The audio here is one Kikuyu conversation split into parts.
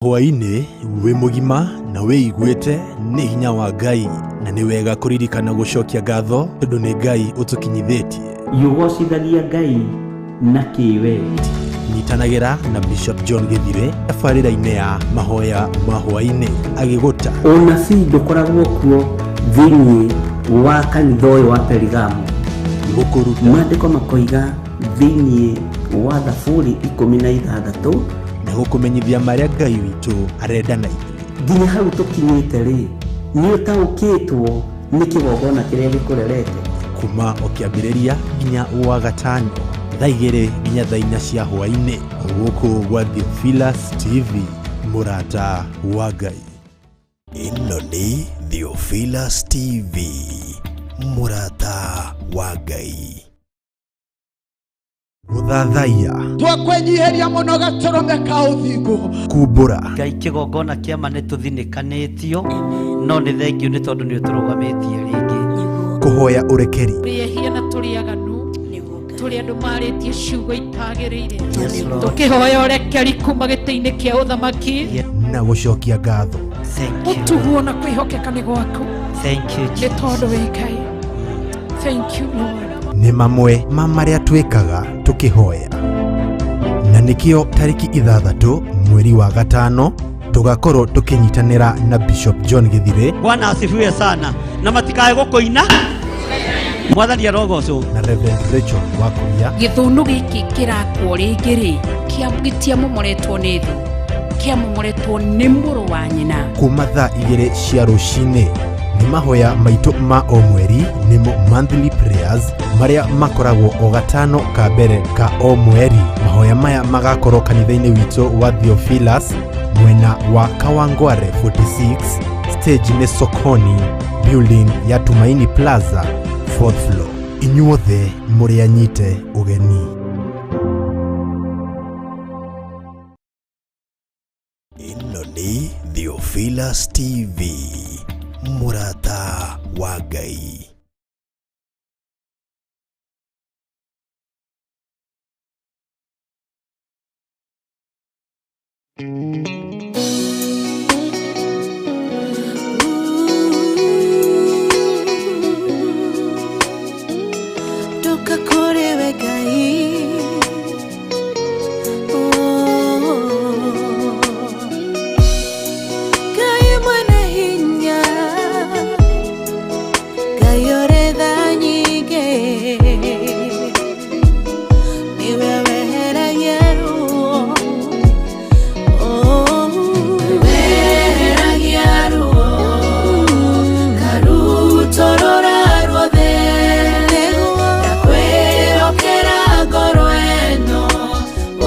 Hwaĩ-inĩ wĩ mũgima na wĩiguĩte nĩ hinya wa Ngai, na nĩ wega kũririkana gũcokia ngatho tondũ nĩ Ngai ũtũkinyithĩtie. Ũgocithagia Ngai na kĩ we? Nyitanagĩra na Bishop John Gĩthire tabarĩra-inĩ ya mahoya ma hwaĩ-inĩ agĩgũta. Ũnabii ndũkoragwo kuo thĩinĩ wa kanitha ũyũ wa Perigamo. Gũkũruta. Maandĩko makoiga thĩinĩ wa Thaburi 16 na gũkũmenyithia marĩa Ngai witũ arenda na ithuĩ. Nginya hau tũkinyĩte rĩ, nĩ ũtaũkĩtwo nĩ kĩgongona kĩrĩa gĩkũrerete. Kuma o kĩambĩrĩria nginya wa gatano thaa 2 nginya thaa 4 cia hwaĩ-inĩ, gũkũ gwa Theophilus TV, mũrata wa Ngai. Ĩno nĩ Theophilus TV, mũrata wa Ngai. Gũthathaiya. Twakwenyiheria mũno gatũrũme ka ũthingu. Kumbũra. Ngai kĩgongona kĩama nĩ tũthinĩkanĩtio, no nĩ thengiũ nĩ tondũ nĩ ũtũrũgamĩtie rĩngĩ. Kũhoya ũrekeri. Tũrĩ ehia na tũrĩ aganu, tũrĩ andũ marĩtie ciugo itagĩrĩire. Yes, Lord. Tũkĩhoya ũrekeri kuma gĩtĩ-inĩ kĩa ũthamaki. Yes. Na gũcokia ngatho. Thank you. Ũtuguo na kwĩhokeka nĩ gwaku. Thank you, Nĩ Jesus. tondũ wĩ Ngai. Thank you, Lord. Nĩ mamwe ma marĩa twĩkaga tũkĩhoya. Na nĩkĩo tarĩki 6 mweri wa 5 tũgakorwo tũkĩnyitanĩra na Bishop John Gĩthire. Bwana asifiwe sana. Na matikae gũkũina. Mwathani arogocwo. Na Reverend Rachel Wakuria. Gĩthũnũ gĩkĩ kĩrakwo rĩngĩ rĩ, gĩtiamomoretwo nĩ thũ, kĩamomoretwo nĩ mũrũ wa nyina. Kuma thaa 2 cia rũcinĩ nĩ mahoya maitũ ma o mweri, nĩmo monthly prayers, marĩa makoragwo o gatano ka mbere ka o mweri. Mahoya maya magakorwo kanitha-inĩ witũ wa Theophilus mwena wa Kawangware 46, stage nĩ Sokoni, building ya Tumaini Plaza, 4th floor. Inyuothe mũrĩ anyite ũgeni. Ĩno nĩ Theophilus TV, mũrata wa Ngai. Toka kũrĩ we Ngai. Oh. Ngai mwene hinya, Ngai ũrĩ tha nyingĩ, nĩwe weheragia ruo. Oh. Weheragia ruo, karutũrũra ruothe. Ndakwĩhokera ngoro ĩno,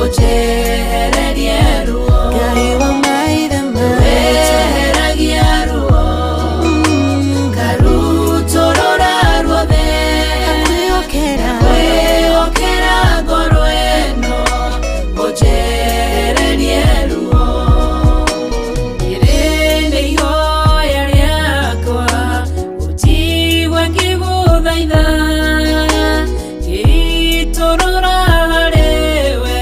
ũnjehererie ruo. Ngai wa maithe maitũ. Weheragia ruo, karutũrũra ruothe. Ndakwĩhokera ngoro ĩno, ũnjehererie ruo. Rĩrĩ nĩ ihoya rĩakwa, ũnjigue ngĩgũthaitha, ngĩitũrũra harĩ we,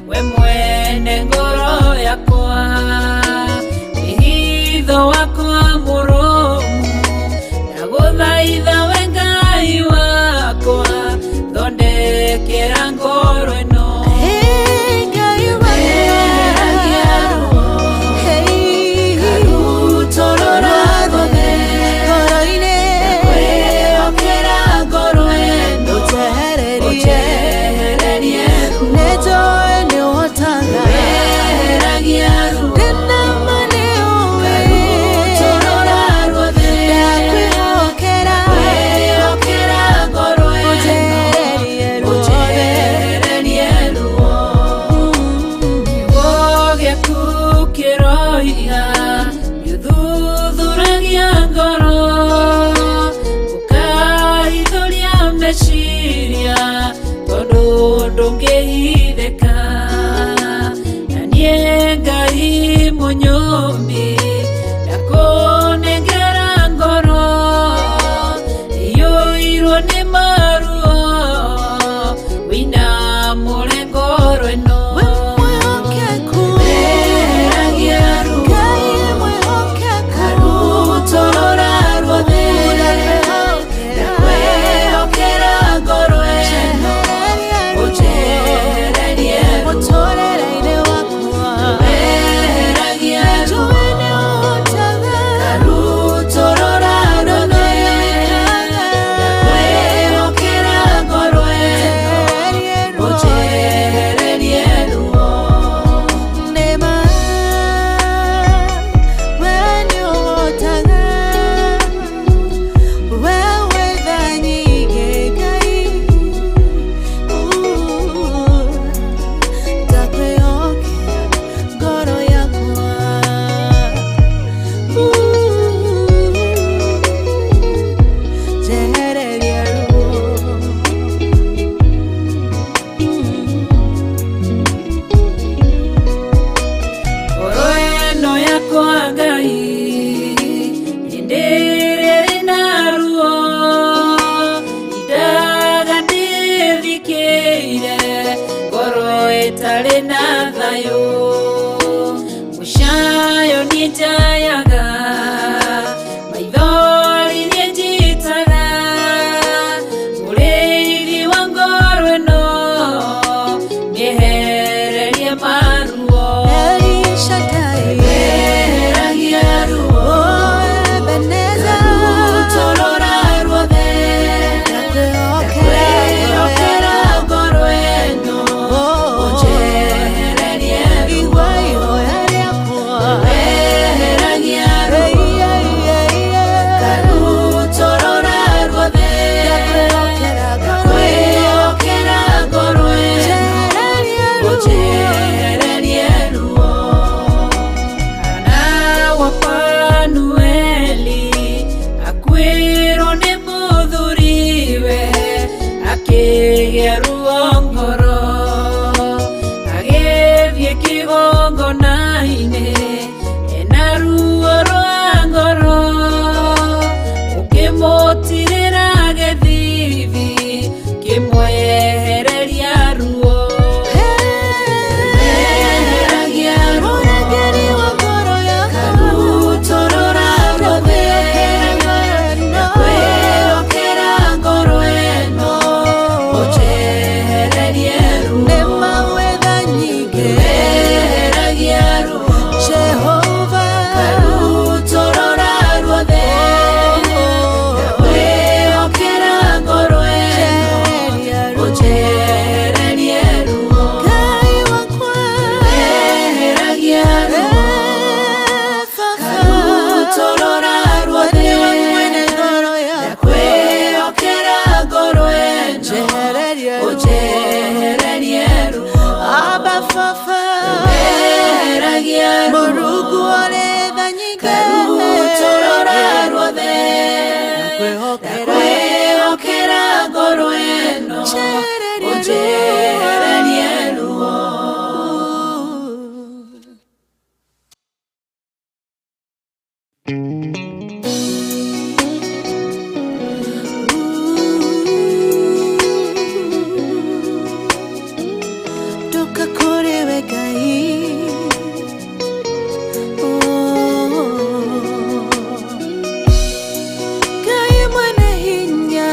we mwene ngoro yakwa. Wĩhitho wakwa mũrũmu, ndagũthaitha we Ngai wakwa, thondekera ngoro ĩno. Weheragia ruo, karutũrũra ruothe. Ndakwĩhokera ngoro ĩno, ũnjehererie ruo. Weheragia ruo, karutũrũra ruothe. Ndakwĩhokera ngoro ĩno, ũnjehererie ruo. Kiugo gĩaku kĩroiga, gĩthuthuragia ngoro, ũkahithũria meciria, tondũ ndũngĩhithĩka. Na niĩ Ngai mũnyũmbi, ndakũnengera ngoro, iyũirwo nĩ maruo, wĩinamũre ngoro ĩno. Weheragia rĩakwa Ngai hĩndĩ ĩrĩa rĩna ruo indaga ndĩthikĩire ngoro ĩtarĩ na thayũ mũcayo niĩ njayaga maithori niĩ njitaga mũrĩithi wa ngoro ĩno nĩehererie maruo El Shaddai, eheragia ruo oh Ebenezer, rutorora ruothe ndakwĩhokera ndakwĩhokera ngoro ĩno Oh, ũnjehererie ruo igua ihoya rĩakwa. eheragia Hey, ruo hey, hey, hey. karutorora ruothe Ndakwĩhokera ngoro ĩno. ndakwĩhokera ngoro ĩno Njehererie ruo. ũnjehererie ruo Hana wa Fanueli akuĩrwo nĩ mũthuriwe akĩgĩa ruo ngoro agĩthiĩ kĩgongona-inĩ ena ruo rwa ngoro ũkĩmũtirĩra gĩthithi kĩmwehereria ruo Eheragia ruo Mũrangĩri wa ngoro yakwa. karutorora ruothe Ndakwĩhokera ndakwĩhokera ngoro ĩno ũnjehererie ruo Nĩ mawetha nyingĩ. Eheragia ruo Jehova. karutorora ruothe ndakwĩhokera ngoro ĩno Njehereria ruo. ũnjehererie ruo Ngai wakwa. Eheragia ruo Eh, Baba. karutorora ruothe Nĩwe mwene ngoro yakwa. ndakwĩhokera ngoro ĩno Njehererie ruo. ũnjehererie ruo Abba Baba. Eheragia ruo Mũrungu ũrĩ tha nyingĩ. karutorora ruothe Ndakwĩhokera. ndakwĩhokera ngoro ĩno Njehererie ruo. ũnjehererie ruo Ndoka kũrĩ we Ngai. Oh. Ngai mwene hinya,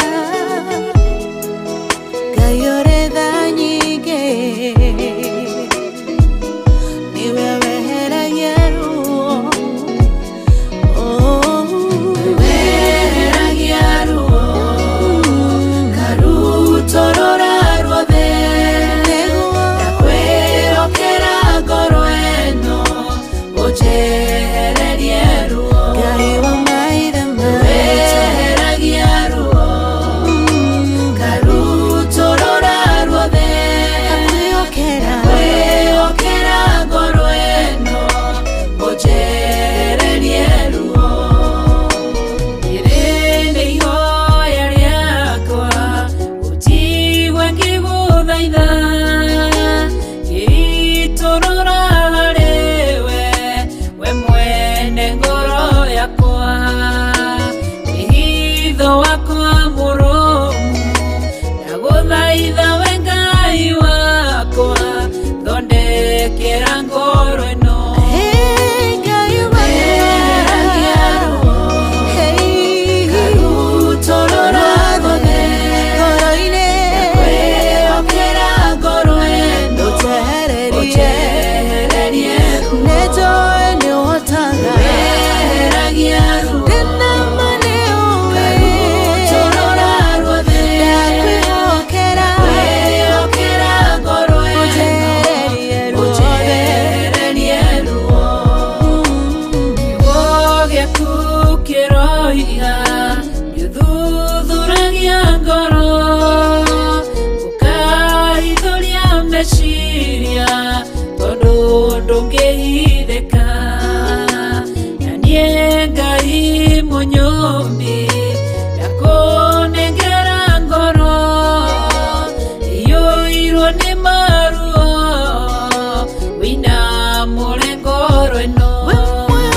Ngai ũrĩ tha nyingĩ, nĩwe weheragia ruo. Oh. Eheragia ruo karutorora ruothe Nĩguo. ndakwĩhokera ngoro ĩno ũnjehererie ruo Ngai wa maithe maitũ. Eheragia ruo karutorora ruothe Ndakwĩhokera. ndakwĩhokera ngoro ĩno ũnjehererie ruo Rĩrĩ nĩ ihoya rĩakwa ũnjigue ngĩgũthaitha ngĩitũrũra harĩwe we mwene ngoro yakwa wĩhitho wakwa mũrũmu ndagũthaitha we Ngai wakwa thondekera ngoro ĩno Hey, Ngai wakwa. Eheragia ruo Hey. karutorora ruothe Ngoro-inĩ. ndakwĩhokera ngoro ĩno Ũnjehererie. ũnjehererie ruo Nĩnjũĩ nĩũhotaga. Eheragia ruo Ndĩna ma nĩũĩ. karutorora ruothe Ndakwĩhokera. ndakwĩhokera ngoro ĩno Ũnjehererie ruothe. ũnjehererie ruo Kiugo gĩaku kĩroiga gĩthuthuragia ngoro ũkaithũria meciria tondũ ndũngĩhithĩka na niĩ Ngai mũnyũmbi ndakũnengera ngoro iyũirwo nĩ maruo wĩinamũre ngoro ĩno We mwĩhokeku.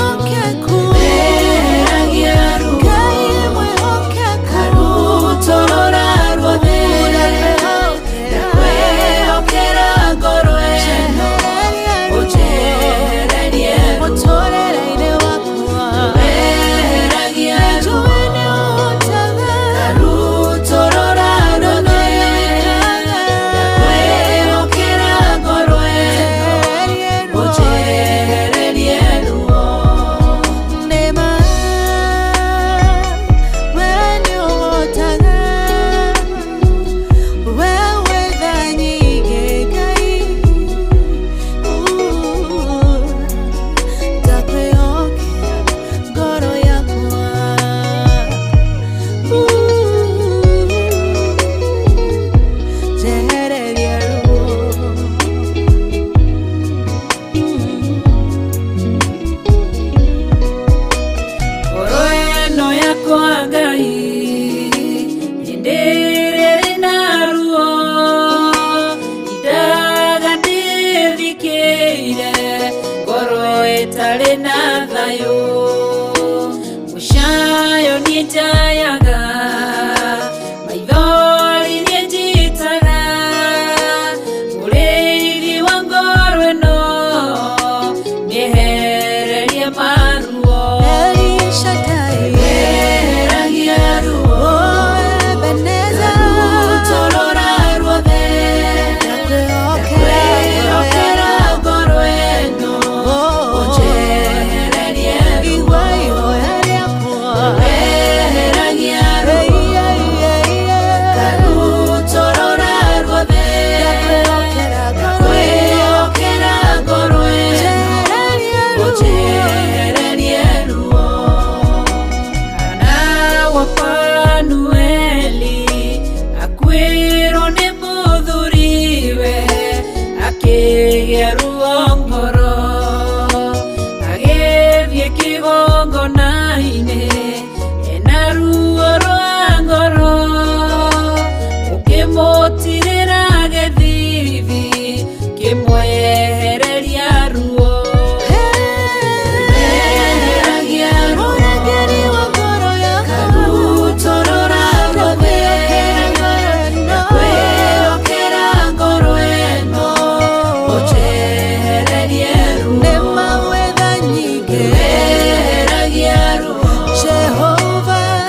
Ĩtarĩ na thayũ mũcayo niĩ njayaga maithori niĩ njitaga mũrĩithi wa ngoro ĩno nĩehererie maruo eheragia ruo Rũtorora ruothe ndakwĩhokera ngoro ĩno ũnjehererie ruo eheragia ruo Karutorora ruothe ndakwĩhokera ngoro ĩno ũnjehererie ruo Kana wa Fanueli akuĩrwo nĩ mũthuriwe akĩgĩa ruo ngoro agĩthiĩ kĩgongona-inĩ ena ruo rwa ngoro ũkĩmũtirĩra gĩthithi kĩmwehereria ruo eheragia ruo Karutorora ruothe ndakwĩhokera ngoro ĩno ũnjehererie ruo eheragia ruo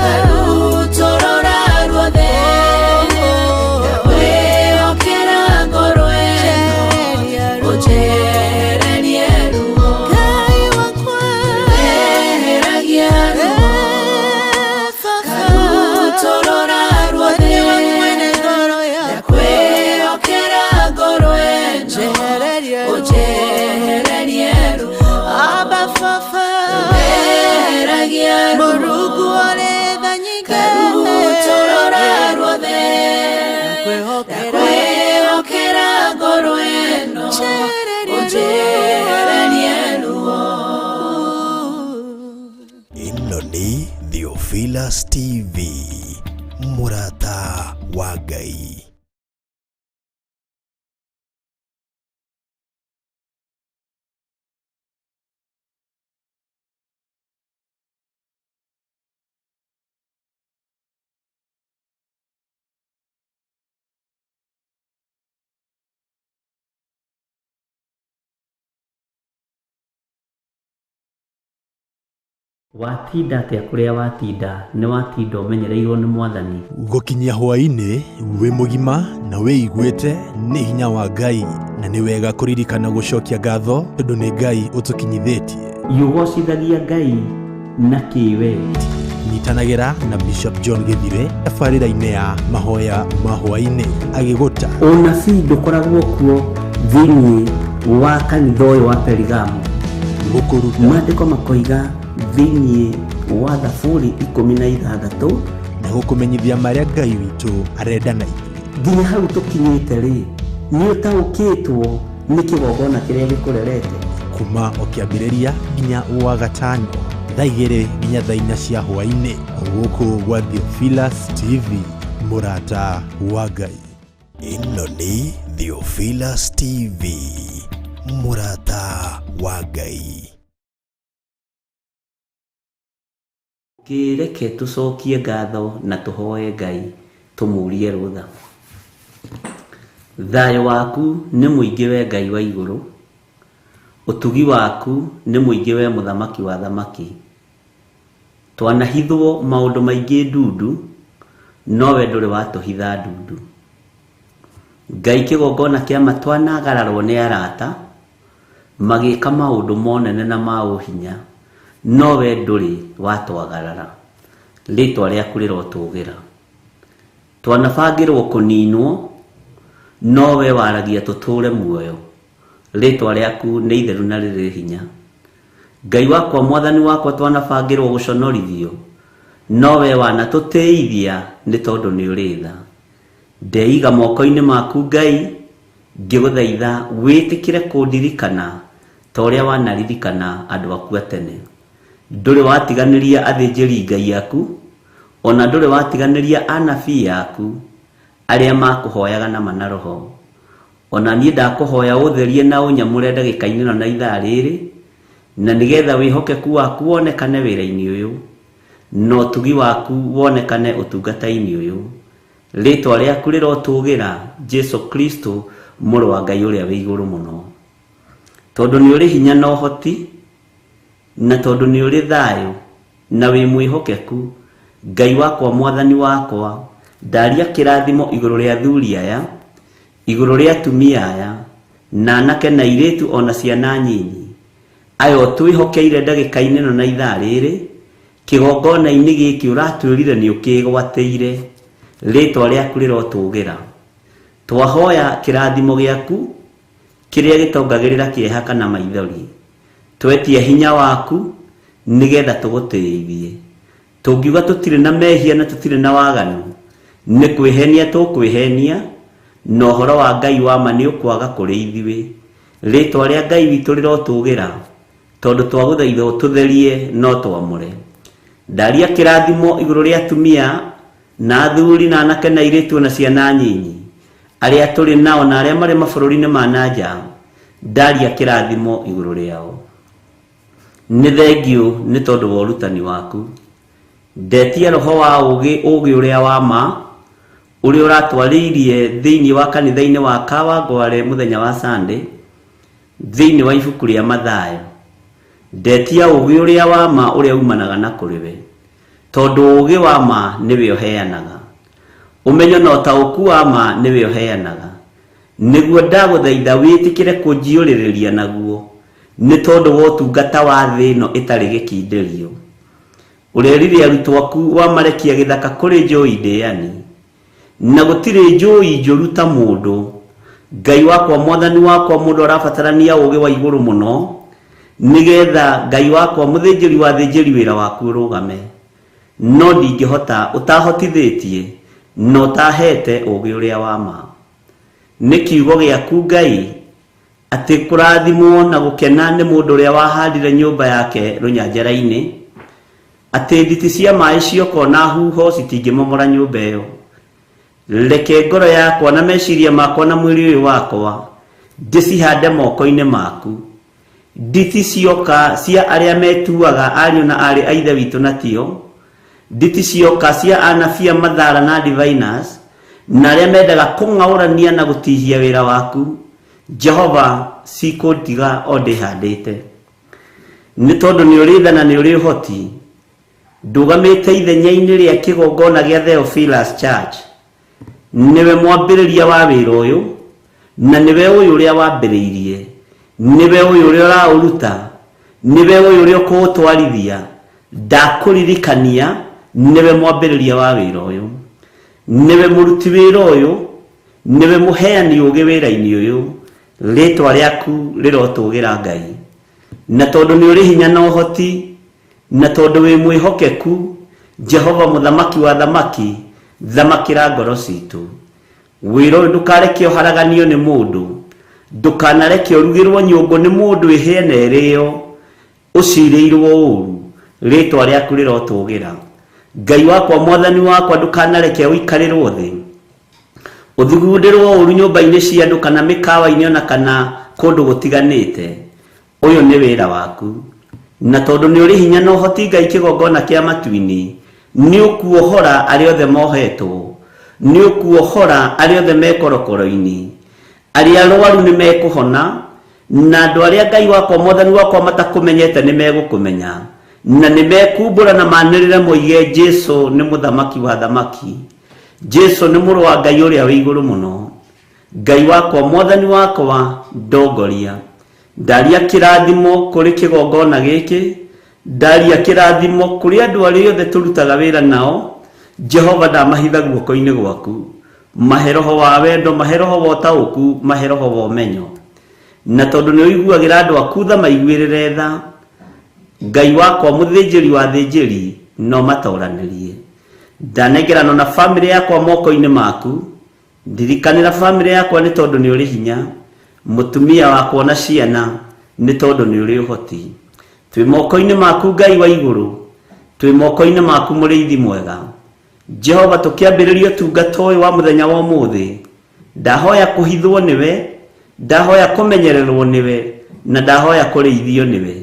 Karutorora ruothe ndakwĩhokera ngoro ĩno ũnjehererie ruo eheragia ruo Karutorora ruothe ndakwĩhokera ngoro ĩno ũnjehererie ruo eheragia ruo Karutorora ruothe ndakwĩhokera ngoro ĩno ũnjehererie ruo Ĩno nĩ Theophilus TV, mũrata wa Ngai. Watinda atĩa kũrĩa watinda nĩ watinda ũmenyereirwo nĩ mwathani Gũkinyia hwaĩ-inĩ wĩ mũgima na wĩiguĩte nĩ hinya wa Ngai na nĩ wega kũririkana gũcokia ngatho tondũ nĩ Ngai ũtũkinyithĩtie. Yũgocithagia Ngai na kĩwe Nyitanagĩra na Bishop John Gĩthire tabarĩra-inĩ ya mahoya ma hwaĩ-inĩ agĩgũta Ũnabii ndũkoragwo kuo thĩinĩ wa kanitha ũyũ wa Perigamo gũkũruta maandĩko makoiga thĩinĩ wa Thaburi 16 na gũkũmenyithia marĩa Ngai witũ arenda na ithuĩ. Nginya hau tũkinyĩte rĩ nĩ ũtaũkĩtwo nĩ kĩgongona kĩrĩa gĩkũrerete Kuma o kĩambĩrĩria nginya wa gatano thaa 2 nginya thaa 4 cia hwaĩ-inĩ gũkũ gwa Theophilus TV mũrata wa Ngai. Ĩno nĩ Theophilus TV, mũrata wa Ngai. Kĩreke tũcokie ngatho na tũhoe Ngai tũmũrie rũtha. Thayũ waku nĩ mũingĩ we Ngai wa igũrũ, ũtugi waku nĩ mũingĩ we mũthamaki wa thamaki. Twanahithwo maũndũ maingĩ ndundu, nowe ndũrĩ watũhitha ndundu. Ngai kĩgongona kĩa ma twanagararwo nĩ arata, magĩka maũndũ monene na ma ũhinya, nowe ndũrĩ watwagarara. Rĩtwa rĩaku rĩrotũgĩra. Twanabangĩrwo kũninwo, nowe waragia tũtũre muoyo. Rĩtwa rĩaku nĩ itheru na rĩrĩ hinya. Ngai wakwa mwathani wakwa twanabangĩrwo gũconorithio, nowe wanatũtĩithia nĩ tondũ nĩ ũrĩ tha. Ndeiga moko-inĩ maku Ngai, ngĩgũthaitha wĩtĩkĩre kũndirikana ta ũrĩa wanaririkana andũ aku a tene. Ndũrĩ watiganĩria athĩnjĩri Ngai aku, ona ndũrĩ watiganĩria anabii aku arĩa makũhoyaga na ma na roho. Ona niĩ ndakũhoya ũtherie na ũnyamũre ndagĩka-inĩ ĩno na ithaa rĩrĩ, Na nĩgetha wĩhokeku waku wonekane wĩra-inĩ ũyũ, na ũtugi waku wonekane ũtungata-inĩ ũyũ. Rĩtwa rĩaku rĩrotũgĩra, Jesu Kristo, Mũrũ wa Ngai ũrĩa wĩ igũrũ mũno. Tondũ nĩ ũrĩ hinya na ũhoti, na tondũ nĩ ũrĩ thayũ, na wĩ mwĩhokeku, Ngai wakwa Mwathani wakwa, ndaria kĩrathimo igũrũ rĩa athuri aya, igũrũ rĩa atumia aya, na anake na airĩtu o na ciana nyinyi, aya ũtwĩhokeire ndagĩka-inĩ ĩno na ithaa rĩrĩ, kĩgongona-inĩ gĩkĩ ũratwĩrire nĩ ũkĩgwatĩire, rĩtwa rĩaku rĩrotũgĩra. Twahoya kĩrathimo gĩaku kĩrĩa gĩtongagĩrĩra kĩeha kana maithori. Twetia hinya waku nĩgetha tũgũtĩithie. Tũngiuga tũtirĩ na mehia na tũtirĩ na waganu, nĩ kwĩhenia tũkwĩhenia, na ũhoro wa Ngai wa ma nĩ ũkwaga kũrĩ ithuĩ. Rĩtwa rĩa Ngai witũ rĩrotũgĩra, tondũ twagũthaitha ũtũtherie na ũtwamũre. Ndaria kĩrathimo igũrũ rĩa atumia na athuri na anake na airĩtu na ciana nyinyi, arĩa tũrĩ nao na arĩa marĩ mabũrũri-inĩ ma na nja, ndaria kĩrathimo igũrũ rĩao. Nĩ thengiũ nĩ tondũ wa ũrutani waku. Ndetia roho wa ũũgĩ, ũũgĩ ũrĩa wa ma, ũrĩa ũratwarĩirie thĩinĩ wa kanitha-inĩ wa Kawangware mũthenya wa Sunday, thĩinĩ wa ibuku rĩa Mathayo. Ndetia ũũgĩ ũrĩa wa ma ũrĩa umanaga na kũrĩ we, tondũ ũũgĩ wa ma nĩwe ũheanaga. Ũmenyo na ũtaũku wa ma nĩwe ũheanaga. Nĩguo ndagũthaitha wĩtĩkĩre kũnjiyũrĩrĩria naguo, nĩ tondũ wa ũtungata wa thĩ ĩno ĩtarĩ gĩkindĩrio. Ũrerire arutwo aku wamarekia gĩthaka kũrĩ njũi ndĩani, na gũtirĩ njũi njũru ta mũndũ. Ngai wakwa, Mwathani wakwa, mũndũ arabatarania ũũgĩ wa igũrũ mũno, nĩgetha Ngai wakwa, mũthĩnjĩri wa athĩnjĩri wĩra waku ũrũgame. No ndingĩhota ũtahotithĩtie na ũtahete ũũgĩ ũrĩa wa ma. Nĩ kiugo gĩaku Ngai, atĩ kũrathimwo na gũkena nĩ mũndũ ũrĩa wahandire nyũmba yake rũnyanjara-inĩ, atĩ nditi cia maĩ cioka o na huho citingĩmomora nyũmba ĩyo. Reke ngoro yakwa na meciria makwa na mwĩrĩ ũyũ wakwa ndĩcihande moko-inĩ maku. Nditi cioka cia arĩa metuaga ariũ na aarĩ a Ithe witũ na tio, nditi cioka cia anabii a mathara na diviners, na arĩa mendaga kũng'aũrania na gũtihia wĩra waku, Jehova, cikũndiga o ndĩhandĩte. Nĩ tondũ nĩ ũrĩ tha na nĩ ũrĩ ũhoti, ndũgamĩte ithenya-inĩ rĩa kĩgongona gĩa Theophilus Church. Nĩwe mwambĩrĩria wa wĩra ũyũ, na nĩwe ũyũ ũrĩa wambĩrĩirie, nĩwe ũyũ ũrĩa ũraũruta, nĩwe ũyũ ũrĩa ũkũũtwarithia. Ndakũririkania, nĩwe mwambĩrĩria wa wĩra ũyũ, nĩwe mũruti wĩra ũyũ, nĩwe mũheani ũũgĩ wĩra-inĩ ũyũ. Rĩĩtwa rĩaku rĩrotũgĩra Ngai. Na tondũ nĩ ũrĩ hinya na ũhoti, Na tondũ wĩ mwĩhokeku, Jehova Mũthamaki wa athamaki, thamakĩra ngoro citũ. Wĩra ũyũ ndũkareke ũharaganio nĩ mũndũ, ndũkanareke ũrugĩrwo nyũngũ nĩ mũndũ ĩhĩe na ĩrĩo, ũcirĩirwo ũũru. Rĩĩtwa rĩaku rĩrotũgĩra. Ngai wakwa, Mwathani wakwa, ndũkanareke ũikarĩrwo thĩ, ũthugundĩrwo ũũru nyũmba-inĩ cia andũ kana mĩkawa-inĩ o na kana kũndũ gũtiganĩte. Ũyũ nĩ wĩra waku. Na tondũ nĩ ũrĩ hinya na ũhoti Ngai kĩgongona kĩa matu-inĩ, nĩ ũkuohora arĩa othe mohetwo, nĩ ũkuohora arĩa othe me korokoro-inĩ, arĩa arwaru nĩ mekũhona, na andũ arĩa Ngai wakwa Mwathani wakwa matakũmenyete nĩ megũkũmenya, na nĩ mekumbũra na manĩrĩre moige Jesu nĩ mũthamaki wa athamaki, Jesu nĩ mũrũ wa Ngai ũrĩa wĩ igũrũ mũno. Ngai wakwa Mwathani wakwa ndongoria. Ndaria kĩrathimo kũrĩ kĩgongona gĩkĩ, ndaria kĩrathimo kũrĩ andũ arĩa othe tũrutaga wĩra nao, Jehova ndamahitha guoko-inĩ gwaku. Mahe roho wa wendo, mahe roho wa ũtaũku, mahe roho wa ũmenyo. Na tondũ nĩ ũiguagĩra andũ aku tha, maiguĩrĩre tha. Ngai wakwa mũthĩnjĩri wa athĩnjĩri, no matoranĩrie. Ndanengerana na famĩlĩ yakwa moko-inĩ maku, Ndirikanĩra famĩlĩ yakwa nĩ tondũ nĩ ũrĩ hinya, mũtumia wakwa na ciana nĩ tondũ nĩ ũrĩ ũhoti. Twĩ moko-inĩ maku Ngai wa igũrũ, twĩ moko-inĩ maku mũrĩithi mwega. Jehova tũkĩambĩrĩria ũtungata ũyũ wa mũthenya wa ũmũthĩ, ndahoya kũhithwo nĩwe, ndahoya kũmenyererwo nĩwe, na ndahoya kũrĩithio nĩwe.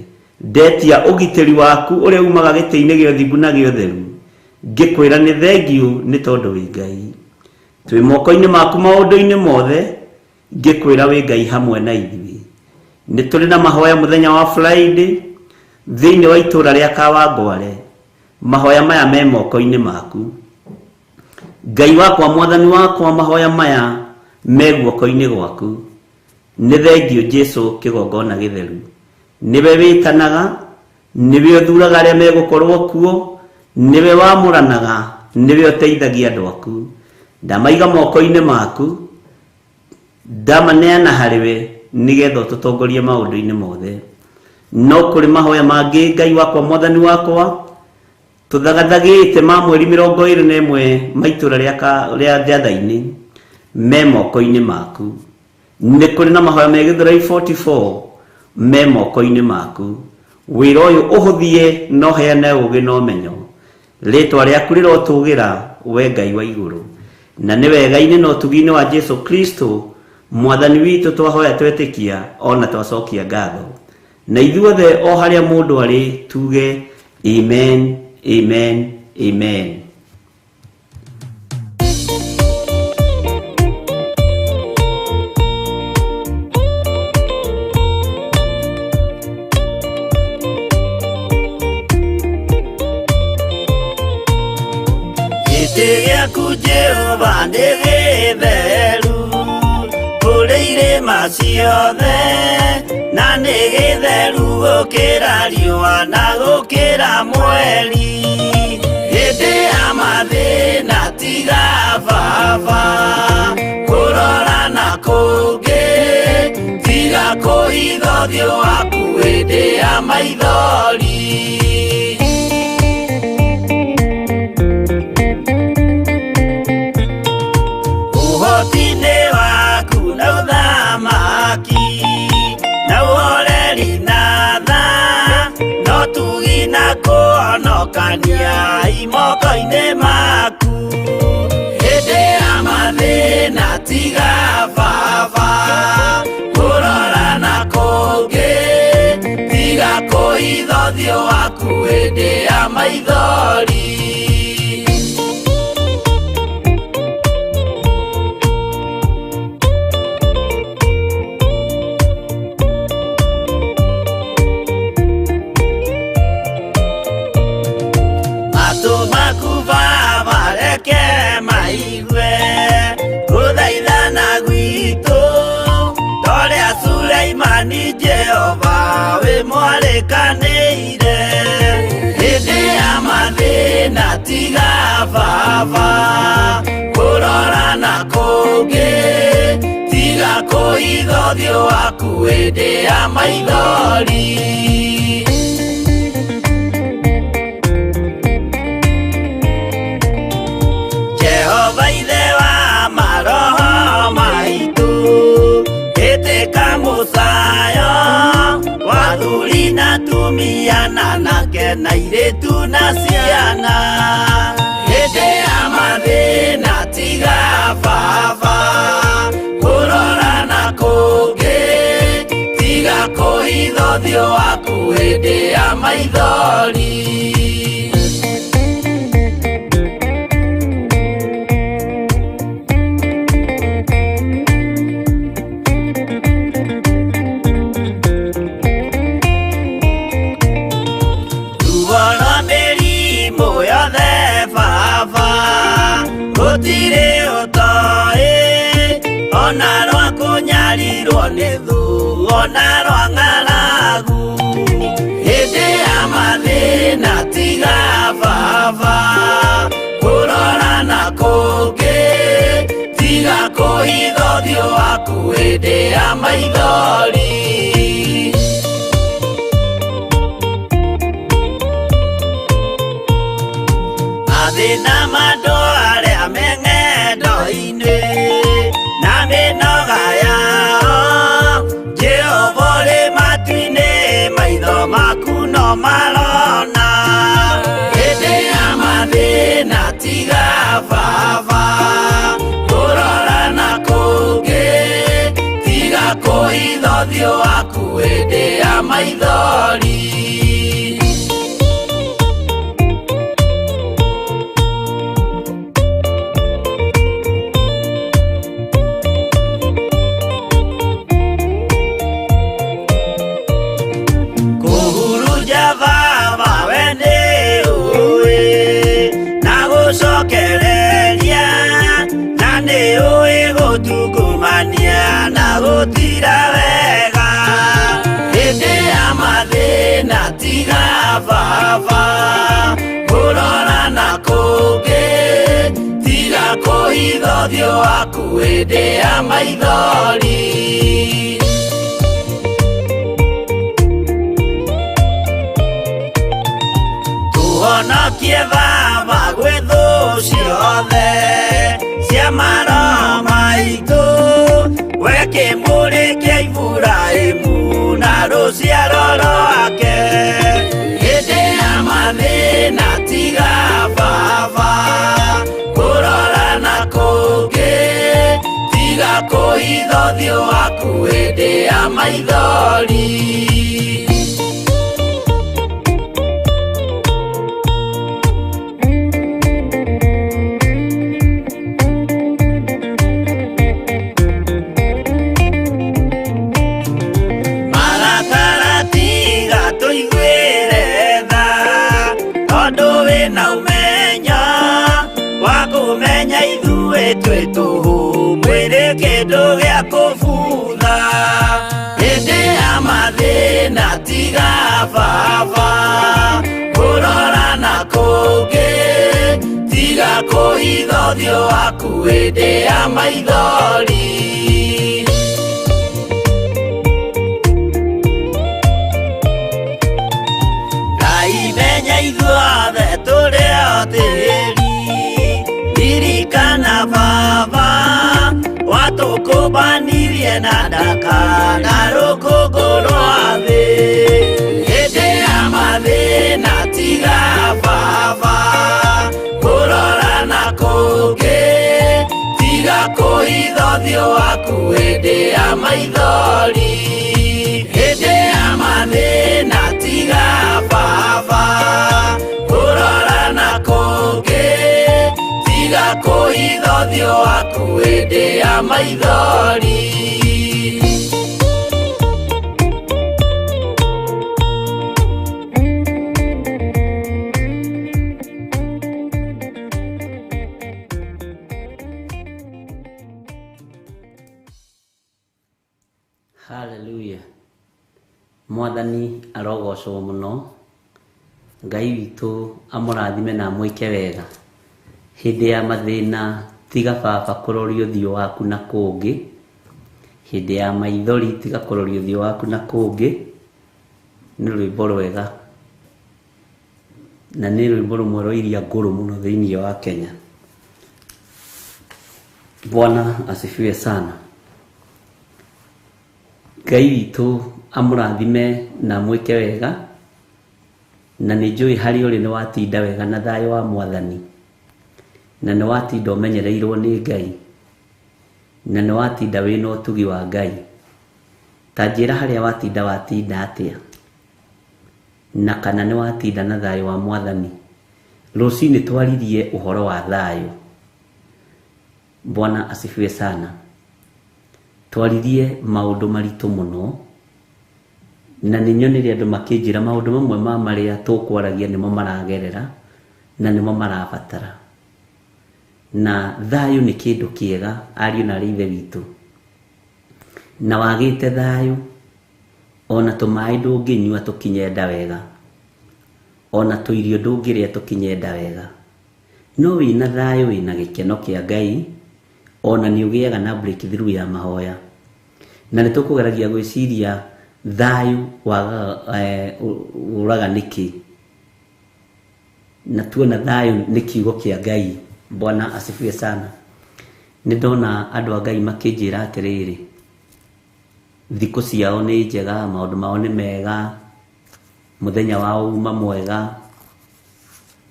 Ndetia ũgitĩri waku ũrĩa umaga gĩtĩ-inĩ gĩa ũthingu na gĩa ũtheru, ngĩkwĩra nĩ thengiũ nĩ tondũ wĩ Ngai. Twĩ moko-inĩ maku maũndũ-inĩ mothe, ngĩkwĩra wĩ Ngai hamwe na ithuĩ. Nĩ tũrĩ na mahoya mũthenya wa Friday thĩinĩ wa itũũra rĩa Kawangware. Mahoya maya me moko-inĩ maku. Ngai wakwa, mwathani wakwa, mahoya maya me guoko-inĩ gwaku. Nĩ thengiũ Jesu kĩgongona gĩtheru. Nĩwe wĩtanaga, nĩwe ũthuraga arĩa megũkorwo kuo, nĩwe wamũranaga, nĩwe ũteithagia andũ aku. Ndamaiga moko-inĩ maku, ndamaneana harĩwe nĩgetha ũtũtongorie maũndũ-inĩ mothe. No kũrĩ mahoya mangĩ Ngai wakwa mwathani wakwa tũthagathagĩte ma mweri 21 ma itũra rĩa Njathai-inĩ me moko-inĩ maku. Nĩ kũrĩ na mahoya me Gĩthũrai 44 me moko-inĩ maku. Wĩra ũyũ ũhũthie na ũheane ũũgĩ na ũmenyo. Rĩtwa rĩaku rĩrotũgĩra, we Ngai wa igũrũ. Na nĩ wega-inĩ na ũtugi-inĩ wa Jesu Kristo, Mwathani witũ, twahoya twetĩkia o na twacokia ngatho. Na ithuothe o harĩa mũndũ arĩ tuge amen, amen, amen. Gĩtĩ gĩaku Jehova nĩ gĩtheru kũrĩ irĩma ciothe na nĩ gĩtheru gũkĩra riũa na gũkĩra mweri hĩndĩ ya mathĩna tiga baba kũrora na kũngĩ tiga kũhitha ũthiũ waku hĩndĩ ya maithori. Ũhoti-inĩ waku na ũthamaki na ũhoreri na tha no tugi na kũhonokania imoko-inĩ maku hĩndĩ ya mathĩna tiga baba kũrora na kũngĩ tiga kũhitha ũthiũ waku hĩndĩ ya maithori. Matũ maku baba reke maigue gũthaithana gwitũ torĩa Suleimani Jehova wĩ mwarĩkanĩire hĩndĩ ya mathĩna tiga baba kũrora na kũngĩ tiga kũhitha ũthiũ waku hĩndĩ ya maithori. Jehova ithe wa maroho maitũ ĩtĩka mũcayo wa athuri na atumia na anake na airĩtu na ciana hĩndĩ ya mathĩna tiga baba kũrora na kũngĩ tiga kũhitha ũthiũ waku hĩndĩ ya maithori. Ruo rwa mĩrimũ yothe baba gũtirĩ ũtoĩ ona rwa kũnyarirwo nĩ thũ ona rwa ng'aragu hĩndĩ ya mathĩna tiga baba kũrora na kũngĩ tiga kũhitha ũthiũ waku hĩndĩ ya maithori. Mathĩna ma andũ arĩa me ng'endo-inĩ na mĩnoga yao Jehova ũrĩ matu-inĩ maitho maku no marona hĩndĩ ya mathĩna tiga baba kũrora na kũngĩ tiga kũhitha Kũhitha ũthiũ waku hĩndĩ ya maithori. Kũhurunja baba we nĩ ũĩ na gũcokereria, na nĩ ũĩ gũtungumania na gũtira wega. Hĩndĩ ya mathĩna tiga baba kũrora na kũngĩ, tiga kũhitha ũthiũ waku hĩndĩ ya maithori. Tũhonokie baba gwĩ thũ ciothe cia maroho maitũ, we kĩmũrĩ kĩa Iburahĩmu na rũciaro rwake. Hĩndĩ ya mathĩna tiga baba kũrora na kũngĩ, tiga kũhitha ũthiũ waku hĩndĩ ya maithori. Marakara tiga tũiguĩre tha, tondũ wĩna ũmenyo wa kũmenya ithuĩ twĩ tũhũ, mwĩrĩ kĩndũ gĩa kũbutha. Hĩndĩ ya mathĩna tiga baba kũrora na kũngĩ, tiga kũhitha ũthiũ waku hĩndĩ ya maithori. Ngai menya ithuothe tũrĩ o tĩri, ririkana baba watũkũmbanirie na ndaka na rũkũngũ rwa thĩ. Hĩndĩ ya mathĩna tiga baba kũrora na kũngĩ, tiga kũhitha ũthiũ waku hĩndĩ ya maithori. Hĩndĩ ya mathĩna tiga baba kũrora na kũngĩ, tiga kũhitha ũthiũ waku hĩndĩ ya maithori. Hallelujah. Mwathani arogocwo mũno. Ngai witũ amũrathime na amwĩke wega. Hĩndĩ ya mathĩna tiga baba kũroria ũthiũ waku na kũngĩ. Hĩndĩ ya maithori tiga kũroria ũthiũ waku na kũngĩ. Nĩ rwĩmbo rwega na nĩ rwĩmbo rũmwe rwa iria ngũrũ mũno thĩinĩ wa Kenya. Bwana asifiwe sana. Ngai witũ amũrathime na amwĩke wega, na nĩ njũĩ harĩa ũrĩ nĩ watinda wega na thayũ wa Mwathani, na nĩ watinda ũmenyereirwo nĩ Ngai, na nĩ watinda wĩna ũtugi wa Ngai. Ta njĩra harĩa watinda watinda atĩa, na kana nĩ watinda na thayũ wa Mwathani. Rũcinĩ twaririe ũhoro wa thayũ. Bwana asifiwe sana. Twaririe maũndũ maritũ mũno, na nĩ nyonire andũ makĩnjĩra maũndũ mamwe ma marĩa tũkwaragia nĩmo maragerera na nĩmo marabatara. Na thayũ nĩ kĩndũ kĩega ariũ na arĩ ithe witũ, na wagĩte thayũ ona tũmaĩ ndũngĩnyua tũkinye nda wega, ona tũirio ndũngĩrĩa tũkinye nda wega. No wĩna thayũ wĩna gĩkeno kĩa Ngai, ona nĩ ũgĩaga na breakthrough ya mahoya. Na nĩ tũkũgeragia gwĩciria thayũ wagaga ũraga nĩkĩ, na tuona thayũ nĩ kiugo kĩa Ngai. Bwana asifiwe sana. Nĩ ndona andũ a Ngai makĩnjĩra atĩrĩrĩ, thikũ ciao nĩ njega, maũndũ mao nĩ mega, mũthenya wao uma mwega.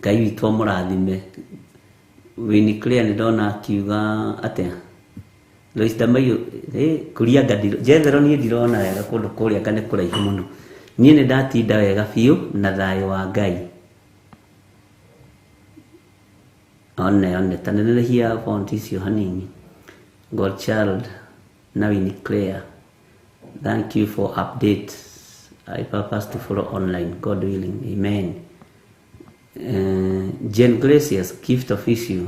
Ngai witũ amũrathime. Winnie Claire nĩ ndona akiuga atĩa, Lois Damayo kuria anga Jethero niĩ ndirona wega kũndũ kũrĩa anga nĩ kũraihu mũno. Niĩ nĩ ndatinda wega biũ na thayũ wa Ngai. One one ta nenehia font icio hanini. God child na Winnie Claire, thank you for update. I purpose to follow online, God willing, amen. Jen Gracious, gift of issue.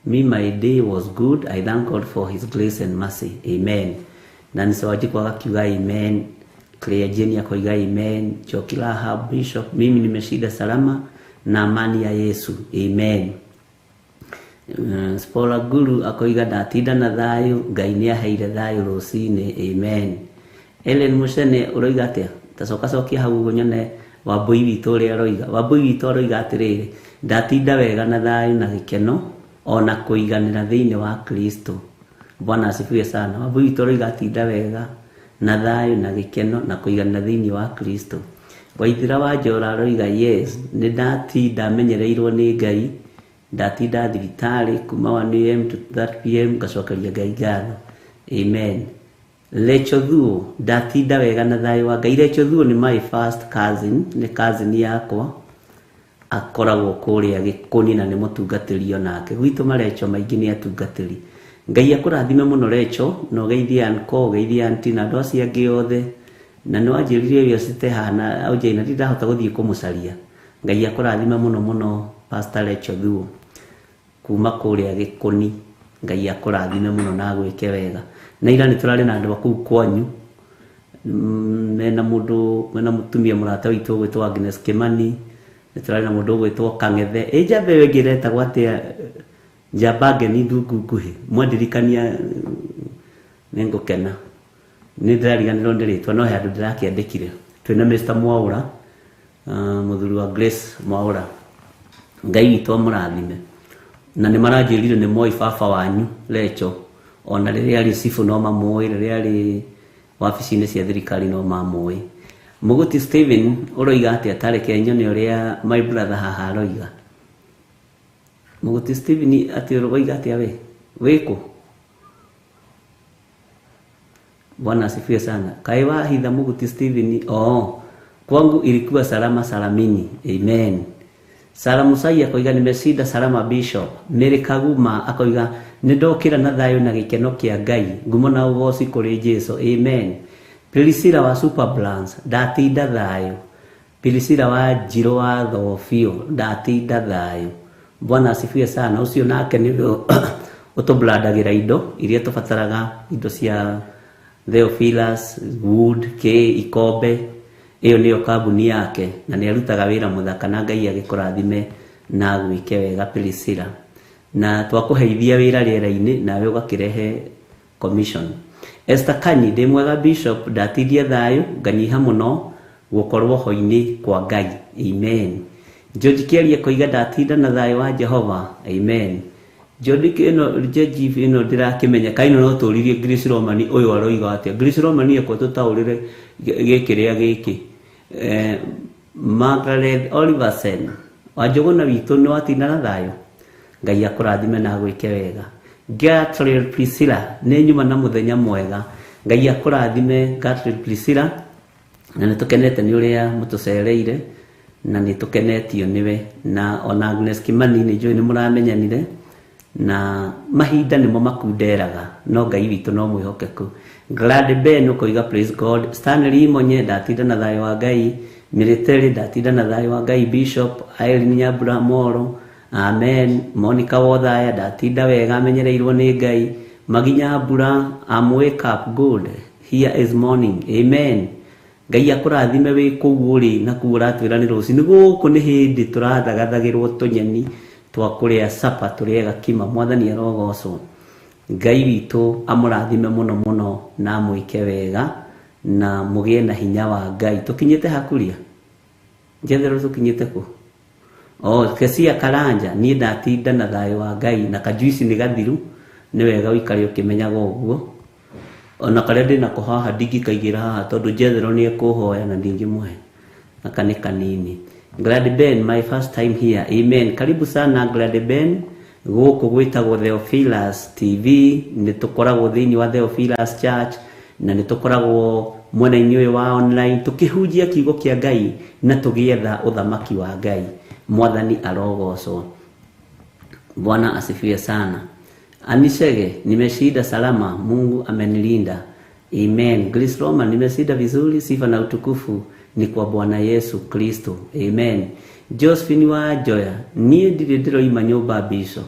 Me, my day was good. I thank God for his grace and mercy. Amen. Nancy Wanjiku agakiuga amen. Claire Jenny akoiga amen. Jokilaha Bishop, mimi nimeshinda salama na amani ya Yesu. Amen. Spola Guru akoiga ndatinda na thayo, Ngai nĩ aheire thayo rũcinĩ. Amen. Ellen Mucene ũroiga atĩa? Ta coka cokia hau ũguo nyone Wambui witũ ũrĩa aroiga. Wambui witũ aroiga atĩrĩrĩ, ndatinda wega na thayũ na gĩkeno ona kũiganĩra thĩinĩ wa Kristo. Bwana asifiwe sana. Wambui witũ aroiga atinda wega na thayũ na gĩkeno na kũiganĩra thĩinĩ wa Kristo. Waithira wa Njora aroiga yes, nĩ ndatinda menyereirwo nĩ Ngai, ndatinda thibitarĩ kuma 1 am to 3 pm ngacokeria Ngai ngatho. Amen. Lecho Thuo, ndatinda wega na thayũ wa Ngai. Lecho Thuo nĩ my first cousin, nĩ cousin yakwa, akoragwo kũrĩa Gĩkũni na nĩ mũtungatĩri onake. Gwitũ marecho maingĩ nĩ atungatĩri. Ngai akũrathime mũno Lecho, na ũgeithie uncle, ũgeithie auntie na andũ acio angĩ othe. Na nĩ wanjĩrire ũrĩa citehana Aujai, na ndindahota gũthiĩ kũmũcaria. Ngai akũrathime mũno mũno Pastor Lecho Thuo kuma kũrĩa Gĩkũni. Ngai akũrathime mũno na agwĩke wega. Na ira nĩ tũrarĩ na andũ a kũu kwanyu, mena mũndũ, mena mũtumia mũrata witũ ũgwĩtwo Agnes Kimani, nĩ tũrarĩ na mũndũ ũgwĩtwo Kang'ethe. Ĩ njamba ĩyo ĩngĩ ĩretagwo atĩa? Njamba ngeni ndungu nguhĩ. Mwandirikania nĩ ngũkena. Nĩ ndĩrariganĩrwo nĩ rĩtwa no he handũ ndĩrakĩandĩkire. Twĩna Mr Mwaũra, mũthuri wa Grace Mwaũra. Ngai witũ amũrathime. Na nĩ maranjĩrire nĩ moĩ baba wanyu Lecho, ona rĩrĩa arĩ cibũ no mamũĩ, rĩrĩa arĩ wabici-inĩ cia thirikari no mamũĩ. Mũgũti Stephen ũroiga atĩa? Tareke nyone ũrĩa my brother haha aroiga. Mũgũti Stephen atĩ ũroiga atĩa we? Wĩkũ? Bwana asifiwe sana. Kaĩ wahitha Mũgũti Stephen? Oh, kwangu ilikuwa salama salamini. Amen. Sara Musai akoiga nimeshinda salama Bishop. Mary Kaguma akoiga nĩndokĩra na thayũ na gĩkeno kĩa Ngai, ngumo na ũgoci kũrĩ Jesu. Amen. Priscilla wa Super Brands, ndatinda thayũ. Priscilla wa Njirũ wa Thobio, ndatinda thayũ. Bwana asifiwe sana. Ũcio nake nĩwe ũtũblandagĩra indo iria tũbataraga, indo cia Theophilus, Wood, K, ikombe. Ĩyo nĩyo kambuni yake na nĩ arutaga wĩra mũthaka, na Ngai agĩkũrathime na agwĩke wega Priscilla. Na twakũheithia wĩra rĩera-inĩ nawe ũgakĩrehe commission. Esther Kanyi, ndĩ mwega Bishop, ndatindia thayũ, nganyiha mũno gũkorwo ho-inĩ kwa Ngai. Amen. George Kĩaria koiga ndatinda na thayũ wa Jehova. Amen. George ĩno, George ĩno ndĩrakĩmenya kaino no tũririe Grace Romani ũyũ aroiga atĩa. Grace Romani ekwo tũtaũrĩre gĩkĩ rĩa gĩkĩ. Margaret Oliverson, Wanjũgũna witũ nĩ watinda na thayũ. Ngai akũrathime na agwĩke wega. Gertrude Priscilla, nĩ nyuma na mũthenya mwega. Ngai akũrathime Gertrude Priscilla, na nĩ tũkenete nĩ ũrĩa mũtũcereire na nĩ tũkenetio nĩwe, na ona Agnes Kimani nĩ njũĩ nĩ mũramenyanire, na mahinda nĩmo makunderaga no Ngai witũ no mwĩhokeku. Glad Ben ũkoiga praise God. Stanley Imonye, ndatinda na thayũ wa Ngai. Military, ndatinda na thayũ wa Ngai. Bishop Irene Nyambura Moro, amen. Monica Wothaya, ndatinda wega amenyereirwo nĩ Ngai. Maginya Mbura, I'm wake up good, here is morning. Amen. Ngai akũrathime wĩ kũu ũrĩ na kũu ũratwĩra nĩ rũcinĩ. Gũkũ nĩ hĩndĩ tũrathagathagĩrwo tũnyeni twa kũrĩa sapa tũrĩe gakima. Mwathani arogocwo. Ngai witũ amũrathime mũno mũno na amwĩke wega na mũgĩe na hinya wa Ngai. Tũkinyĩte hakuria Jethero, tũkinyĩte kũ? Oh, Kesia Karanja, niĩ ndatinda na thayũ wa Ngai na kajuici nĩ gathiru, nĩ wega ũikare ũkĩmenyaga ũguo. Ona karĩa ndĩnako haha ndingĩkaigĩra haha tondũ Jethero nĩ ekũhoya na ndingĩmũhe. Aka nĩ kanini. Glad Ben, my first time here. Amen. Karibu sana Glad Ben. Gũkũ gwĩtagwo Theophilus TV, nĩ tũkoragwo thĩinĩ wa Theophilus Church, na nĩ tũkoragwo mwena-inĩ ũyũ wa online tũkĩhunjia kiugo kĩa Ngai na tũgĩetha ũthamaki wa Ngai. Mwathani arogocwo. Bwana asifiwe sana. Anishege, nimeshinda salama, Mungu amenilinda. Amen. Grace Roma, nimeshinda vizuri, sifa na utukufu ni kwa Bwana Yesu Kristo. Amen. Josephine wa Joya, niĩ ndirĩ ndĩroima nyũmba Bishop,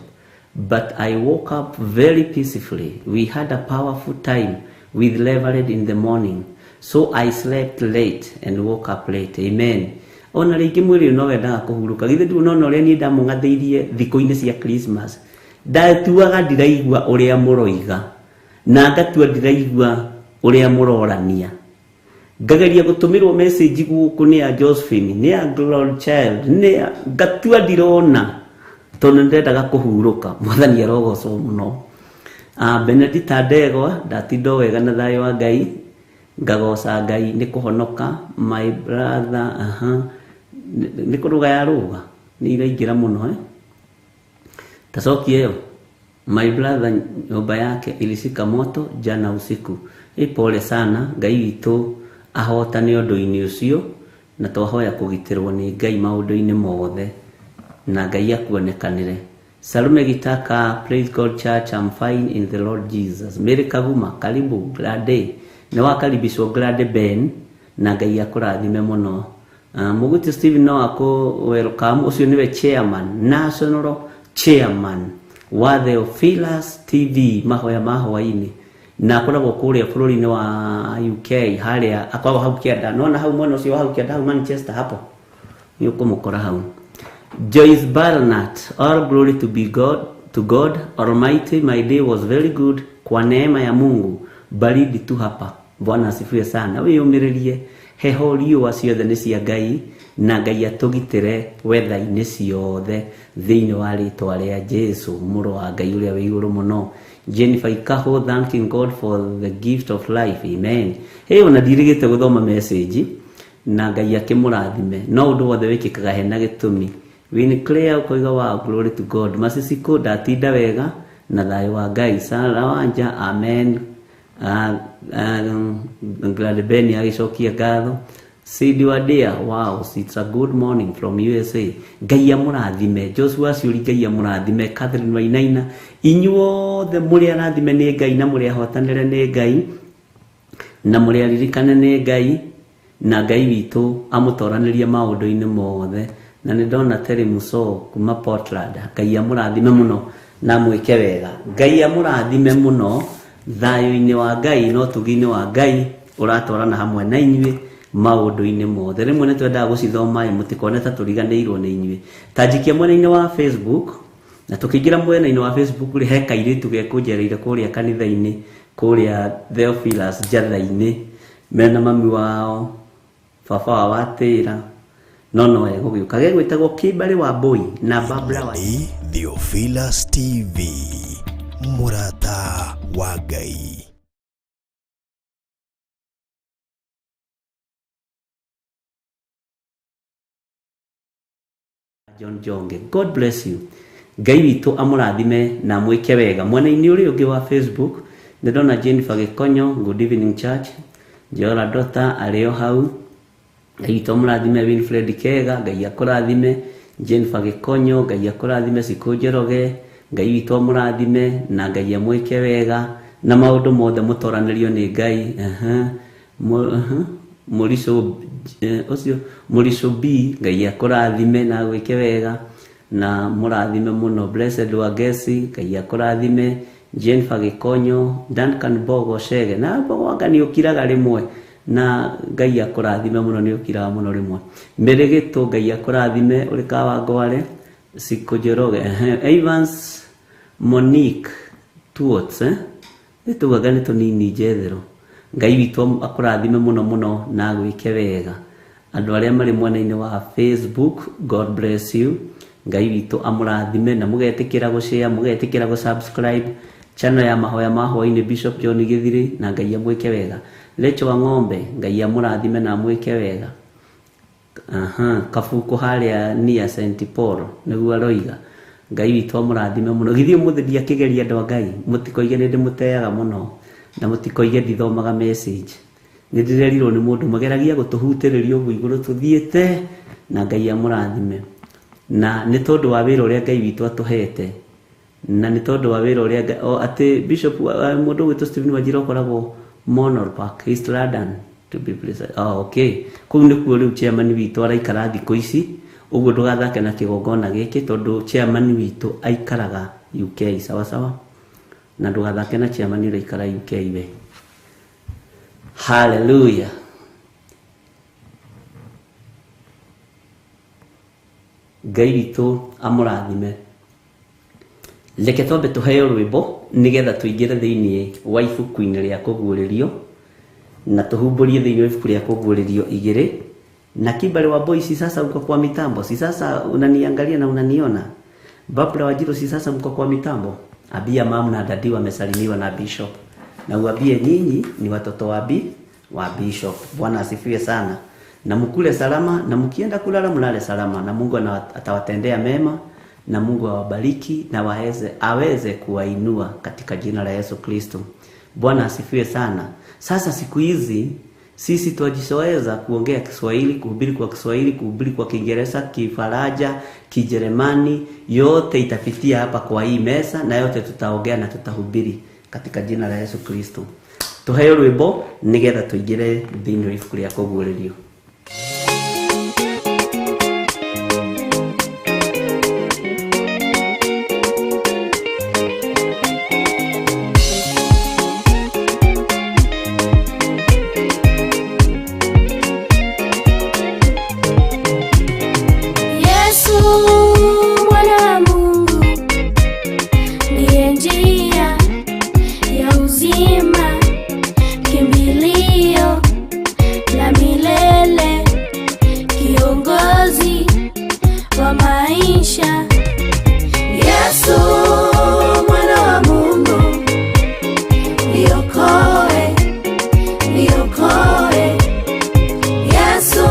but I woke up very peacefully. We had a powerful time with Reverend in the morning, so I slept late and woke up late. Amen. Ona rĩngĩ mwĩrĩ no wendaga kũhurũka. Githĩ ndũrĩ ũrona ũrĩa niĩ ndamũng'athĩirie thikũ-inĩ cia Christmas? Ndatuaga ndiraigua ũrĩa mũroiga, na ngatua ndiraigua ũrĩa mũrorania. Ngageria gũtũmĩrwo message gũkũ nĩ ya Josephine, nĩ ya Glory Child, nĩ ya ngatua ndirona tondũ nĩndendaga kũhurũka. Mwathani arogocwo mũno. Benedita Ndegwa, ndatinda o wega na thayũ wa Ngai, ngagoca Ngai nĩ kũhonoka. My brother, aha, nĩ kũrũga ya rũga, nĩ iraingĩra mũno Tacokia ĩyo. My brother nyũmba yake ilishika moto jana usiku. Pole sana, Ngai witũ ahotane ũndũ-inĩ ũcio, na twahoya kũgitĩrwo nĩ Ngai maũndũ-inĩ mothe, na Ngai akuonekanĩre. Salome Gitaka, praise God Church, I'm fine in the Lord Jesus. Mary Kaguma, karibu Glade. Nĩ wakaribishwo Glade Ben, na Ngai akũrathime mũno. Mũguti Stephen no akũ welcome, ũcio nĩwe chairman, national chairman wa Theophilus TV, mahoya ma hwaĩ-inĩ, na akoragwo kũrĩa bũrũri-inĩ wa UK, harĩa akoragwo hau kĩanda, nona hau mwena ũcio wa hau kĩanda, hau Manchester hapo nĩ ũkũmũkora hau. Joyce Barnett, all glory to be God, to God Almighty, my day was very good kwa neema ya Mungu, baridi tu hapa. Bwana asifiwe sana. Wĩyũmĩrĩrie, heho riũa ciothe nĩ cia Ngai, na Ngai atũgitĩre wetha-inĩ ciothe thĩinĩ wa rĩtwa rĩa Jesu mũrũ wa Ngai ũrĩa wĩ igũrũ mũno. Jennifer Ikaho, thanking God for the gift of life. Amen. Hey, ona ndirigĩte gũthoma message, na Ngai akĩmũrathime. No ũndũ wothe wĩkĩkaga hena gĩtũmi. Winnie Claire ũkoiga wow, glory to God. Masisiko, ndatinda wega na thayũ wa Ngai. Sarah Wanja, amen. Glad Ben agĩcokia ngatho. Sidi Wadia, wow, it's a good morning from USA. Ngai amũrathime. Joshua Ciũri, Ngai amũrathime. Catherine Wainaina, inyuothe mũrĩ arathime nĩ Ngai, na mũrĩ ahotanĩre nĩ Ngai, na mũrĩ aririkane nĩ Ngai, na Ngai witũ amũtoranĩrie maũndũ-inĩ mothe. Na nĩ ndona Terry Muso kuma Portland. Ngai amũrathime mũno na amwĩke wega. Ngai amũrathime mũno thayũ-inĩ wa Ngai na ũtugi-inĩ wa Ngai ũratwarana hamwe na inyuĩ maũndũ-inĩ mothe. Rĩmwe nĩ twendaga gũcithoma, ĩ mũtikone ta tũriganĩirwo nĩ inyuĩ. Ta njikia mwena-inĩ wa Facebook, na tũkĩingĩra mwena-inĩ wa Facebook rĩ, he kairĩtu gekũnjereire kũrĩa kanitha-inĩ, kũrĩa Theophilus Njatha-inĩ, mena mami wao, baba wao watĩra, no no egũgĩũka. Gegwĩtagwo Kimberly Wambui na Barbara wa Nĩ Theophilus TV, mũrata wa Ngai. John Jonge. God bless you. Ngai witũ amũrathime na amwĩke wega. Mwena-inĩ ũrĩa ũngĩ wa Facebook nĩ ndona Jennifer Gĩkonyo, good evening church. Jola Dota arĩ o hau. Ngai witũ amũrathime. Winfred Kega, Ngai akũrathime. Jennifer Gĩkonyo, Ngai akũrathime. Cikũ Njoroge, Ngai witũ amũrathime na Ngai amwĩke wega, na maũndũ mothe mũtoranĩrio nĩ Ngai. Mũrico ũcio Mũrico B, Ngai akũrathime na agwĩke wega na mũrathime mũno. Blessed Wangeci, Ngai akũrathime. Jennifer Gĩkonyo, Duncan Bogo Chege, na Bogo anga nĩ ũkiraga rĩmwe, na Ngai akũrathime mũno, nĩ ũkiraga mũno rĩmwe. Mary Gĩtũ, Ngai akũrathime ũrĩ Kawangware. Cikũ Njoroge, Evans Monique Tuots, nĩ tugaga nĩ tũnini njetherũ. Ngai witũ akũrathime mũno mũno na agwĩke wega. Andũ arĩa marĩ mwena-inĩ wa Facebook, God bless you. Ngai witũ amũrathime na mũgetĩkĩra gũshare, mũgetĩkĩra gũsubscribe channel ya mahoya ma hwaĩ-inĩ Bishop John Gĩthiri, na Ngai amwĩke wega. Lecho wa Ng'ombe, Ngai amũrathime na amwĩke wega. Kabuku harĩa near St Paul nĩguo aroiga. Ngai witũ amũrathime mũno. Githĩ ũmũthĩ ndiakĩgeria andũ a Ngai, mũtikoige nĩ ndĩmũteaga mũno na mũtikoige ndithomaga message. Nĩ ndĩrerirwo nĩ mũndũ mageragia gũtũhutĩrĩria ũguo igũrũ tũthiĩte, na Ngai amũrathime. Na nĩ tondũ wa wĩra ũrĩa Ngai witũ atũhete, na nĩ tondũ wa wĩra ũrĩa Ngai, o atĩ Bishop mũndũ ũgwĩtwo Stephen Wanjira ũkoragwo Monal Park, East London to be precise. Oh, okay. Kũu nĩkuo rĩu chairman witũ araikara thikũ ici, ũguo ndũgathake na kĩgongona gĩkĩ tondũ chairman witũ aikaraga UK, sawa sawa? Na ndũgathake na chairman ũraikara UK we. Hallelujah. Ngai witũ amũrathime. Reke twambe tũheo rwĩmbo nĩgetha tũingĩre thĩinĩ wa ibuku-inĩ rĩa kũguũrĩrio na tũhumbũrie thĩinĩ wa ibuku rĩa kũguũrĩrio 2. Na Kibali wa Boys, sasa uko kwa mitambo, si sasa unaniangalia na unaniona. Babla Wanjiru, si sasa mko kwa mitambo. Abia mamu na dadi wamesalimiwa na Bishop, na uambie nyinyi ni watoto wa Bishop. Bwana asifiwe sana. Na mkule salama, na mkienda kulala mlale salama, na Mungu atawatendea mema, na Mungu awabariki na aweze kuwainua katika jina la Yesu Kristo. Bwana asifiwe sana. Sasa siku hizi sisi twajizoeza kuongea Kiswahili, kuhubiri kwa Kiswahili, kuhubiri kwa Kiingereza, Kifaraja, Kijerumani, yote itapitia hapa kwa hii meza, na yote tutaongea na tutahubiri katika jina la Yesu Kristo. Tuheo rwĩmbo nigetha tuingire thĩinĩ wa ibuku rĩa kũguũrĩrio. Yesu mwana wa Mungu ndiye njia ya uzima, kimbilio la milele, kiongozi wa maisha. Yesu mwana wa Mungu, niokoe, niokoe. Yesu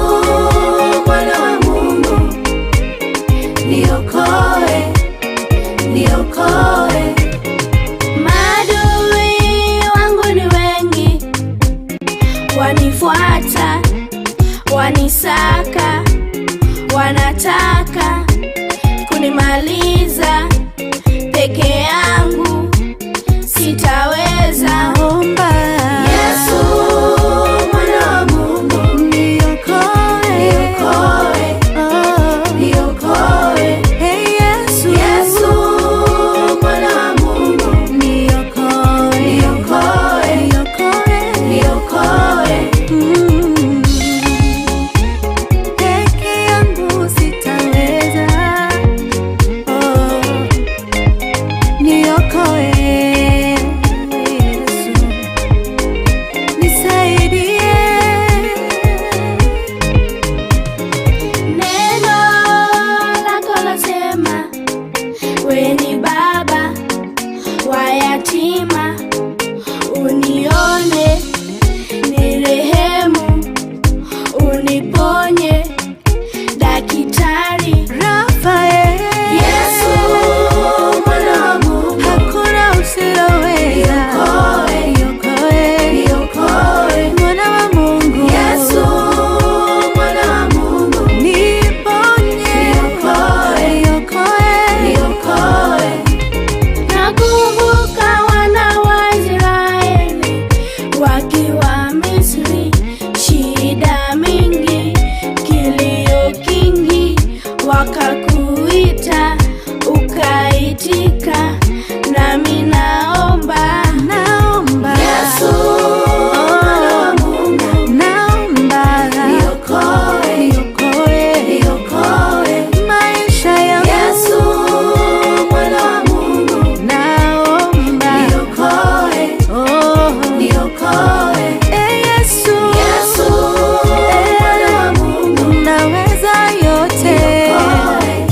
mwana wa Mungu, niokoe, niokoe. Maadui wangu ni wengi, wanifuata, wanisaka, wanataka kunimaliza. Peke yangu sitaweza. Omba Yesu mwana wa Mungu, niokoe, niokoe, oh, niokoe. Hey Yesu, Yesu mwana wa Mungu, niokoe, niokoe, niokoe, niokoe. Peke yangu sitaweza, oh, niokoe Yesu, nisaidie. Neno lako lasema, we ni baba wa yatima, unione nirehemu, uniponye daktari. Rafael, Yesu mwana wa Mungu, hakuna usiloweza, Niokoe, niokoe, niokoe. mwana wa Mungu, Yesu mwana wa Mungu, niponye, Niokoe, niokoe, niokoe. Nakumbuka wana wa Israeli wakiwa Misri, shida mingi, kilio kingi, wakakuita ukaitika, nami naomba, naomba, Yesu mwana wa Mungu, naomba, niokoe, niokoe, niokoe. maisha yangu, Yesu mwana wa Mungu, naomba, niokoe, oh, niokoe. eh, Yesu, Yesu mwana wa Mungu, unaweza yote, niokoe,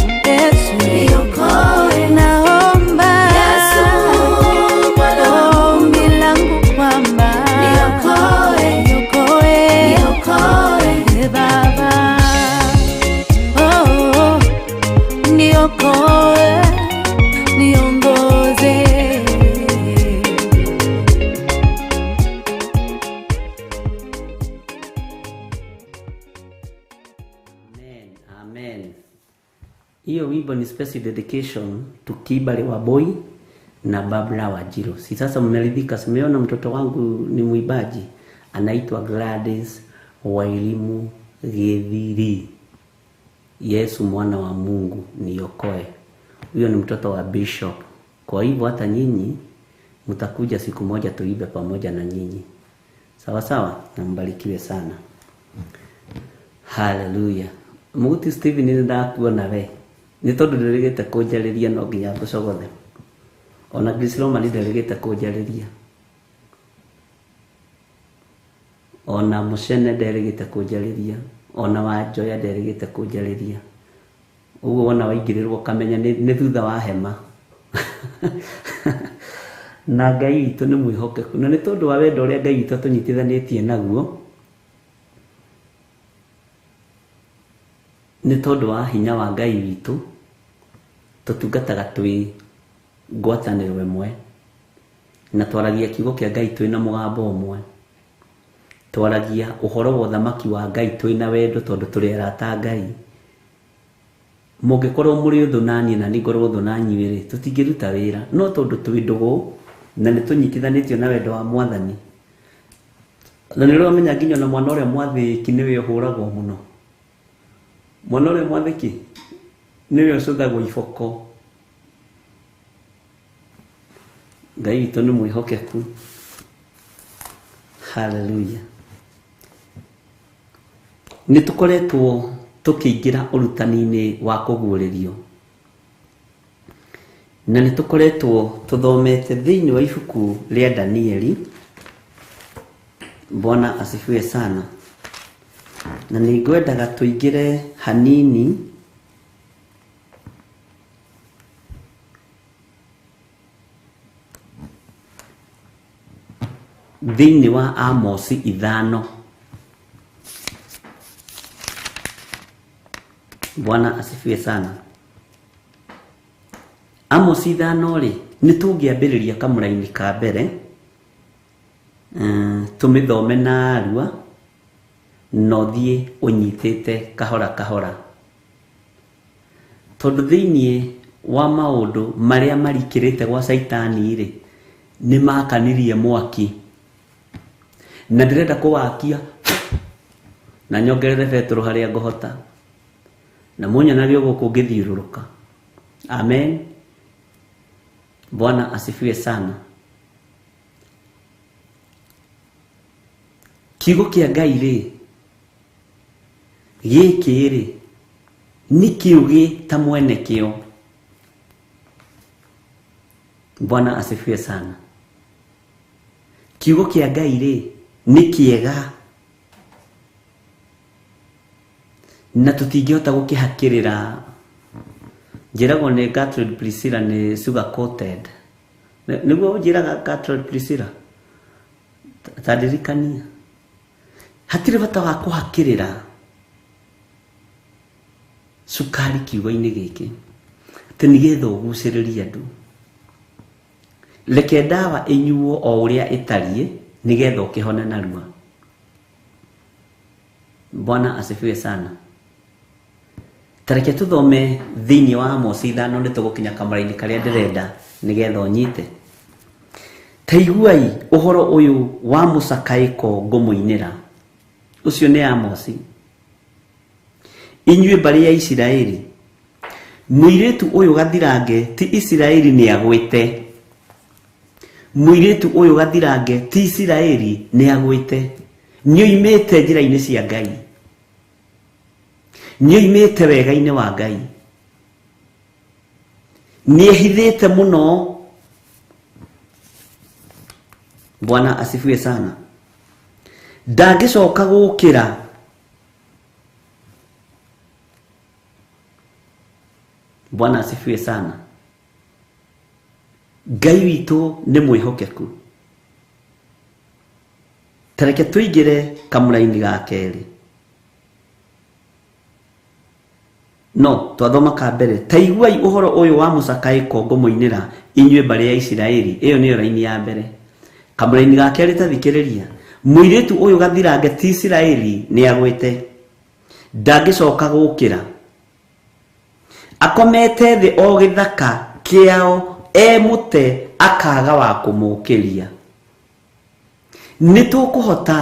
Hiyo wimbo ni special dedication to Kibale Waboi na Babla Wanjiru. Si sasa mmeridhika? Simeona mtoto wangu ni mwimbaji, anaitwa Gladys Wairimu Githiri. Yesu mwana wa Mungu niokoe. Huyo ni mtoto wa bishop. Kwa hivyo hata nyinyi mtakuja siku moja tuibe pamoja na nyinyi. Sawa sawa, na mbarikiwe sana. Haleluya. Muguti Steven nĩ ndakuona we. Nĩ tondũ ndĩrĩgĩte kũnjarĩria no nginya ngũcogothe. Ona Grace Roman ndĩrĩgĩte kũnjarĩria. Ona Mũcene nderĩgĩte kũnjarĩria. Ona Wanjoya nderĩgĩte kũnjarĩria. Ũguo wona waingĩrĩrwo ũkamenya nĩ thutha wa hema. Na Ngai witũ nĩ mwĩhokeku. Na nĩ tondũ wa wendo ũrĩa Ngai witũ atũnyitithanĩtie naguo, nĩ tondũ wa hinya wa Ngai witũ, tũtungataga twĩ ngwatanĩro ĩmwe, na twaragia kiugo kĩa Ngai twĩna mũgambo ũmwe. Twaragia ũhoro wa ũthamaki wa Ngai twĩna wendo tondũ tũrĩ arata a Ngai. Mũngĩkorwo mũrĩ ũthũ na niĩ na niĩ ngorwo ũthũ na inyuĩ rĩ, tũtingĩruta wĩra. No tondũ twĩ ndũgũ na nĩ tũnyitithanĩtio na wendo wa Mwathani. Na nĩ ũramenya nginya ona mwana ũrĩa mwathĩki nĩwe ũhũragwo mũno. Mwana ũrĩa mwathĩki nĩwe ũcũthagwo iboko. Ngai witũ nĩ mwĩhokeku. Hallelujah. Nĩ tũkoretwo tũkĩingĩra ũrutani-inĩ wa kũguũrĩrio. Na nĩ tũkoretwo tũthomete thĩinĩ wa ibuku rĩa Danieli. Bwana asifiwe sana. Na nĩ ngwendaga tũingĩre hanini thĩinĩ wa Amosi 5. Bwana asifiwe sana. Amosi 5 rĩ, nĩ tũngĩambĩrĩria kamũraini ka mbere, tũmĩthome narua, na ũthiĩ ũnyitĩte kahora kahora. Tondũ thĩinĩ wa maũndũ marĩa marikĩrĩte gwa Caitani rĩ, nĩ makanirie mwaki. Na ndĩrenda kũwakia na nyongerere betũrũ harĩa ngũhota. Na mũnyonage ũguo kũngĩthiũrũrũka. Amen. Bwana asifiwe sana. Kiugo kĩa Ngai rĩ, gĩkĩ rĩ, nĩ kĩũgĩ ta mwene kĩo. Bwana asifiwe sana. Kiugo kĩa Ngai rĩ, nĩ kĩega na tũtingĩhota gũkĩhakĩrĩra. Njĩragwo nĩ Gertrude Priscilla nĩ sugar coated. Nĩguo ũnjĩraga Gertrude Priscilla? Ta ndirikania. Hatirĩ bata wa kũhakĩrĩra cukari kiugo-inĩ gĩkĩ atĩ nĩgetha ũgucĩrĩrie andũ. Reke ndawa ĩnyuo o ũrĩa ĩtariĩ nĩgetha ũkĩhone narua. Bwana asifiwe sana. Tareke tũthome thĩinĩ wa Amosi 5 nĩ tũgũkinya kamũra-inĩ karĩa ndĩrenda nĩgetha ũnyite. Ta iguai ũhoro ũyũ wa mũcakaĩko ngũmũinĩra. Ũcio nĩ Amosi. Inyuĩ mbarĩ ya Isiraeli, mũirĩtu ũyũ gathirange ti Isiraeli nĩagwĩte. Mũirĩtu ũyũ gathirange ti Isiraeli nĩagwĩte. Nĩoimĩte njĩra-inĩ cia Ngai. Nĩoimĩte wega-inĩ wa Ngai. Nĩehithĩte mũno. Bwana asifiwe sana. Ndangĩcoka gũkĩra. Bwana asifiwe sana. Ngai witũ nĩ mwĩhokeku. Ta reke tũingĩre kamũra-inĩ ga kerĩ. No twathoma ka mbere. Ta iguai ũhoro ũyũ wa mũcakaĩko ngũmũinĩra inyuĩ mbarĩ ya Isiraeli. Ĩyo nĩyo raini ya mbere. Kamũra-inĩ ga kerĩ ta thikĩrĩria. Mũirĩtu ũyũ gathirange ti Isiraeli nĩagwĩte. Ndangĩcoka gũkĩra. Akomete thĩ o gĩthaka kĩao e mũte akaga wa kũmũkĩria. Nĩ tũkũhota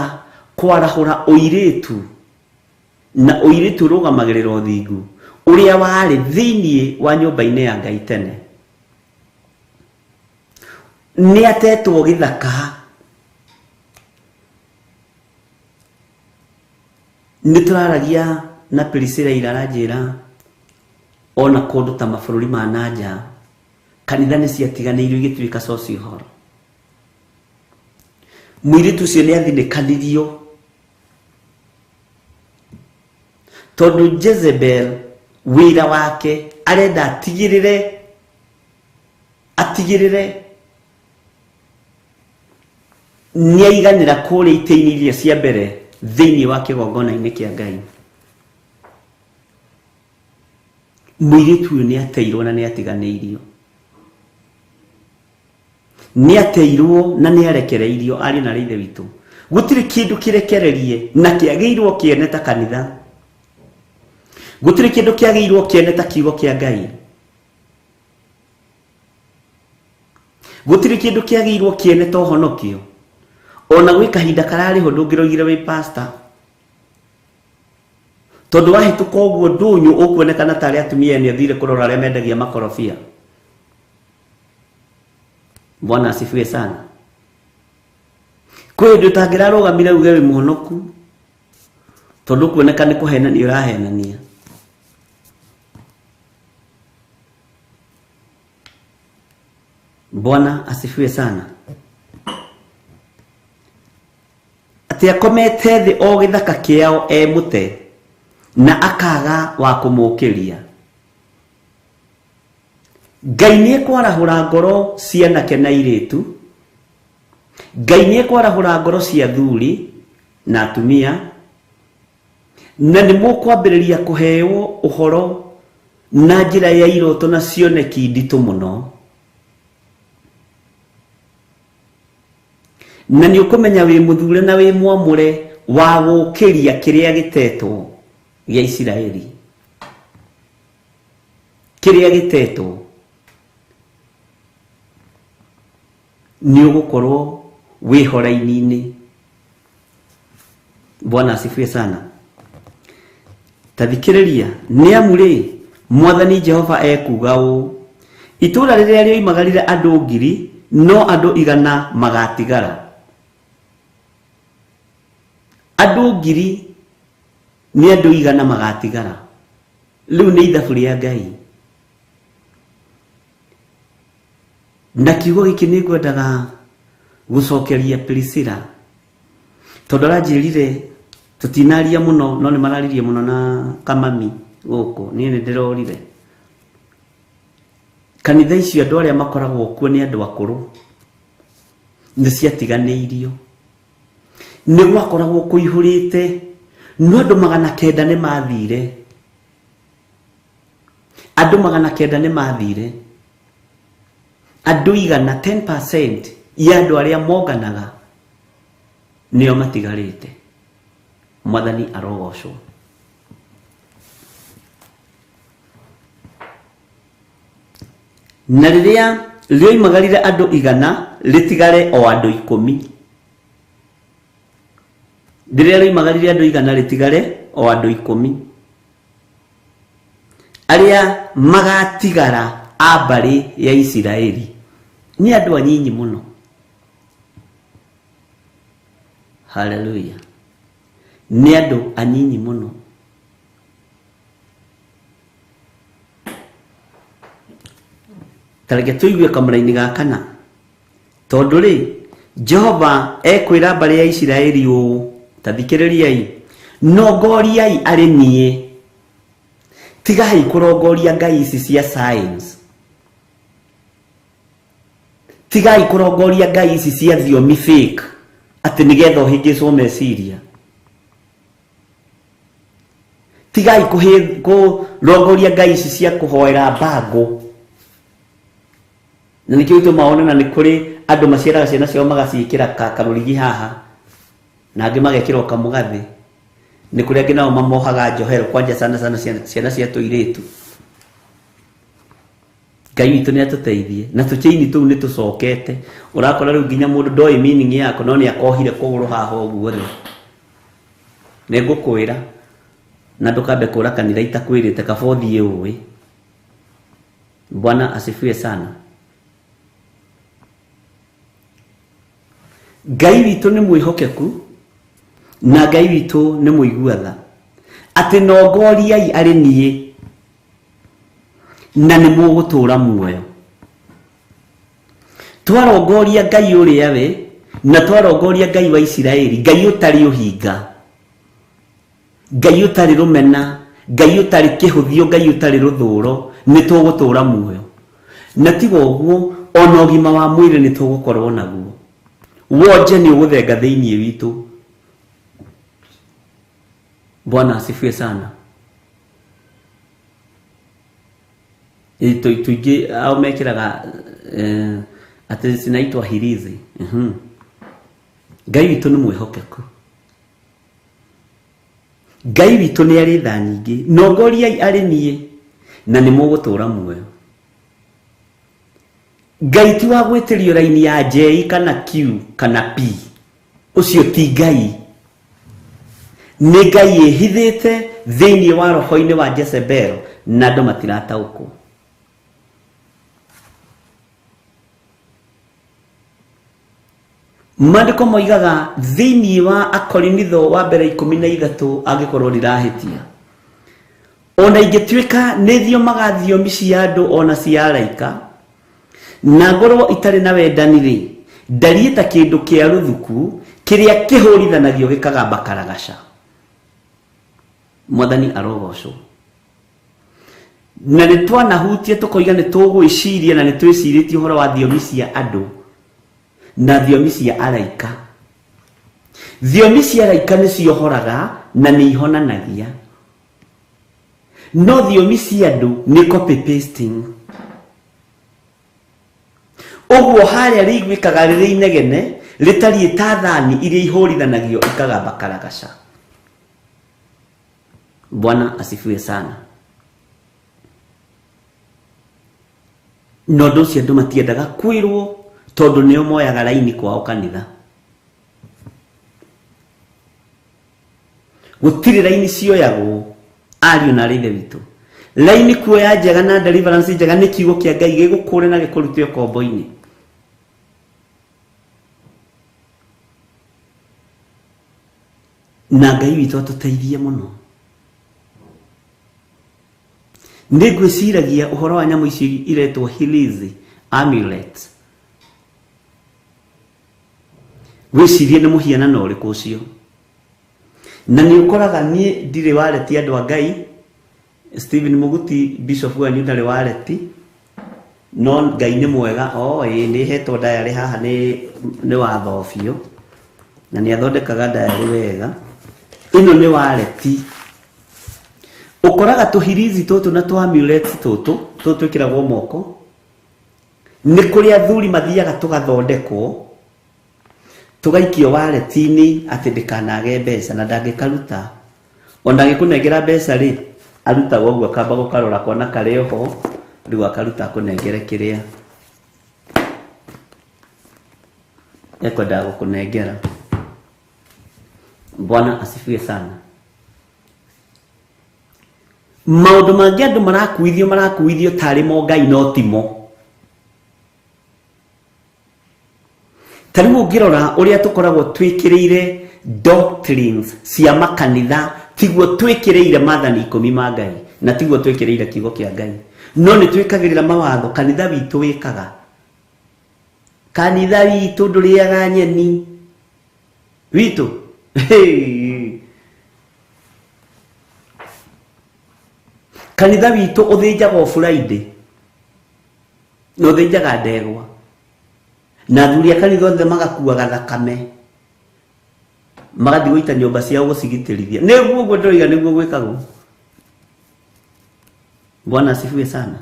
kwarahũra ũirĩtu na ũirĩtu ũrũgamagĩrĩra ũthingu ũrĩa warĩ thĩinĩ wa nyũmba-inĩ ya Ngai tene. Nĩ atetwo gĩthaka. Nĩ tũraragia na Priscilla ira aranjĩra ona kũndũ ta mabũrũri ma nanja kanitha nĩ ciatiganĩirio igĩtuĩka social hall. Mũirĩtu ũcio nĩ athinĩkanirio tondũ Jezebel wĩra wake arenda atigĩrĩre atigĩrĩre nĩ aiganĩra kũrĩa itĩ-inĩ iria cia mbere thĩinĩ wa kĩgongona-inĩ kĩa Ngai. Mũirĩtu ũyũ nĩ ateirwo na nĩ atiganĩirio. Nĩ ateirwo na nĩ arekereirio ariũ na aarĩ a Ithe witũ. Gũtirĩ kĩndũ kĩrekererie na kĩagĩrĩirwo kĩene ta kanitha. Gũtirĩ kĩndũ kĩagĩrĩirwo kĩene ta kiugo kĩa Ngai. Gũtirĩ kĩndũ kĩagĩrĩirwo kĩene ta ũhonokio. Ona gwĩ kahinda kararĩho ndũngĩroigire wĩ pastor. Tondũ wahĩtũka ũguo ndũnyũ ũkuonekana tarĩ atumia ene athire kũrora arĩa mendagia makorobia. Bwana asifiwe sana. Kwĩ hĩndĩ ũtangĩrarũgamire uge wĩ mũhonoku tondũ kuoneka nĩ kũhenania ũrahenania. Bwana asifiwe sana. Atĩ akomete thĩ o gĩthaka kĩao e mũte na akaga wa kũmũkĩria. Ngai nĩ ekwarahũra ngoro cia anake na airĩtu. Ngai nĩ ekwarahũra ngoro cia athuri na atumia, na nĩ mũkwambĩrĩria kũheo ũhoro na njĩra ya iroto na cioneki nditũ mũno. Na nĩ ũkũmenya wĩ mũthure na wĩ mwamũre wa gũkĩria kĩrĩa gĩtetwo gĩa Isiraeli. Kĩrĩa gĩtetwo nĩ ũgũkorwo wĩ horaini-inĩ. Bwana asifiwe sana. Ta thikĩrĩria, nĩ amu rĩ, Mwathani Jehova ekuuga ũũ, itũũra rĩrĩa rĩoimagarire andũ 1,000, no andũ 100 magatigara. Andũ 1,000 nĩ andũ 100 magatigara. Rĩu nĩ ithabu rĩa Ngai. Na kiugo gĩkĩ nĩ ngwendaga gũcokeria Priscilla, tondũ aranjĩrire tũtinaria mũno, no nĩ mararirie mũno na kamami gũkũ, niĩ nĩ ndĩrorire. Kanitha icio andũ arĩa makoragwo kuo nĩ andũ akũrũ, nĩ ciatiganĩirio. Nĩ gwakoragwo kũihũrĩte, no andũ 900 nĩ mathire. Andũ 900 nĩ mathire. Andũ 100, 10% ya andũ arĩa monganaga nĩo matigarĩte. Mwathani arogocwo. Na rĩrĩa rĩoimagarire andũ 100 rĩtigare o andũ 10. Rĩrĩa rĩoimagarire andũ 100 rĩtigare o andũ 10. Arĩa magatigara a mbarĩ ya Isiraeli nĩ andũ anyinyi mũno. Haleluya. Nĩ andũ anyinyi mũno. Ta reke tũigue kamũraini ga kana. Tondũ rĩ, Jehova ekwĩra mbarĩ ya Isiraeli ũũ, ta thikĩrĩriai, nongoriai arĩ niĩ. Tigai kũrongoria ngai ici cia science. Tigai kũrongoria ngai ici cia thiomi fake atĩ nĩgetha ũhĩngĩcwo meciria. Tigai kũrongoria ngai ici cia kũhoera mbango. Na nĩkĩo gĩtũmaga wone na nĩ kũrĩ andũ maciaraga ciana ciao magaciĩkĩra karũrigi haha, na angĩ magekĩra o kamũgathĩ. Nĩ kũrĩ angĩ nao mamohaga njohero, kwanja sana sana ciana cia tũirĩtu. Ngai witũ nĩ atũteithie na tũchaini tũu nĩ tũcokete. Ũrakora rĩu nginya mũndũ ndoĩ meaning yako no nĩ akohire kũgũrũ haha ũguo rĩ. Nĩ ngũkwĩra na ndũkambe kũra kanitha itakwĩrĩte kaba ũthiĩ ũĩ. Bwana asifiwe sana. Ngai witũ nĩ mwĩhokeku na Ngai witũ nĩ mũigua tha, atĩ nongoriai arĩ niĩ na nĩ mũgũtũũra muoyo. Twarongoria Ngai ũrĩa we na twarongoria Ngai wa Isiraeli, Ngai ũtarĩ ũhinga, Ngai ũtarĩ rũmena, Ngai ũtarĩ kĩhũthio, Ngai ũtarĩ rũthũro, nĩ tũgũtũũra muoyo. Na tiga ũguo, ona ũgima wa mwĩrĩ nĩ tũgũkorwo naguo. Wonje nĩ ũgũthenga thĩinĩ witũ. Bwana asifiwe sana. Tuingĩ ao mekĩraga atĩ cinaitwa hirizi. Ngai witũ nĩ mwĩhokeku. Ngai witũ nĩ arĩ tha nyingĩ. Nongoriai arĩ niĩ na nĩ mũgũtũũra muoyo. Ngai ti wa gwĩtĩrio raini ya J kana Q kana P. Ũcio ti Ngai. Nĩ Ngai ĩhithĩte thĩinĩ wa roho-inĩ wa Jezebel na andũ matirataũkwo. Maandĩko moigaga thĩinĩ wa Akorinitho wa mbere 13 angĩkorwo ndirahĩtia, ona ingĩtuĩka nĩ thiomaga thiomi cia andũ ona cia araika na ngorwo itarĩ na wendani rĩ, ndariĩ ta kĩndũ kĩa rũthuku kĩrĩa kĩhũrithanagio gĩkagamba karagaca. Mwathani arogocwo. Na nĩ twanahutia tũkoiga nĩ tũgwĩciria na nĩ twĩcirĩtie ũhoro wa thiomi cia andũ na thiomi cia araika. Thiomi cia araika nĩ ciohoraga na nĩ ihonanagia, no thiomi cia andũ nĩ copy pasting. Ũguo harĩa rĩiguĩkaga rĩrĩ inegene rĩtariĩ ta thani iria ihũrithanagio ikagamba karagaca. Bwana asifiwe sana. Na ũndũ ũcio andũ matiendaga kwĩrwo tondũ nĩo moyaga raini kwao kanitha. Gũtirĩ raini cioyagwo ariũ na arĩ ithe witũ. Raini kuoya njega na deliverance njega nĩ kiugo kĩa Ngai gĩgũkũre na gĩkũrute ũkombo-inĩ. Na Ngai witũ atũteithie mũno. Nĩ ngwĩciragia ũhoro wa nyamũ ici iretwo hilizi amulet. Wĩcirie nĩ mũhianano ũrĩkũ ũcio. Na nĩ ũkoraga niĩ ndirĩ wareti andũ a Ngai. Stephen Muguti bishop wanyu ndarĩ wareti, no Ngai nĩ mwega. O ĩ nĩ hetwo diary haha nĩ watho biũ na nĩ athondekaga diary wega. Ĩno nĩ wareti. Ũkoraga tũhirizi tũtũ na tũ amulets tũtũ tũtũ twĩkĩragwo moko, nĩ kũrĩ athuri mathiaga tũgathondekwo tũgaikio wareti-inĩ atĩ ndĩkanage mbeca na ndangĩkaruta. Ona angĩkũnengera mbeca rĩ, arutaga ũguo akamba gũkarora kona karĩ oho, rĩu akaruta akũnengere kĩrĩa ekwendaga gũkũnengera. Bwana asifiwe sana. Maũndũ mangĩ andũ marakuithio marakuithio tarĩ mo Ngai no timo. Ta rĩu ũngĩrora ũrĩa tũkoragwo twĩkĩrĩire doctrines cia makanitha, tiguo twĩkĩrĩire maathani 10 ma Ngai na tiguo twĩkĩrĩire kiugo kĩa Ngai, no nĩ twĩkagĩrĩra mawatho kanitha witũ wĩkaga. Kanitha witũ ndũrĩaga nyeni witũ. Kanitha witũ ũthĩnjaga o Friday na ũthĩnjaga ndegwa, na athuri a kanitha othe magakuaga thakame magathiĩ gũita nyũmba ciao gũcigitĩrithia. Nĩguo ũguo ndĩroiga nĩguo gwĩkagwo. Bwana asifiwe sana.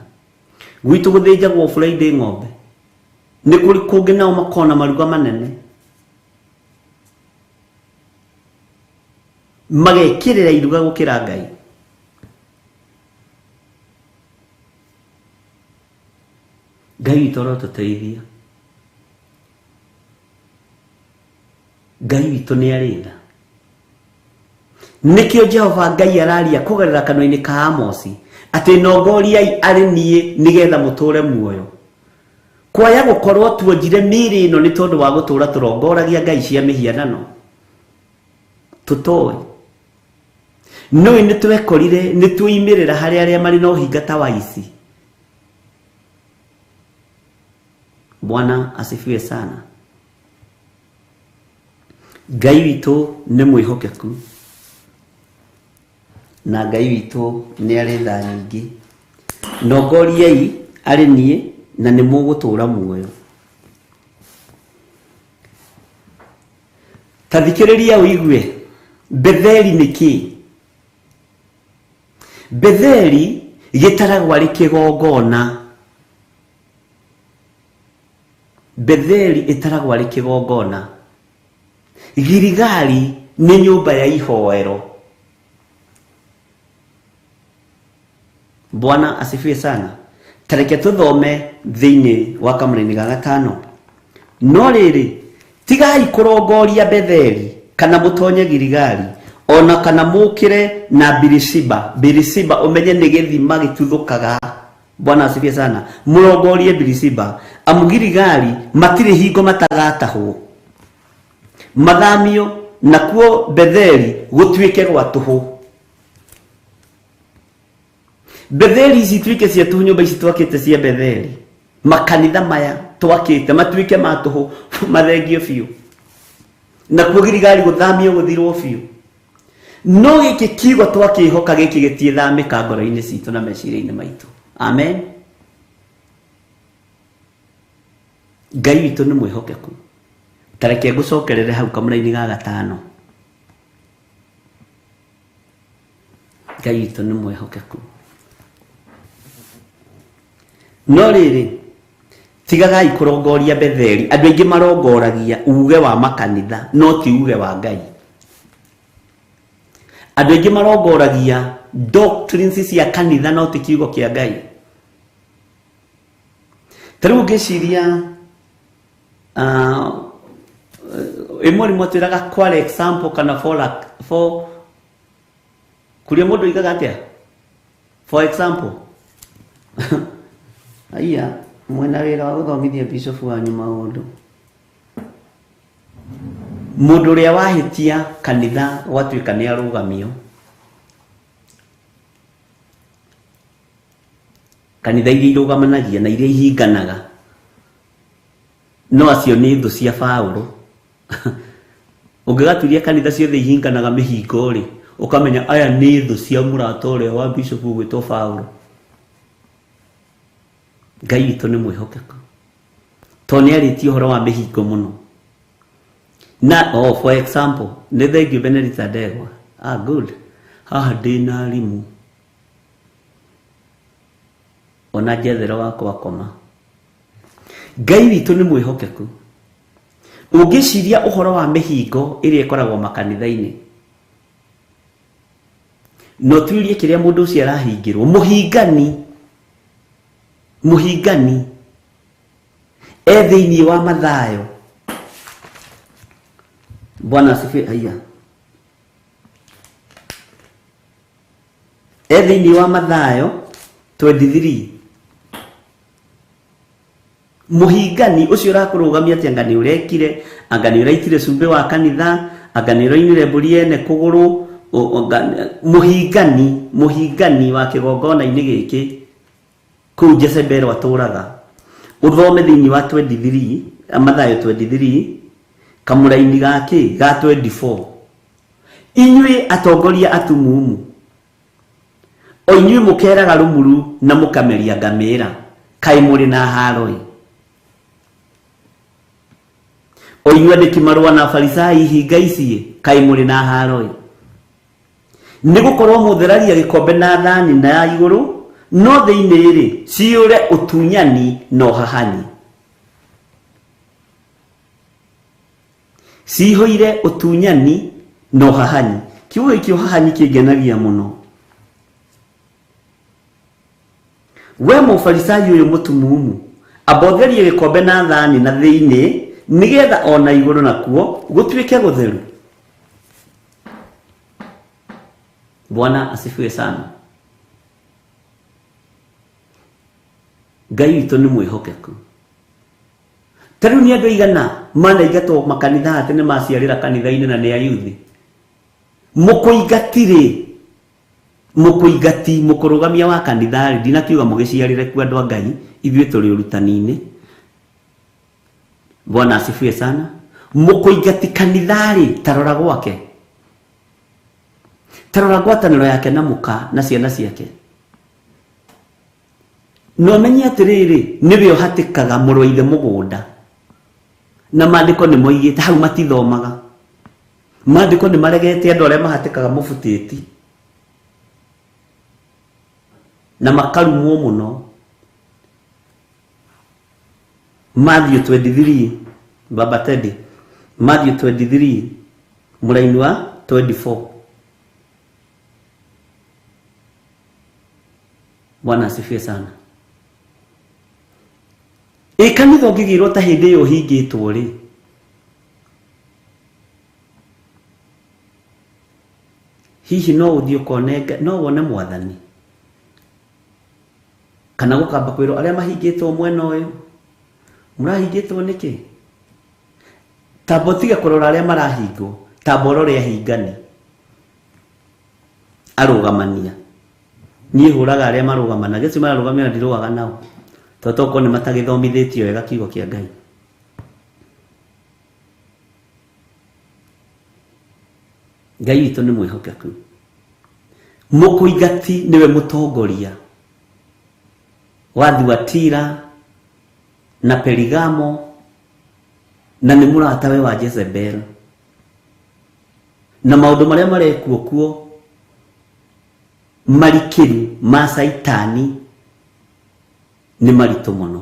Gwitũ gũthĩnjagwo Friday ng'ombe, nĩ kũrĩ kũngĩ nao makona maruga manene magekĩrĩra iruga gũkĩra Ngai. Ngai witũ arotũteithia. Ngai witũ nĩ arĩ tha. Nĩkĩo Jehova Ngai araria kũgerera kanua-inĩ ka Amosi atĩ nongoriai arĩ niĩ nĩgetha mũtũre muoyo. Kwaya gũkorwo tuonjire mĩĩrĩ ĩno nĩ tondũ wa gũtũra tũrongoragia ngai cia mĩhianano tũtoĩ. Nũĩ nĩ twekorire nĩ tuoimĩrĩra harĩ arĩa marĩ na ũhinga ta wa ici. Bwana asifiwe sana. Ngai witũ nĩ mwĩhokeku na Ngai witũ nĩ arĩ tha nyingĩ. Nongoriai arĩ niĩ na nĩ mũgũtũra muoyo. Ta thikĩrĩria ũigue, Betheli nĩ kĩĩ? Betheli gĩtaragwo arĩ kĩgongona. Betheli ĩtaragwo arĩ kĩgongona. Giligali nĩ nyũmba ya ihoero. Bwana asifiwe sana. Tareke tuthome thĩinĩ wa kamũraini ga gatano. No rĩrĩ, tigai kũrongoria Betheli kana mũtonye Giligali ona kana mũkĩre na Birishiba. Birishiba ũmenye nĩ gĩthima gĩtuthũkaga. Bwana asifiwe sana. Mũrongorie Birishiba amu Giligali matirĩ hingo matagatahwo mathamio nakuo Betheli gũtuĩke gwa tũhũ. Betheli ici ituĩke cia tũhũ, nyũmba ici twakĩte cia Betheli, makanitha maya twakĩte matuĩke ma tũhũ, mathengio biũ, nakuo Giligali gũthamio gũthirwo biũ. No gĩkĩ kiugo twakĩhoka gĩkĩ gĩtiĩthamĩka ngoro-inĩ citũ na meciria-inĩ maitũ. Amen. Ngai witũ nĩ mwĩhokeku. Ta reke ngũcokerere hau kamũraini ga gatano. Ngai witũ nĩ mwĩhokeku. No rĩrĩ, tigagai kũrongoria Betheli. Andũ aingĩ marongoragia uge wa makanitha no ti uge wa Ngai. Andũ aingĩ marongoragia doctrines cia kanitha no ti kiugo kĩa Ngai. Ta rĩu ũngĩciria ĩ mwarimũ atwĩraga kwa example kana for kũrĩa mũndũ oigaga atĩa? For example. Aiya, mwena wĩra wa gũthomithia bishop wanyu maũndũ. Mũndũ ũrĩa wahĩtia kanitha gwatuĩka nĩ arũgamio, kanitha iria irũgamanagia na iria ihinganaga, no acio nĩ thũ cia Paũlũ. Ũngĩgaturia kanitha ciothe ihinganaga mĩhingo rĩ, ũkamenya aya nĩ thũ cia mũrata ũrĩa wa bishop ũgwĩtwo Paũlũ. Ngai witũ nĩ mwĩhokeku tondũ nĩ arĩtie ũhoro wa mĩhingo mũno. Na oh, for example, nĩ thengiũ Benedicta Ndegwa. Ah, good. Haha ndĩ na arimũ ona njethero wakwa koma. Ngai witũ nĩ mwĩhokeku. Ũngĩciria ũhoro wa mĩhingo ĩrĩa ĩkoragwo makanitha-inĩ, no tuirie kĩrĩa mũndũ ũcio arahingĩrwo. Mũhingani, mũhingani e thĩinĩ wa Mathayo. Bwana asifiwe. Haiya, e thĩinĩ wa Mathayo 23. Mũhingani ũcio ũrakũrũgamia atĩ anga nĩ ũrekire, anga nĩ ũraitire cumbĩ wa kanitha, anga nĩ ũrainire mbũri ene kũgũrũ. Mũhingani, mũhingani wa kĩgongona-inĩ gĩkĩ kũu Jezebel atũraga. Ũthome thĩinĩ wa 23, Mathayo 23 kamũraini ga kĩ ga 24. Inyuĩ atongoria atumumu, o inyuĩ mũkeraga rũmuru na mũkameria ngamĩra, kaĩ mũrĩ na haro-ĩ. O inyuĩ andĩki marũa na Afarisai ihinga ici-ĩ, kaĩ mũrĩ na haro-ĩ. Nĩ gũkorwo mũtheragia gĩkombe na thani na ya igũrũ, no thĩinĩ-rĩ ciyũre ũtunyani na ũhahanyi. Cihũire ũtunyani na ũhahanyi. Kiugo gĩkĩ ũhahanyi kĩngenagia mũno. We mũfarisai ũyũ mũtumumu, Amba ũtherie gĩkombe na thani na thĩinĩ, nĩgetha o na igũrũ nakuo gũtuĩke gũtheru. Bwana asifiwe sana. Ngai witũ nĩ mwĩhokeku. Ta rĩu nĩ andũ aigana manaingatwo makanitha atĩ nĩ maciarĩra kanitha-inĩ na nĩ ayuthi. Mũkũingatirĩ, mũkũingati, mũkũrũgamia wa kanitha-rĩ, ndinakiuga mũgĩciarĩre kuo andũ a Ngai, ithuĩ tũrĩ ũrutani-inĩ. Bwana asifiwe sana. Mũkũingati kanitha-rĩ, ta rora gwake. Ta rora ngwatanĩro yake na mũka na ciana ciake. Na ũmenye atĩrĩrĩ, nĩwe ũhatĩkaga mũrũ wa ithe mũgũnda. Na maandĩko nĩ moigĩte, hau matithomaga. Maandĩko nĩ maregete andũ arĩa mahatĩkaga mũbutĩti. Na makarumwo mũno. Matthew 23, Baba Teddy, Matthew 23, mũraini wa 24. Bwana asifiwe sana. Ĩ kanitha ũngĩgĩrwo ta hĩndĩ ĩyo ũhingĩtwo rĩ, hihi no ũthiĩ ũkone no wone mwathani kana gũkamba kwĩrwo arĩa mahingĩtwo mwena ũyũ mũrahingĩtwo nĩkĩ? Tamba ũtige kũrora arĩa marahingwo, tamba ũrore ahingani arũgamania. Niĩ hũraga arĩa marũgamanagia, acio mararũgamia ndirũaga nao, tondũ tokorwo nĩ matagĩthomithĩtio wega kiugo kĩa Ngai. Ngai witũ nĩ mwĩhokeku. Mũkũingati nĩwe mũtongoria wa Thuatira na Perigamo na nĩ mũratawe wa Jezebel. Na maũndũ marĩa marekwo kuo marikĩru ma Caitani nĩ maritũ mũno.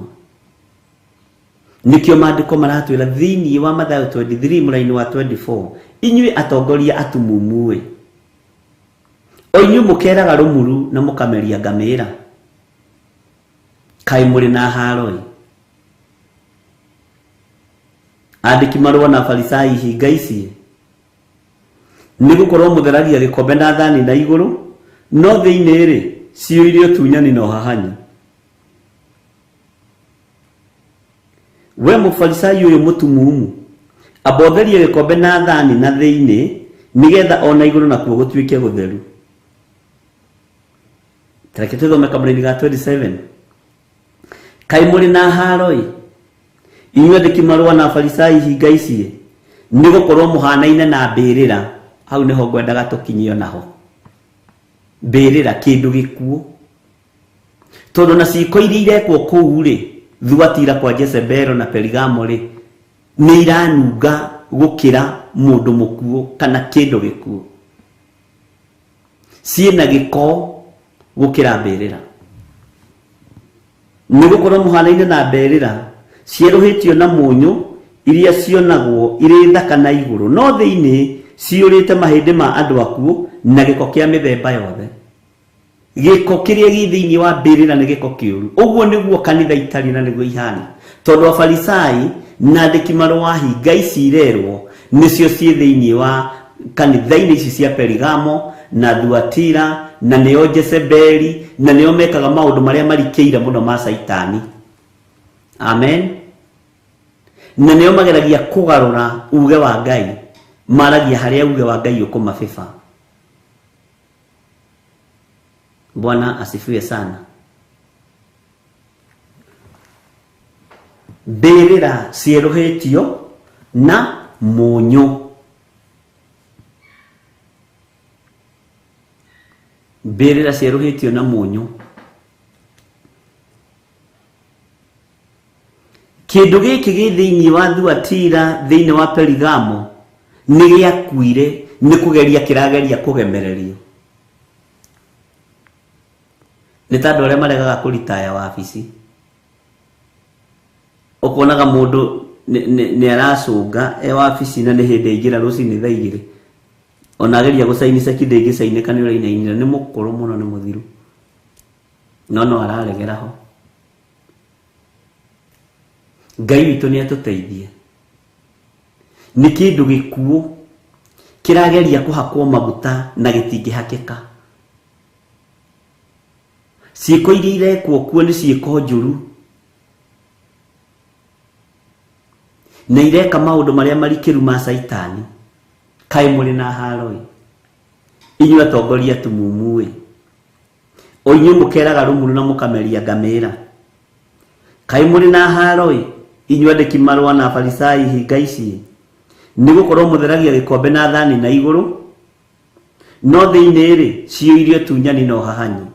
Nĩkĩo maandĩko maratwĩra thĩinĩ wa Mathayo 23 mũraini wa 24, inyuĩ atongoria atumumu-ĩ, o inyuĩ mũkeraga rũmuru na mũkameria ngamĩra, kaĩ mũrĩ na haaro-ĩ! Andĩki marũa na Afarisai hinga ici-ĩ, Nĩ gũkorũo mũtheragia gĩkombe na thani na igũrũ, no thĩinĩ-rĩ, ciyũire ũtunyani na ũhahanyi. We Mũfarisai ũyũ mũtumumu, amba ũtherie gĩkombe na thani na thĩinĩ, nĩgetha o na igũrũ nakuo gũtuĩke gũtheru. Ta reke tũthome kamũraini ga 27. Kaĩ mũrĩ na haaro-ĩ, inyuĩ andĩki marũa na Afarisai hinga ici-ĩ, nĩ gũkorũo mũhanaine na mbĩrĩra. Hau nĩho ngwendaga tũkinyio naho. Mbĩrĩra, kĩndũ gĩkuũ. Tondũ na ciĩko iria irekwo kũu-rĩ, Thuatira kwa Jezebelo na Perigamo-rĩ, nĩ iranunga gũkĩra mũndũ mũkuũ kana kĩndũ gĩkuũ. Ciĩna gĩko gũkĩra mbĩrĩra. Nĩ gũkorwo mũhanaine na mbĩrĩra cierũhĩtio na mũnyũ iria cionagwo irĩ thaka na igũrũ, no thĩinĩ ciyũrĩte mahĩndĩ ma andũ akuũ na gĩko kĩa mĩthemba yothe. Gĩko kĩrĩa gĩ thĩinĩ wa mbĩrĩra nĩ gĩko kĩũru. Ũguo nĩguo kanitha itariĩ na nĩguo ihana. Tondũ Afarisai na andĩki marũa hinga ici irerwo nĩcio ciĩ thĩinĩ wa kanitha-inĩ ici cia Perigamo na Thuatira na nĩo Jezebeli na nĩo mekaga maũndũ marĩa marikĩire mũno ma Caitani. Amen. Na nĩo mageragia kũgarũra uge wa Ngai, maragia harĩa uge wa Ngai ũkũmabĩba. Bwana asifiwe sana. Mbĩrĩra cierũhĩtio na mũnyũ. Mbĩrĩra cierũhĩtio na mũnyũ. Kĩndũ gĩkĩ gĩ thĩinĩ wa Thuatira, thĩinĩ wa Perigamo, nĩ gĩakuire, nĩ kũgeria kĩrageria kũgemererio. Nĩ ta andũ arĩa maregaga kũritaya wabici. Ũkonaga mũndũ nĩ aracũnga e wabici na nĩ hĩndĩ aingĩra rũcinĩ thaa igĩrĩ. Ona ageria gũcaini ceki ndĩngĩcainĩka nĩ ũrainainĩra, nĩ mũkũrũ mũno nĩ mũthiru. No no araregera ho. Ngai witũ nĩ atũteithie. Nĩ kĩndũ gĩkuũ kĩrageria kũhakwo maguta na gĩtingĩhakĩka. Ciĩko iria irekwo kuo nĩ ciĩko njũru na ireka maũndũ marĩa marikĩru ma Caitani. Kaĩ mũrĩ na haro-ĩ, inyuĩ atongoria atumumu-ĩ, o inyuĩ mũkeraga rũmuru na mũkameria ngamĩra. Kaĩ mũrĩ na haro-ĩ, inyuĩ andĩki marũa na Afarisai hinga ici-ĩ, nĩ gũkorwo mũtheragia gĩkombe na thani na igũrũ, no thĩinĩ-rĩ, ciyũire ũtunyani na ũhahanyi.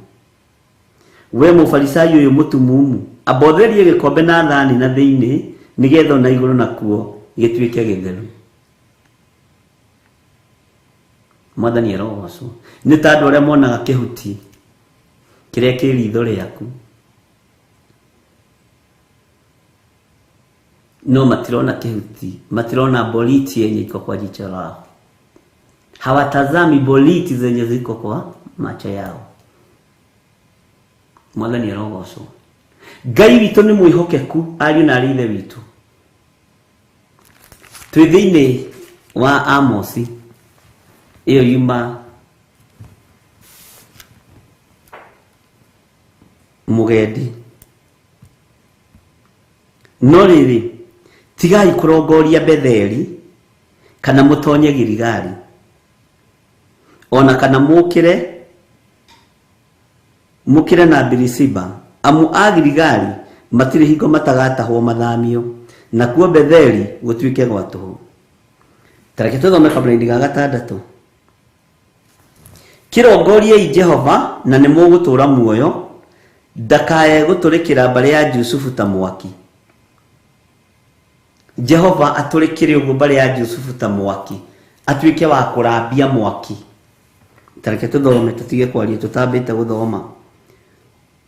We Mũfarisai ũyũ mũtumumu, amba ũtherie gĩkombe na thani na thĩinĩ, nĩgetha o na igũrũ nakuo gĩtuĩke gĩtheru. Mwathani arogocwo. Nĩ ta andũ arĩa monaga kĩhuti kĩrĩa kĩ ritho rĩaku, no matirona kĩhuti, matirona boriti yenye iko kwa jicho lao. Hawatazami boriti zenye ziko kwa macho yao. Mwathani arogocwo. Ngai witũ nĩ mwĩhokeku, ariũ na arĩ ithe witũ. Twĩ thĩinĩ wa Amosi ĩyo yuma mũgendi. No rĩrĩ, tigai kũrongoria Betheli kana mũtonye Giligali, o na kana mũkĩre Mũkĩre na Birishiba, amu a Giligali matirĩ hingo matagatahwo mathamio, nakuo Betheli gũtuĩke gwa tũhũ. Ta reke tũthome kamũraini ga gatandatũ. Kĩrongoriei Jehova, na nĩmũgũtũũra muoyo, ndakae gũtũrĩkĩra mbarĩ ya Jusufu ta mwaki. Jehova atũrĩkĩre ũguo mbarĩ ya Jusufu ta mwaki, atuĩke wa kũrambia mwaki. Ta reke tũthome tũtige kwaria tũtambĩte gũthoma.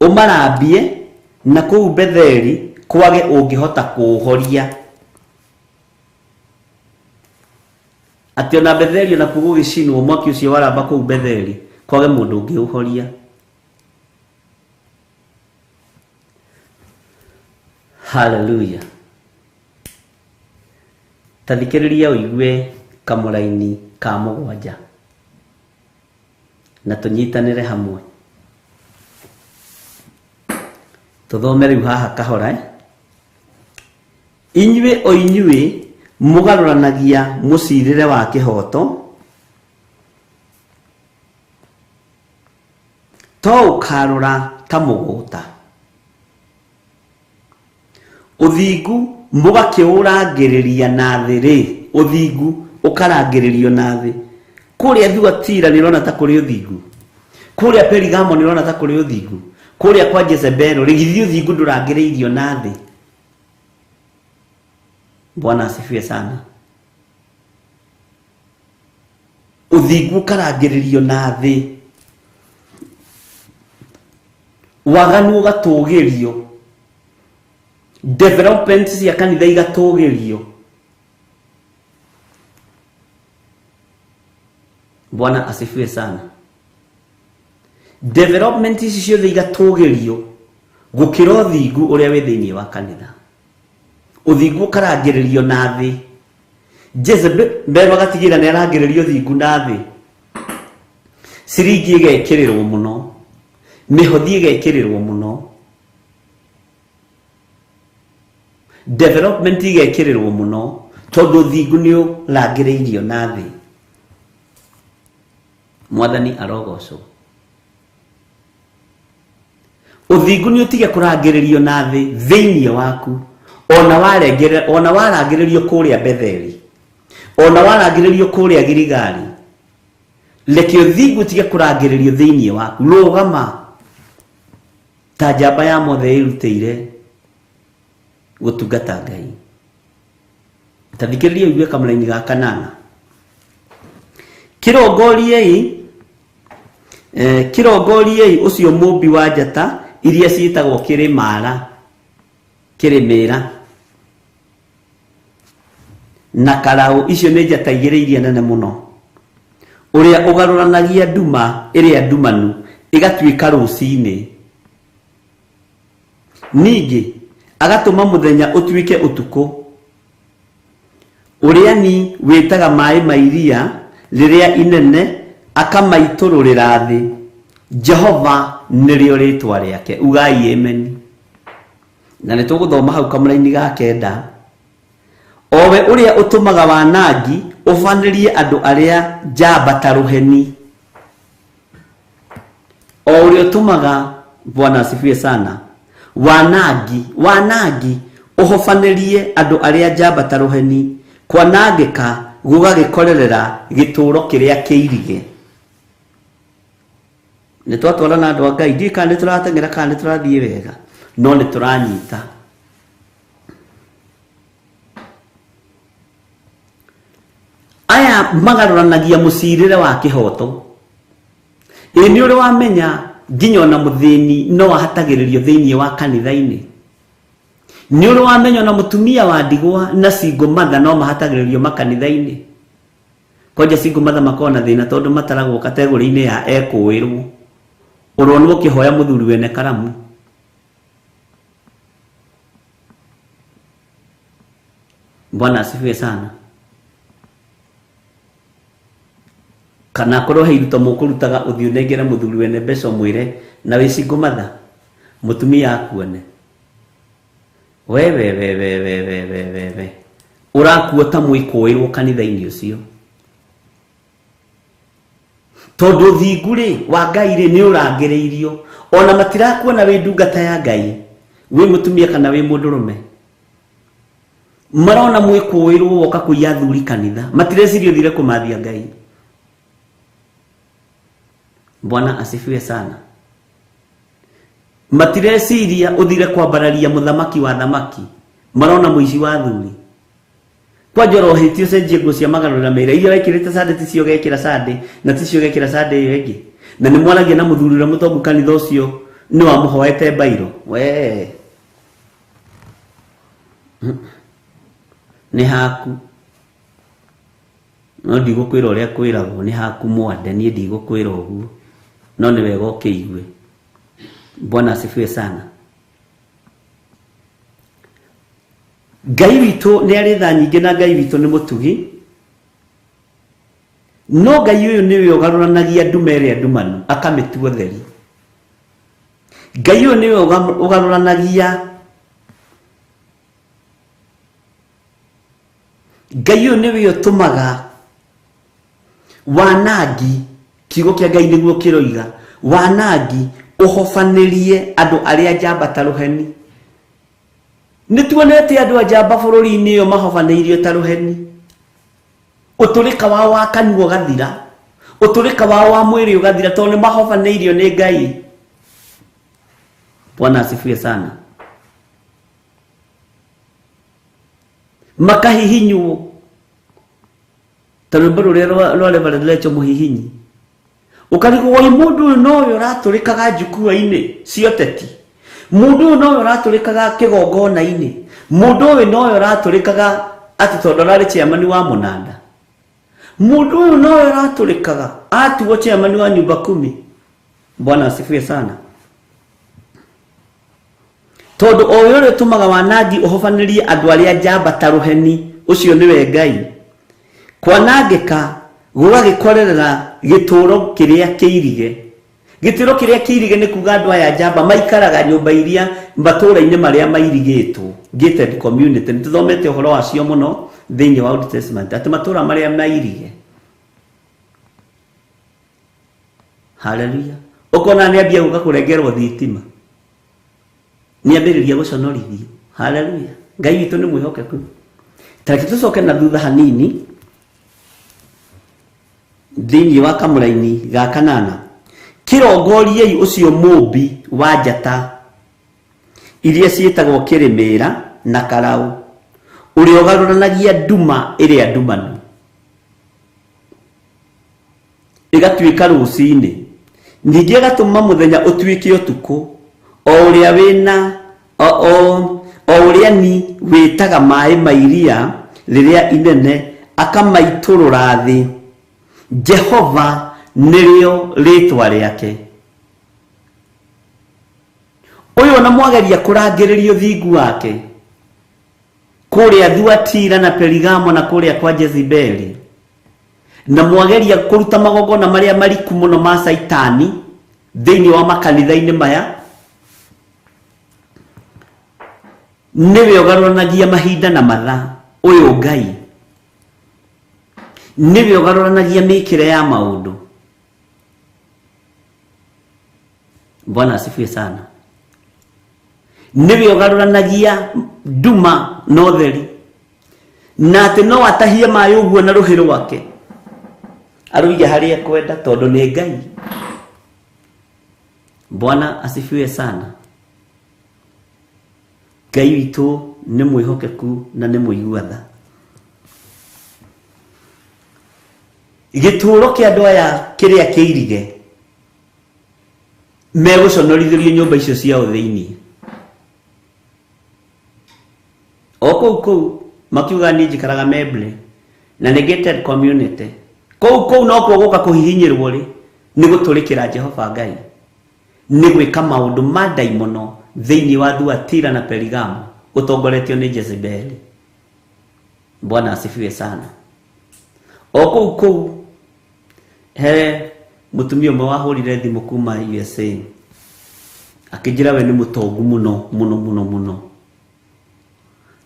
Ũmarambie na kũu Betheli kwage ũngĩhota kũũhoria. Atĩ ona Betheli onakuo gũgĩcinwo mwaki ũcio waramba kũu Betheli kwage mũndũ ũngĩũhoria. Haleluya. Ta thikĩrĩria ũigue kamũraini ka mũgwanja na tũnyitanĩre hamwe. Tũthome rĩu haha kahora eh? Inyuĩ o inyuĩ mũgarũranagia mũcirĩre wa kĩhooto, to ũkarũra ta mũgũta. Ũthingu mũgakĩũrangĩrĩria na thĩ-rĩ, ũthingu ũkarangĩrĩrio na thĩ. Kũrĩa Thuatira nĩũrona ta kũrĩ ũthingu? Kũrĩa Perigamo nĩũrona ta kũrĩ ũthingu? Kũrĩa kwa Jezebelo-rĩ, githĩ ũthingu ndũrangĩrĩirio na thĩ? Bwana asifiwe sana. Ũthingu ũkarangĩrĩrio na thĩ, waganu ũgatũgĩrio, development cia kanitha igatũgĩrio. Bwana asifiwe sana. Development ici ciothe igatũgĩrio gũkĩra ũthingu ũrĩa wĩ thĩinĩ wa kanitha. Ũthingu ũkarangĩrĩrio na thĩ. Jezebel agatigĩrĩra nĩ arangĩrĩria ũthingu na thĩ. Ciringi ĩgekĩrĩrwo mũno, mĩhothi ĩgekĩrĩrwo mũno, development igekĩrĩrwo mũno, tondũ ũthingu nĩ ũrangĩrĩirio na thĩ. Mwathani arogocwo. Ũthingu nĩ ũtige kũrangĩrĩrio na thĩ thĩinĩ waku, ona warengere, ona warangĩrĩrio kũrĩa Betheli, ona warangĩrĩrio kũrĩa Giligali, reke ũthingu ũtige kũrangĩrĩrio thĩinĩ waku. Rũgama ta njamba ya mothe ĩrutĩire gũtungata Ngai. Ta thikĩrĩria ũigue kamũraini ga kanana. Kĩrongoriei eh, kĩrongoriei ũcio mũmbi wa njata iria ciĩtagwo kĩrĩmara kĩrĩmĩra na karaũ, icio nĩ njata igĩrĩ iria nene mũno, ũrĩa ũgarũranagia nduma ĩrĩa ndumanu ĩgatuĩka rũcinĩ. Ningĩ Agatũma mũthenya ũtuĩke ũtukũ. Ũrĩa ni wĩtaga maĩ ma iria rĩrĩa inene akamaitũrũrĩra thĩ. Jehova nĩrĩo rĩtwa rĩake. Ugai ameni. Na nĩ tũgũthoma hau kamũraini ga kenda. O we ũrĩa ũtũmaga wanangi ũbanĩrie andũ arĩa njamba ta rũheni. O ũrĩa ũtũmaga, Bwana asifiwe sana, wanangi, wanangi ũhobanĩrie andũ arĩa njamba ta rũheni, kwanangĩka gũgagĩkorerera gĩtũũro kĩrĩa kĩirige. Nĩ twatwarana andũ a Ngai, ndiũĩ kana nĩ tũrateng'era kana nĩ tũrathiĩ wega, no nĩ tũranyita. Aya magarũranagia mũcirĩre wa kĩhoto. Ĩ nĩ ũrĩ wamenya nginya ona mũthĩni no ahatagĩrĩrio thĩinĩ wa kanitha-inĩ? Nĩ ũrĩ wamenya ona mũtumia wa ndigwa na single mother no mahatagĩrĩrio makanitha-inĩ? Kwanja single mother makoragwo na thĩna tondũ mataragwo kategori-inĩ ya ekũĩrwo. Ũronwo ũkĩhoya mũthuri wene karamu. Bwana asifiwe sana. Kana akorwo he iruta mũkũrutaga ũthiĩ ũnengere mũthuri wene mbeca ũmwĩre na wĩ single mother mũtumia akuone. We we we we we we we we we ũrakuo ta mwĩkũĩrwo kanitha-inĩ ũcio. Tondũ ũthingu rĩ wa Ngai rĩ nĩ ũrangĩrĩirio ona matirakuona wĩ ndungata ya Ngai wĩ mũtumia kana wĩ mũndũrũme marona mwĩkũĩrwo woka kũiya athuri kanitha matireciria ũthire kũmathia Ngai. Bwana asifiwe sana. Matireciria ũthire kwambararia mũthamaki wa thamaki marona mũici wa athuri. Kwanja ũrohĩtie ũcenjie nguo cia magarũrĩra mĩĩra iria wekĩrĩte Sunday ticio ũgekĩra Sunday na ticio ũgekĩra Sunday ĩyo ĩngĩ. Na nĩ mwaragia na mũthuri ũrĩa mũtongu kanitha ũcio nĩ wamũhoete mbairũ. Wee nĩ haku no ndigũkwĩra ũrĩa kwĩragwo nĩ haku mwande niĩ ndigũkwĩra ũguo no nĩ wega ũkĩigue. Bwana asifiwe sana. Ngai witũ nĩ arĩ tha nyingĩ na Ngai witũ nĩ mũtugi. No Ngai ũyũ nĩwe ũgarũranagia nduma ĩrĩa ndumanu akamĩtua theri. Ngai ũyũ nĩwe ũgarũranagia Ngai ũyũ nĩwe ũtũmaga wanangi, kiugo kĩa Ngai nĩguo kĩroiga, wanangi ũhobanĩrie andũ arĩa njamba ta rũheni. Nĩ tuonete andũ a njamba bũrũri-inĩ ũyũ mahobanĩirio ta rũheni. Ũtũrĩka wao wa kanua ũgathira, ũtũrĩka wao wa mwĩrĩ ũgathira tondũ nĩ mahobanĩirio nĩ Ngai. Bwana asifiwe sana. Makahihinywo ta rwĩmbo rũrĩa rwa Reverend Lecho Mũhihinyi. Ũkarigwo woi mũndũ ũyũ nowe ũratũrĩkaga njukua-inĩ cia ũteti, mũndũ ũyũ nowe ũratũrĩkaga kĩgongona-inĩ, mũndũ ũyũ nowe ũratũrĩkaga atĩ tondũ ararĩ chairman wa mũnanda, mũndũ ũyũ nowe ũratũrĩkaga atuo chairman wa nyumba kumi. Bwana asifiwe sana. Tondũ o we ũrĩa ũtũmaga wanangi ũhobanĩrie andũ arĩa njamba ta rũheni, ũcio nĩwe Ngai. Kwanangĩka gũgagĩkorerera gĩtũũro kĩrĩa kĩirige. Gĩtũũro kĩrĩa kĩirige nĩ kuuga andũ aya njamba maikaraga nyũmba iria matũũra-inĩ marĩa mairigĩtwo, gated community. Nĩ tũthomete ũhoro wacio mũno thĩinĩ wa Old Testament, atĩ matũũra marĩa mairige. Haleluya. Ũkona nĩ ambia gũka kũrengerwo thitima. Nĩ ambĩrĩria gũconorithio. Haleluya. Ngai witũ nĩ mwĩhokeku. Tareke tũcoke na thutha hanini thĩinĩ wa kamũraini ga kanana. Kĩrongoriei ũcio mũmbi wa njata iria ciĩtagwo kĩrĩmĩra na karaũ, ũrĩa ũgarũranagia nduma ĩrĩa ndumanu. ĩgatuĩka rũcinĩ, ningĩ ĩgatũma mũthenya ũtuĩke ũtukũ, o ũrĩa wĩna o, o, o ũrĩa ni wĩtaga maĩ ma iria rĩrĩa inene akamaitũrũra thĩ. Jehova nĩrĩo rĩĩtwa rĩake. Ũyũ ona mwageria kũrangĩrĩria ũthingu wake kũrĩa Thuatira na Perigamo na kũrĩa kwa Jezebeli, na mwageria kũruta magongona marĩa mariku mũno ma Caitani thĩinĩ wa makanitha-inĩ maya, nĩwe ũgarũranagia mahinda na mathaa. Ũyũ Ngai nĩwe ũgarũranagia mĩkĩre ya maũndũ. Bwana asifiwe sana. Nĩwe ũgarũranagia nduma na ũtheri, na atĩ no atahie maĩ ũguo na rũhĩ rwake arũige harĩa ekwenda, tondũ nĩ Ngai. Bwana asifiwe sana. Ngai witũ nĩ mwĩhokeku na nĩ mũigua tha. Gĩtũũro kĩa andũ aya kĩrĩa kĩirige megũconorithĩrio nyũmba icio ciao thĩinĩ. O kũu kũu makiuga niĩ njikaraga Memble na nĩ gated community. Kũu kũu nokuo gũka kũhihinyĩrwo rĩ, nĩ gũtũrĩkĩra Jehova Ngai, nĩ gwĩka maũndũ ma ndaimono thĩinĩ wa Thuatira na Perigamo ũtongoretio nĩ Jezebeli. Bwana asifiwe sana. O kũu kũu he mũtumia ũmwe wahũrire thimũ kuma USA akĩnjĩra we nĩ mũtongu mũno mũno mũno mũno,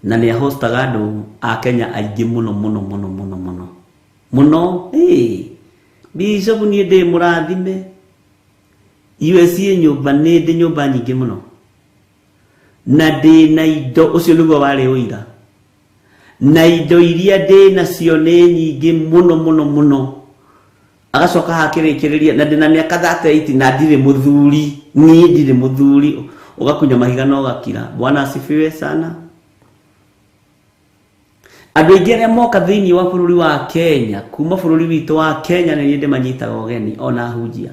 na nĩ ahostaga andũ a Kenya aingĩ mũno mũno mũno mũno mũno mũno. Bishop niĩ ndĩ mũrathime USA nyũmba, nĩ ndĩ nyũmba nyingĩ mũno na ndĩ na indo. Ũcio nĩguo warĩ ũira, na indo iria ndĩ nacio nĩ nyingĩ mũno mũno mũno. Agacoka hakĩrĩkĩrĩria na ndĩna mĩaka 38 na ndirĩ mũthuri, niĩ ndirĩ mũthuri. Ũgakunya mahiga na ũgakira. Bwana asifiwe sana. Andũ aingĩ arĩa moka thĩinĩ wa bũrũri wa Kenya kuma bũrũri witũ wa Kenya nĩ niĩ ndĩmanyitaga ũgeni ona ahunjia.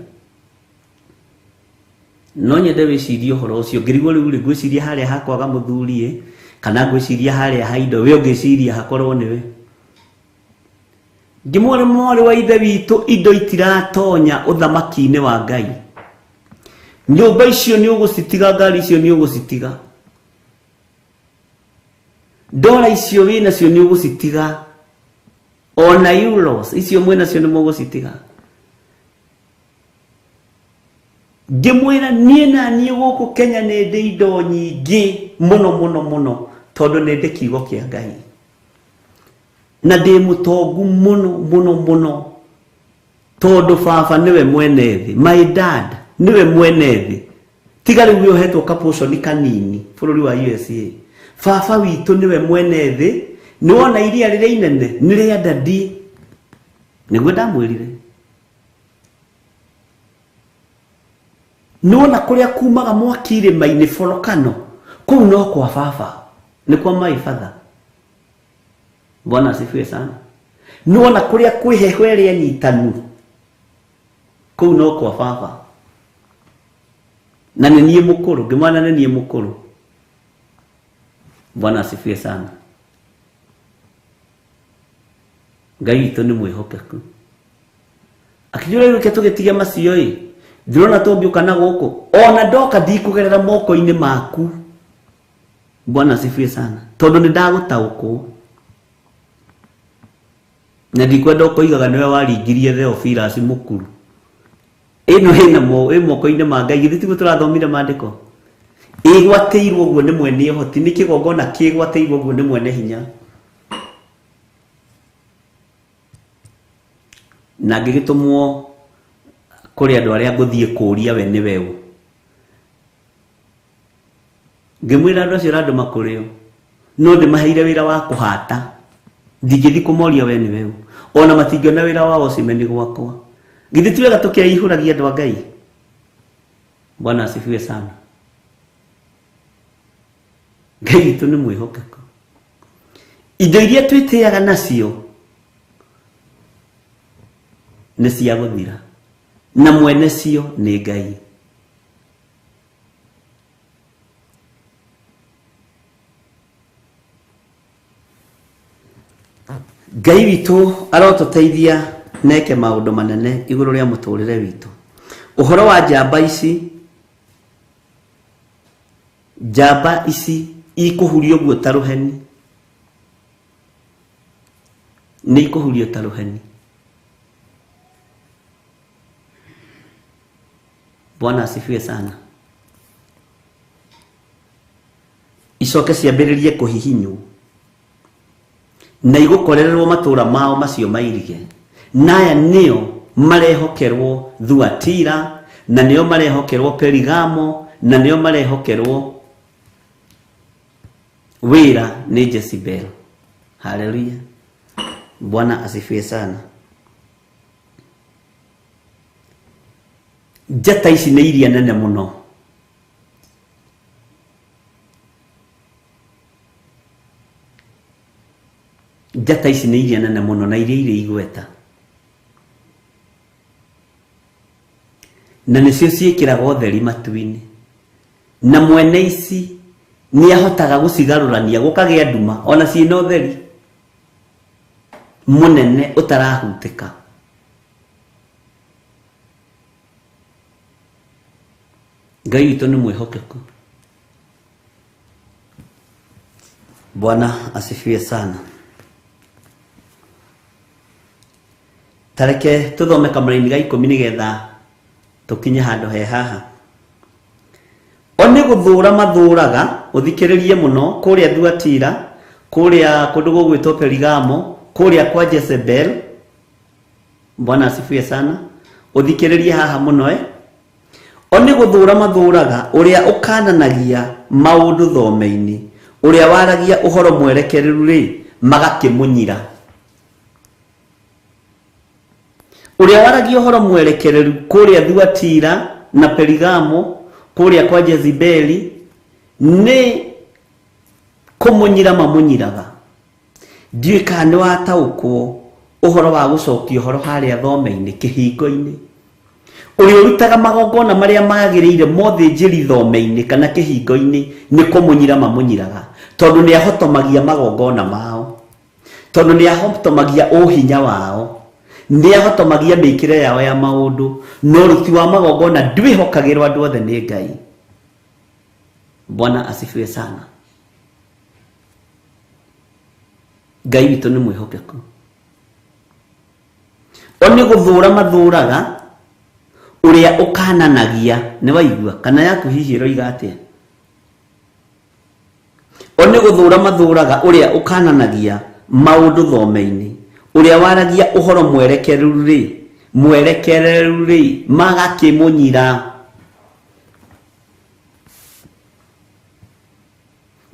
No nyende wĩcirie ũhoro ũcio, ngĩrigwo rĩu rĩ, ngwĩciria harĩa ha kwaga mũthuri ĩ, kana ngwĩciria harĩa ha indo. We ũngĩciria hakorwo nĩwe. Ngĩmwĩra mwarĩ wa ithe witũ, indo itiratonya ũthamaki-inĩ wa Ngai. Nyũmba icio nĩ ũgũcitiga, ngari icio nĩ ũgũcitiga, ndora icio wĩ nacio nĩ ũgũcitiga, ona euros icio mwĩ nacio nĩ mũgũcitiga. Ngĩmwĩra niĩ na niĩ gũkũ Kenya nĩ ndĩ indo nyingĩ mũno mũno mũno, tondũ nĩ ndĩ kiugo kĩa Ngai na ndĩ mũtongu mũno mũno mũno, tondũ baba nĩwe mwene thĩ, my dad nĩwe mwene thĩ. Tiga rĩu we ũhetwo kaportion kanini bũrũri wa USA, baba witũ nĩwe mwene thĩ. Nĩwona iria rĩrĩa inene nĩ rĩa dadi, nĩguo ndamwĩrire. Nĩwona kũrĩa kumaga mwaki irĩma-inĩ volcano, kũu no kwa baba, nĩ kwa my father. Bwana asifiwe sana. Nĩwona kũrĩa kwĩ heho ĩrĩa nyitanu, kũu no kwa baba, na nĩ niĩ mũkũrũ. Ngĩmwana nĩ niĩ mũkũrũ. Bwana asifiwe sana. Ngai witũ nĩ mwĩhokeku. Akĩnjũra rĩu reke tũgĩtige macio ĩ, ndĩrona tũngĩũka na gũkũ, ona ndoka ndikũgerera moko-inĩ maku. Bwana asifiwe sana. Tondũ nĩ ndagũtaũkwo na ndikwenda ũkoigaga nĩwe waringirie Theophilus mũkuru. Ĩno ĩna ĩ moko-inĩ ma Ngai. Githĩ tiguo tũrathomire maandĩko? Ĩgwatĩirwo ũguo nĩ mwene ũhoti, nĩ kĩgongona kĩgwatĩirwo ũguo nĩ mwene hinya. Na ngĩgĩtũmwo kũrĩ andũ arĩa ngũthiĩ kũũria we nĩwe ũ. Ngĩmwĩra andũ acio ũrandũma kũrĩ o, no ndĩmaheire wĩra wa kũhata, ndingĩthiĩ kũmoria we nĩwe ũ, ona matingĩona wĩra wa ocimeni gwakwa. Githĩ ti wega tũkĩihũragia andũ a Ngai? Bwana asifiwe sana. Ngai witũ nĩ mwĩhokeku. Indo iria twĩtĩaga nacio nĩ cia gũthira, na mwene cio nĩ Ngai. Ngai witũ arotũteithia neke maũndũ manene igũrũ rĩa mũtũrĩre witũ. Ũhoro wa njamba ici Njamba ici ikũhurio guo ta rũheni, nĩ ikũhurio ta rũheni. Bwana asifiwe sana. Icoke ciambĩrĩrie kũhihinywo na igũkorererwo matũra mao macio mairige, na aya nĩo marehokerwo Thuatira, na nĩo marehokerwo Perigamo, na nĩo marehokerwo wĩra nĩ Jezebel. Haleluya, Bwana asifiwe sana. Njata ici nĩ iria nene mũno. Njata ici nĩ iria nene mũno na iria irĩ igweta, na nĩcio ciĩkĩraga ũtheri matu-inĩ, na mwene ici nĩ ahotaga gũcigarũrania gũkagĩa nduma ona ciĩna ũtheri mũnene ũtarahutĩka. Ngai witũ nĩ mwĩhokeku. Bwana asifiwe sana. Tareke tuthome kamũraini ga 10 nĩgetha tũkinye handũ he haha. O nĩ gũthũra mathũraga, ũthikĩrĩrie mũno, kũrĩa Thuatira, kũrĩa kũndũ gũgwĩtwo Perigamo, kũrĩa kwa Jezebel. Bwana asifiwe sana. Ũthikĩrĩrie haha mũno. O nĩ gũthũra mathũraga ũrĩa ũkananagia maũndũ thome-inĩ, ũrĩa waragia ũhoro mwerekereru rĩ, magakĩmũnyira. Ũrĩa waragia ũhoro mwerekereru kũrĩa Thuatira na Perigamo, kũrĩa kwa Jezebeli, nĩ kũmũnyira mamũnyiraga. Ndiũĩ kana nĩ wataũkwo ũhoro wa gũcokia ũhoro harĩa thome-inĩ, kĩhingo-inĩ. Ũrĩa ũrutaga magongona marĩa magĩrĩire mothĩnjĩri thome-inĩ kana kĩhingo-inĩ nĩ kũmũnyira mamũnyiraga, tondũ nĩ ahotomagia magongona mao, tondũ nĩ ahotomagia ũhinya wao, nĩ ahotomagia mĩkĩre yao ya maũndũ, no ũruti wa magongona ndwĩhokagĩrwo andũ othe nĩ Ngai. Bwana asifiwe sana. Ngai witũ nĩ mwĩhokeku. O nĩ gũthũra mathũraga ũrĩa ũkananagia, nĩ waigua kana yaku hihi ĩroiga atĩa? O nĩ gũthũra mathũraga ũrĩa ũkananagia maũndũ thome-inĩ, ũrĩa waragia ũhoro mwerekereru rĩ, magakĩmũnyira.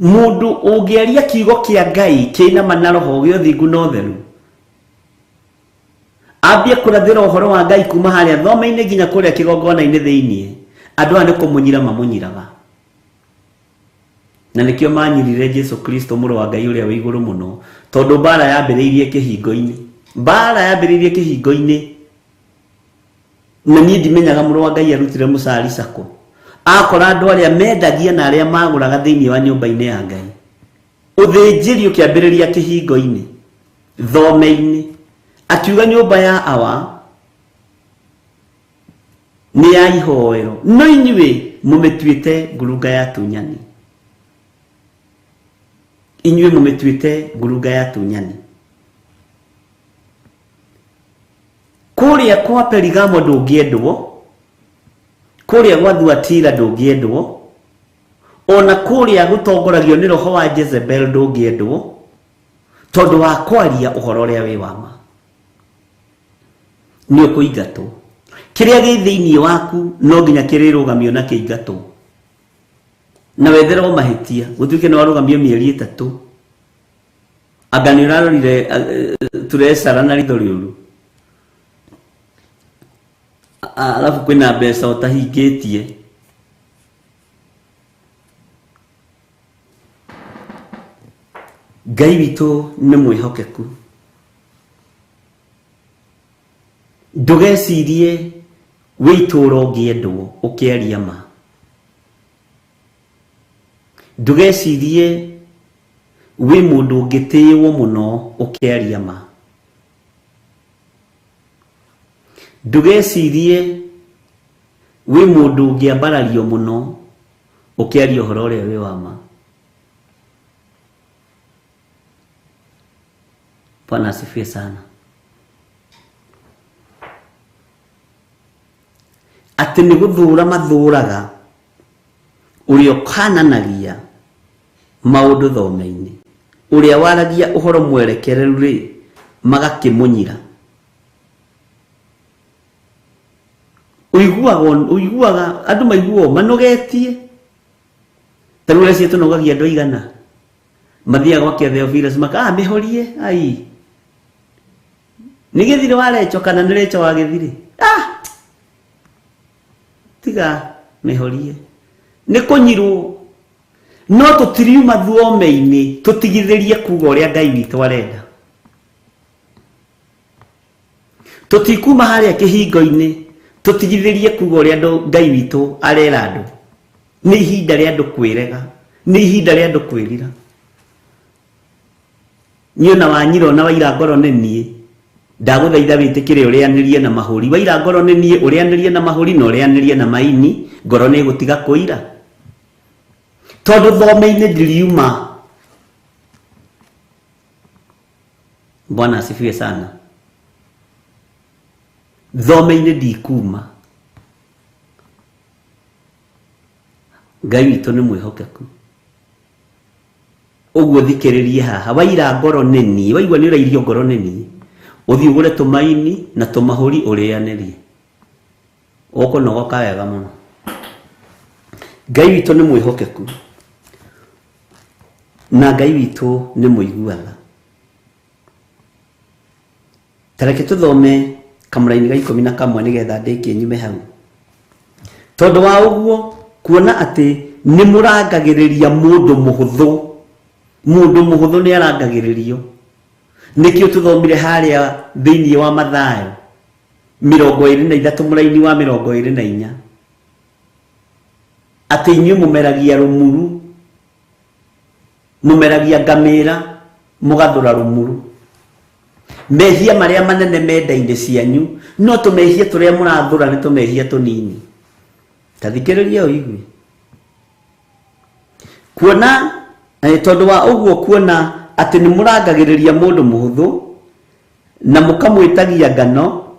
Mũndũ ũngĩaria kiugo kĩa Ngai kĩna ma na roho gĩa ũthingu na ũtheru, ambie kũrathĩra ũhoro wa Ngai kuma harĩa thome-inĩ nginya kũrĩa kĩgongona-inĩ thĩiniĩ, andũ aya nĩ kũmũnyira mamũnyiraga. Na nĩkĩo manyirire Jesu Kristo mũrũ wa Ngai ũrĩa wĩ igũrũ mũno, tondũ mbara yambĩrĩirie kĩhingo-inĩ. Mbara yambĩrĩirie kĩhingo-inĩ, na niĩ ndimenyaga mũrũ wa Ngai arutire mũcari cako. Akora andũ arĩa mendagia na arĩa magũraga thĩiniĩ wa nyũmba-inĩ ya Ngai. Ũthĩnjĩri ũkĩambĩrĩria kĩhingo-inĩ, thome-inĩ. Akiuga nyũmba ya awa nĩ ya ihoero, no inyuĩ mũmĩtuĩte ngurunga ya tunyani. Inyuĩ mũmĩtuĩte ngurunga ya tunyani. Kũrĩa kwa Perigamo ndũngĩendwo, kũrĩa gwa Thuatira ndũngĩendwo, ona kũrĩa gũtongoragio nĩ roho wa Jezebel ndũngĩendwo, tondũ wa kwaria ũhoro ũrĩa wĩ wa ma. Nĩ ũkũingatwo. Kĩrĩa gĩ thĩiniĩ waku no nginya kĩrĩrũgamio na kĩingatwo, na wetherwo mahĩtia, gũtuĩke nĩ warũgamio mĩeri 3, anga nĩ ũrarorire turecara na ritho rĩũru, alafu kwĩna mbeca ũtahingĩtie. Ngai witũ nĩ mwĩhokeku. Ndũgecirie wĩ itũũra ũngĩendwo ũkĩaria ma. Ndũgecirie wĩ mũndũ ũngĩtĩĩwo mũno ũkĩaria ma. Ndũgecirie wĩ mũndũ ũngĩambarario mũno Ũkĩaria ũhoro ũrĩa wĩ wa ma. Bwana asifiwe sana. Atĩ nĩ gũthũũra mathũũraga ũrĩa ũkananagia maũndũ thome-inĩ, ũrĩa waragia ũhoro mwerekereru-rĩ, magakĩmũnyira. Ũiguaga ũiguaga andũ maiguaga manogetie. Ta rĩu ũreciria tũnogagia andũ aigana mathiaga gwa Theophilus maka ah mĩhorie ai nĩ gĩthirĩ wa Recho kana nĩ Recho wa gĩthirĩ ah tiga mĩhorie nĩ kũnyirwo no tũtiriuma thuome-inĩ tũtigithĩrie kuga ũrĩa Ngai witũ arenda. Tũtikuma harĩa kĩhingo-inĩ tũtigithĩrie kuga ũrĩa andũ Ngai witũ arera andũ. Nĩ ihinda rĩa andũ kwĩrega, nĩ ihinda rĩa andũ kwĩrira. Niĩ ona wanyira ona waira ngoro nĩ niĩ, ndagũthaitha wĩtĩkĩre ũrĩanĩrie na mahũri. Waira ngoro nĩ niĩ ũrĩanĩrie na mahũri na ũrĩanĩrie na maini, ngoro nĩ ĩgũtiga kũira. Tondũ thome-inĩ ndiriuma. Bwana asifiwe sana. Thome-inĩ ndikuma. Ngai witũ nĩ mwĩhokeku. Ũguo thikĩrĩrie haha, waira ngoro nĩ niĩ, waigua nĩ ũrairio ngoro nĩ niĩ, ũthiĩ ũgũre tũmaini na tũmahũri ũrĩanĩrie. Ũkũnogoka wega mũno. Ngai witũ nĩ mwĩhokeku na Ngai witũ nĩ mũigua tha. Ta reke tũthome kamũraini ga 11 nĩgetha ndĩkie nyume hau. Tondũ wa ũguo kuona atĩ nĩ mũrangagĩrĩria mũndũ mũhũthũ, mũndũ mũhũthũ nĩ arangagĩrĩrio. Nĩkĩo tũthomire harĩa thĩinĩ wa Mathayo 23 mũraini wa 24 atĩ inyuĩ mũmeragia rũmuru, mũmeragia ngamĩra mũgathũra rũmuru. Mehia marĩa manene menda-inĩ cianyu no tũmehia tũrĩa mũrathũra nĩ tũmehia tũnini. Ta thikĩrĩria ũigue. Kuona tondũ wa ũguo kuona atĩ nĩ mũrangagĩrĩria mũndũ mũhũthũ na mũkamwĩtagia ngano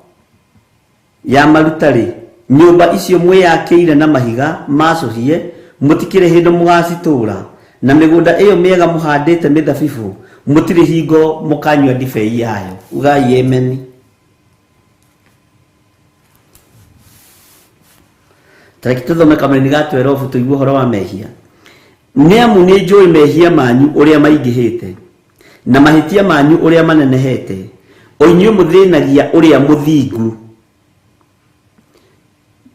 ya maruta-rĩ, nyũmba icio mwĩyakĩire na mahiga macũhie mũtikĩrĩ hĩndĩ mũgacitũũra, na mĩgũnda ĩyo mĩega mũhandĩte mĩthabibũ mũtirĩ hingo mũkanyua ndibei yayo. Ugai ameni. Ta reke tũthome kamũraini ga 12 tũigue ũhoro wa mehia. Nĩ amu nĩ njũĩ mehia manyu ũrĩa maingĩhĩte, na mahĩtia manyu ũrĩa manenehete, o inyuĩ mũthĩnagia ũrĩa mũthingu,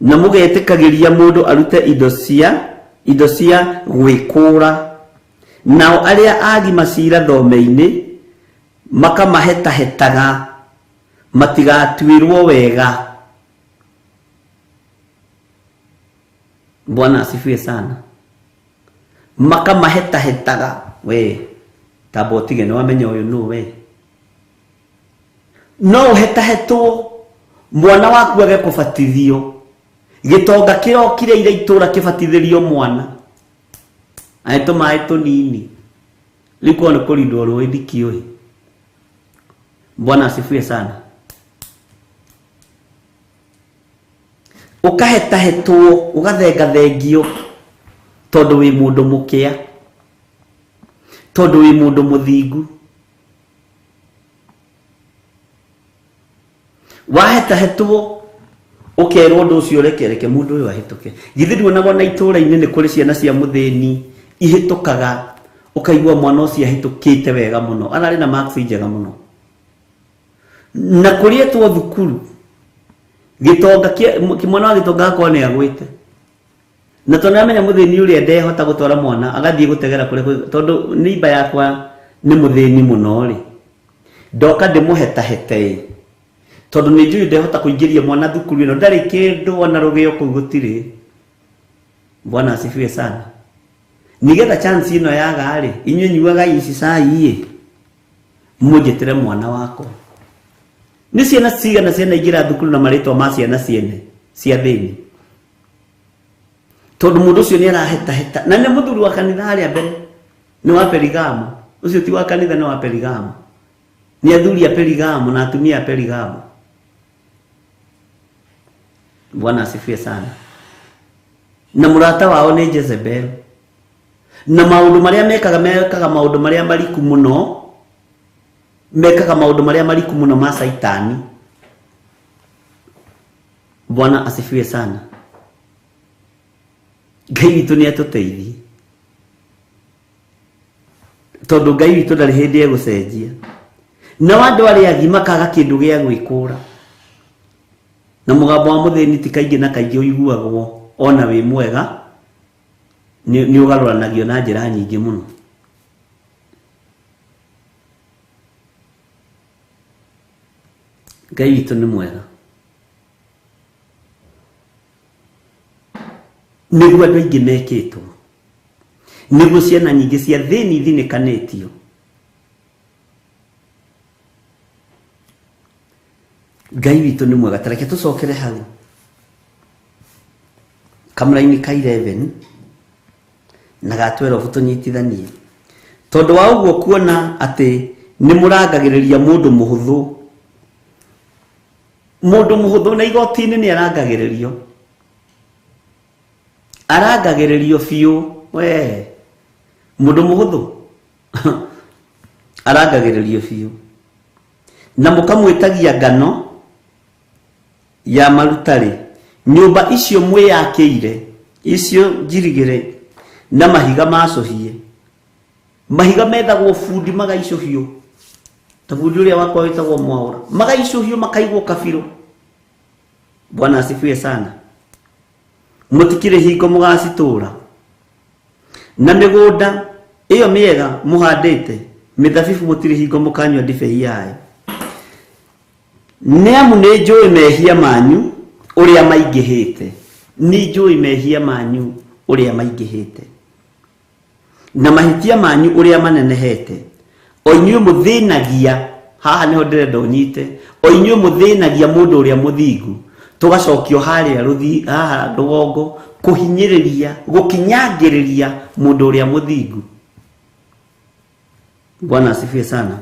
na mũgetĩkagĩria mũndũ arute indo cia indo cia gwĩkũũra, nao arĩa agima cira thome-inĩ makamahĩtahĩtaga matigatuĩrwo wega. Bwana asifiwe sana. Makamahĩtahĩtaga we tamba ũtige nĩ wamenya ũyũ nũ we. No ũhĩtahĩtwo mwana waku age kũbatithio, gĩtonga kĩrokire ira itũra kĩbatithĩrio mwana aĩ tũmaĩ tũnini rĩu korwo nĩ kũrindwo rũĩ ndikĩũĩ. Bwana asifiwe sana. Ũkahĩtahĩtwo ũgathengathengio tondũ wĩ mũndũ mũkĩa, tondũ wĩ mũndũ mũthingu. Wahĩtahĩtwo ũkerwo ũndũ ũcio reke reke mũndũ ũyũ ahĩtũke. Githĩ nduonaga ona itũũra-inĩ nĩ kũrĩ ciana cia mũthĩni ihĩtũkaga, ũkaigua mwana ũcio ahĩtũkĩte wega mũno, ararĩ na marks njega mũno. Na kũrĩ etwo thukuru gĩtonga mwana wa gĩtonga akorwo nĩ agwĩte, na tondũ nĩamenya mũthĩni ũrĩa ndehota gũtwara mwana agathiĩ gũtegera kũrĩa tondũ neighbor yakwa nĩ mũthĩni mũno rĩ, ndoka ndĩmũhetahete ĩ, tondũ nĩ njũĩ ndehota kũingĩria mwana thukuru ĩno, ndarĩ kĩndũ ona rũgĩo kũu gũtirĩ. Bwana asifiwe sana. Nĩgetha chance ĩno yaga rĩ, inyuĩ nyuagai ici cai ĩ, mũnjĩtĩre mwana wakwa. Nĩ ciana cigana cianaingĩra thukuru na marĩtwa ma ciana ciene cia thĩni? Tondũ mũndũ ũcio nĩ arahetaheta na nĩ mũthuri wa kanitha harĩa mbere nĩ wa Perigamo, ũcio ti wa kanitha, nĩ wa Perigamo, nĩ athuri a Perigamo na atumia a Perigamo. Bwana asifiwe sana. Na mũrata wao nĩ Jezebel, na maũndũ marĩa mekaga, mekaga maũndũ marĩa mariku mũno, mekaga maũndũ marĩa mariku mũno ma Saitani. Bwana asifiwe sana. Ngai witũ nĩ atũteithie, tondũ Ngai witũ ndarĩ hĩndĩ egũcenjia. Nao andũ arĩa agi makaga kĩndũ gĩa gwĩkũra, na mũgambo wa mũthĩni ti kaingĩ na kaingĩ ũiguagwo ona wĩ mwega, nĩ ũgarũranagio na njĩra nyingĩ mũno. Ngai witũ nĩ mwega. Nĩguo andũ aingĩ mekĩtwo, nĩguo ciana nyingĩ cia thĩni ithinĩkanĩtio. Ngai witũ nĩ mwega. Ta reke tũcokere hau kamũra-inĩ ka 11 na ga 12 tũnyitithanie, tondũ wa ũguo kuona atĩ nĩ mũrangagĩrĩria mũndũ mũhũthũ. Mũndũ mũhũthũ na igoti-inĩ nĩ arangagĩrĩrio, arangagĩrĩrio biũ. We mũndũ mũhũthũ arangagĩrĩrio biũ, na mũkamwĩtagia ngano ya maruta-rĩ, nyũmba icio mwĩyakĩire, icio njirigĩre na mahiga macũhie, mahiga methagwo bundi magaicũhio, ta bundi ũrĩa wakwa wĩtagwo Mwaũra, magaicũhio makaigwo kabirũ. Bwana asifiwe sana. Mũtikĩrĩ hingo mũgacitũra, na mĩgũnda ĩyo mĩega mũhandĩte mĩthabibu mũtirĩ hingo mũkanyua ndibei yayo. Nĩ amu nĩ njũĩ mehia manyu ũrĩa maingĩhĩte, nĩ njũĩ mehia manyu ũrĩa maingĩhĩte, na mahĩtia manyu ũrĩa manenehete. O inyuĩ mũthĩnagia, haha nĩho ndĩrenda ũnyite, o inyuĩ mũthĩnagia mũndũ ũrĩa mũthingu, tũgacokio harĩa haha rũgongo kũhinyĩrĩria, gũkinyangĩrĩria mũndũ ũrĩa mũthingu. Bwana asifiwe sana.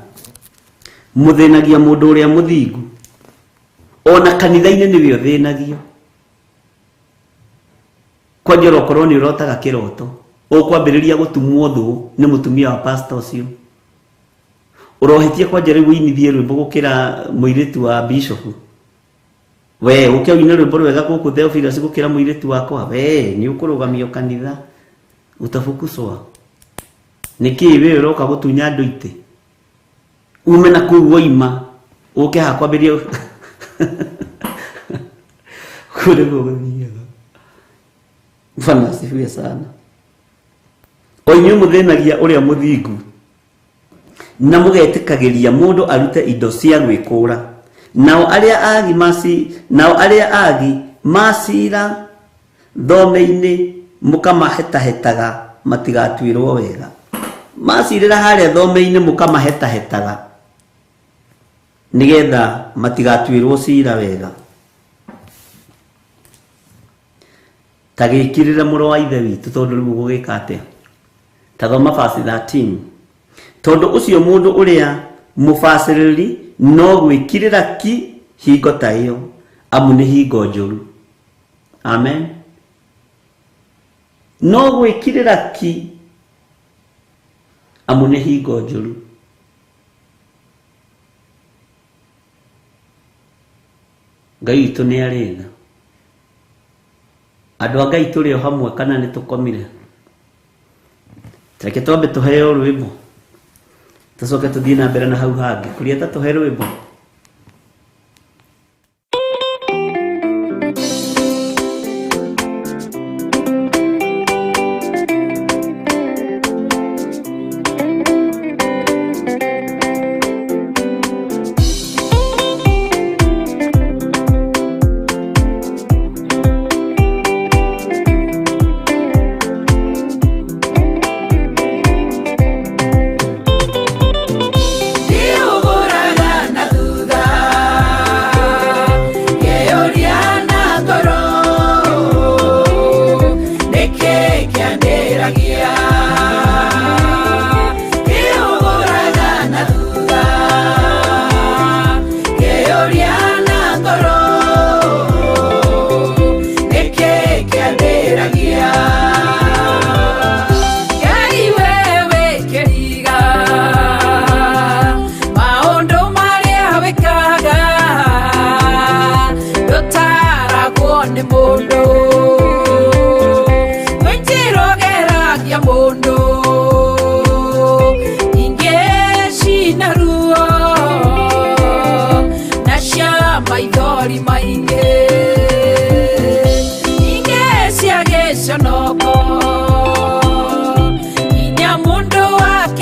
Mũthĩnagia mũndũ ũrĩa mũthingu, ona kanitha-inĩ nĩwe ũthĩnagio. Kwanja okorwo nĩ ũrotaga kĩroto, ũkwambĩrĩria gũtumwo thũ nĩ mũtumia wa pastor ũcio. Ũrohĩtia kwanja rĩu ũinithie rwĩmbo gũkĩra mũirĩtu wa bishop. We ũke ũine rwĩmbo rwega gũkũ Theophilus gũkĩra mũirĩtu wakwa, we nĩ ũkũrũgamio kanitha, utafukuswa. Nĩkĩ we ũroka gũtunya andũ itĩ? Ume na kũu woima, ũke haha kwambĩrĩria kũu nĩguo gũthiaga. Bwana asifiwe sana. O inyuĩ mũthĩnagia ũrĩa mũthingu, na mũgetĩkagĩria mũndũ arute indo cia gwĩkũra, nao arĩa agi maci, nao arĩa agi macira thome-inĩ mũkamahetahetaga matigatuĩrwo wega. Macirĩra harĩa thome-inĩ mũkamahetahetaga nĩgetha matigatuĩrwo cira wega. Ta gĩkirĩre mũrũ wa ithe witũ, tondũ rĩu ũgũgĩka atĩa? Ta thoma verse 13. Tondũ ũcio mũndũ ũrĩa mũbacĩrĩri no gwĩkirĩra ki hingo ta ĩyo, amu nĩ hingo njũru. Amen. No gwĩkirĩra ki, amu nĩ hingo njũru. Ngai witũ nĩ arĩ tha. Andũ a Ngai tũrĩ o hamwe kana nĩ tũkomire? Reke twambe tũheo rwĩmbo, tũcoke tũthiĩ na mbere na hau hangĩ. Kũria ta tũhe rwĩmbo. Ndiũgũraga na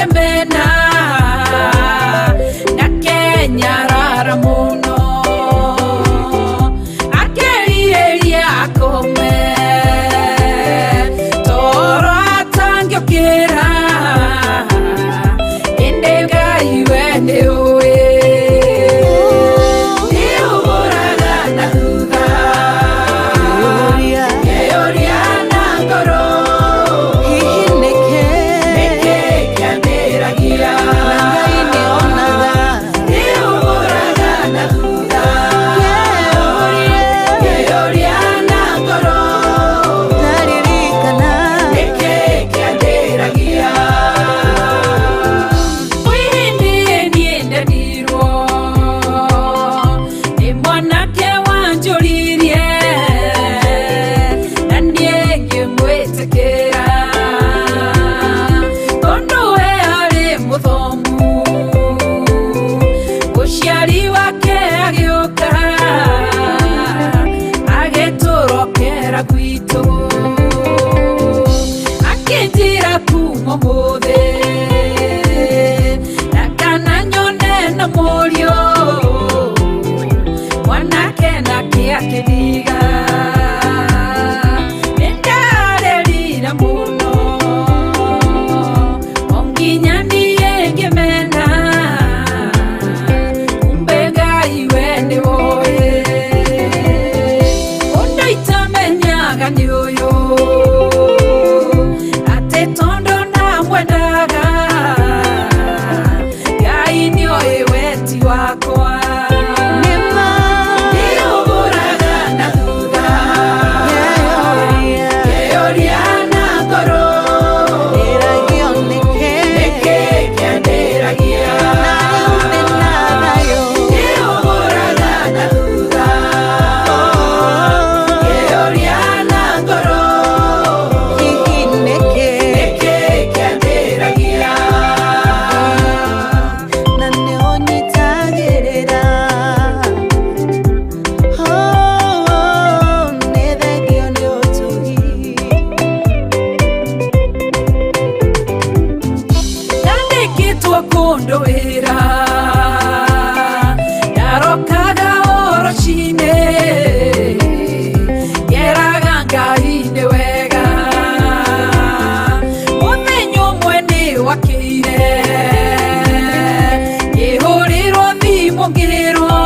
Ngĩmena na kenyarara mũno Akĩrirĩria akome Toro atangĩũkĩra Ĩndĩ Ngai we nĩũĩ Nĩũhũraga na thutha Ngeyũria na ngoro Hihi nĩkĩ Nĩkĩ kĩandĩragia Na Ngai nĩonaga Nĩũhũraga na thutha Ngeyũria na ngoro Ndaririkana Nĩkĩ kĩandĩragia Kwĩ hĩndĩ niĩ ndendirwo nĩ mwanake wanjũririe na niĩ ngĩmwĩtĩkĩra tondũ we arĩ mũthomu mũciari wake agĩũka agĩtũrokera gwitũ akĩnjĩra kuma ũmũthĩ na kana nyone na mũriũ mwanake nake akĩndiga nĩndarĩrire mũno o nginya niĩ ngĩmena kumbe Ngai we nĩwoĩ ũndũ itamenyaga nĩ ũyũ atĩ tondũ ndamwendaga Ngai nĩoĩ weti wakwa Nĩma Nĩũhũraga na thutha Ngeyũria na ngoro Ndĩragio nĩkĩ Nĩkĩ kĩandĩragia Na rĩu ndĩna thayũ Nĩũhũraga na thutha Ngeyũria na ngoro Hihi nĩkĩ Nĩkĩ kĩandĩragia Na nĩũnyitagĩrĩra Oh, nĩ thengio nĩ ũtugi Ndandĩkĩtwo kũndũ wĩra ndarokaga o rũcinĩ ngeraga Ngai nĩ wega mũthenya ũmwe nĩ wakĩire ngĩhũrĩrwo thimũ ngĩrwo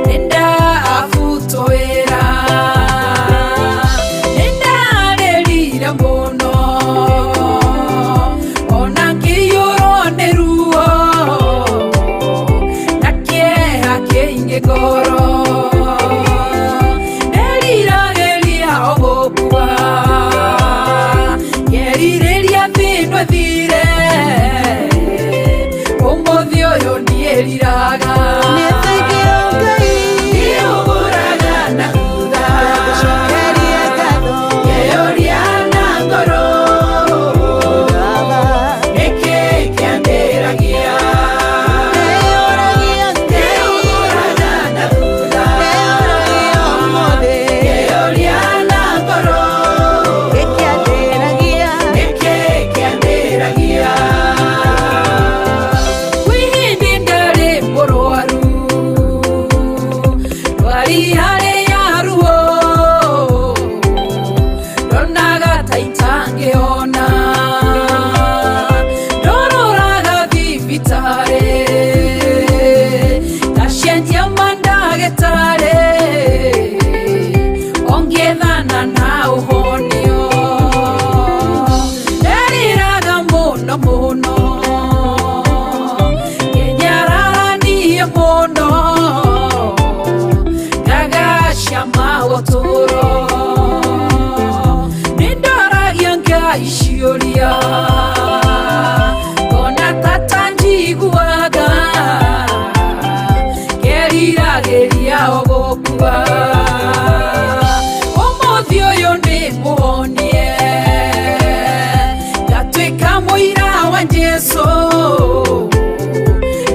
nĩndabutwo wĩra nĩndarĩrire mũno ona ngĩiyũrwo nĩ ruo na kĩeha kĩingĩ ngoro nderiragĩria o gũkua ngerirĩria thĩno ĩthire ũmũthĩ ũyũ ndiĩriraga Nĩ thengio Ngai Nĩũhũraga na thutha Ngagũcokeria ngatho Ngeyũria na ngoro Baba Nĩkĩ kĩandĩragia Ndĩyũragia Ngai Nĩũhũraga na thutha Ndĩyũragia ũmũthĩ Ngeyũria na ngoro Gĩkĩandĩragia Nĩkĩ kĩandĩragia Kwĩ hĩndĩ ndarĩ mũrwaru ndwari harĩ ya ruo ndonaga ta itangĩona ndororaga thibitarĩ ngacenjia mandagĩtarĩ ongĩethana na ũhonio nderiraga mũno mũno ngenyararanie mũno ngagaca maũtũro nĩndoragia Ngai ciũria ngona tata njiguaga ngeriragĩria o gũkua ũmũthĩ ũyũ nĩ mũhonie ngatuĩka mũira wa Jesũ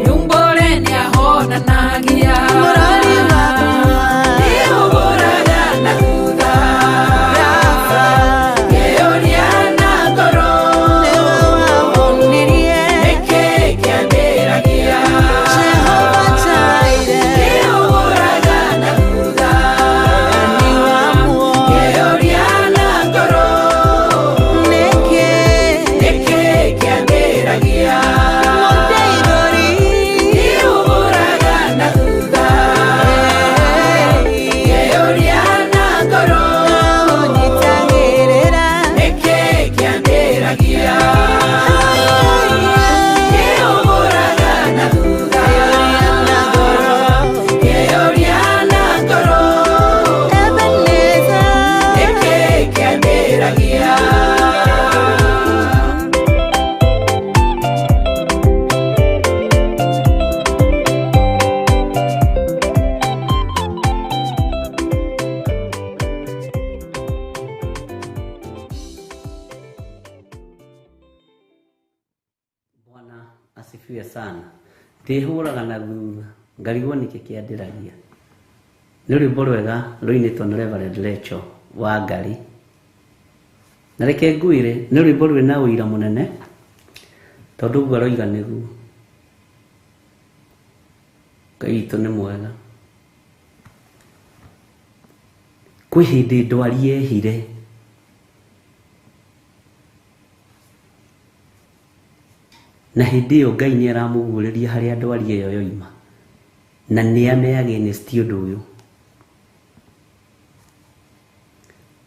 nyumbũre nĩahonanagia Mũrori wakwa Nĩũhũraga na thutha Rafa Ngeyũria na ngoro Nĩwe wa Asifiwe sana. Ndĩhũraga na thutha ngarigwo nĩkĩ kĩandĩragia. Nĩ rwĩmbo rwega rũinĩtwo nĩ Reverend Rachel wa Ngari. Na reke ngwĩre nĩ rwĩmbo rwĩna ũira mũnene tondũ ũguo aroiga nĩguo. Ngai witũ nĩ mwega. Kwĩ hĩndĩ ndwari yehire na hĩndĩ ĩyo Ngai nĩ aramũguũrĩria harĩa ndwari ĩyo yoima na nĩ ame against ũndũ ũyũ.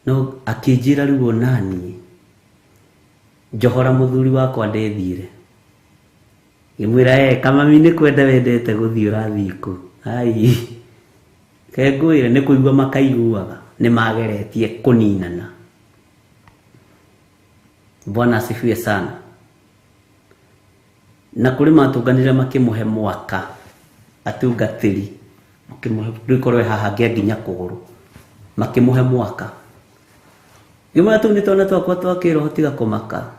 No akĩnjĩra rĩu onaniĩ njohora mũthuri wakwa ndethire. Ngĩmwĩra kamami nĩ kwenda wendete gũthiĩ ũrathiĩ kũ? Ai, ke ngwĩre nĩ kũigua makaiguaga nĩ mageretie kũninana. Bwana asifiwe sana. Na kũrĩ matũnganire makĩmũhe mwaka atungatĩri makĩmũhe ndũikorwo haha ngĩa nginya kũgũrũ makĩmũhe mwaka. Ngĩmwĩra tũu nĩ twana twakwa twa kĩroho tiga kũmaka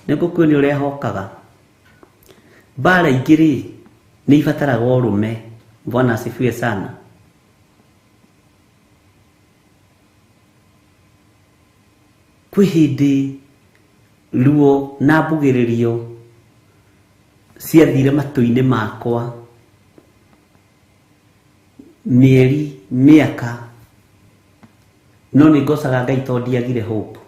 nĩ ngũkuonia ũrĩa hokaga. Mbara ingĩ rĩ nĩ ibataraga ũrũme. Bwana asifiwe sana. Kwĩ hĩndĩ ruo na mbugĩrĩrio ciathire matũ-inĩ makwa mĩeri mĩaka, no nĩ ngocaga Ngai tondũ ndiagire hope.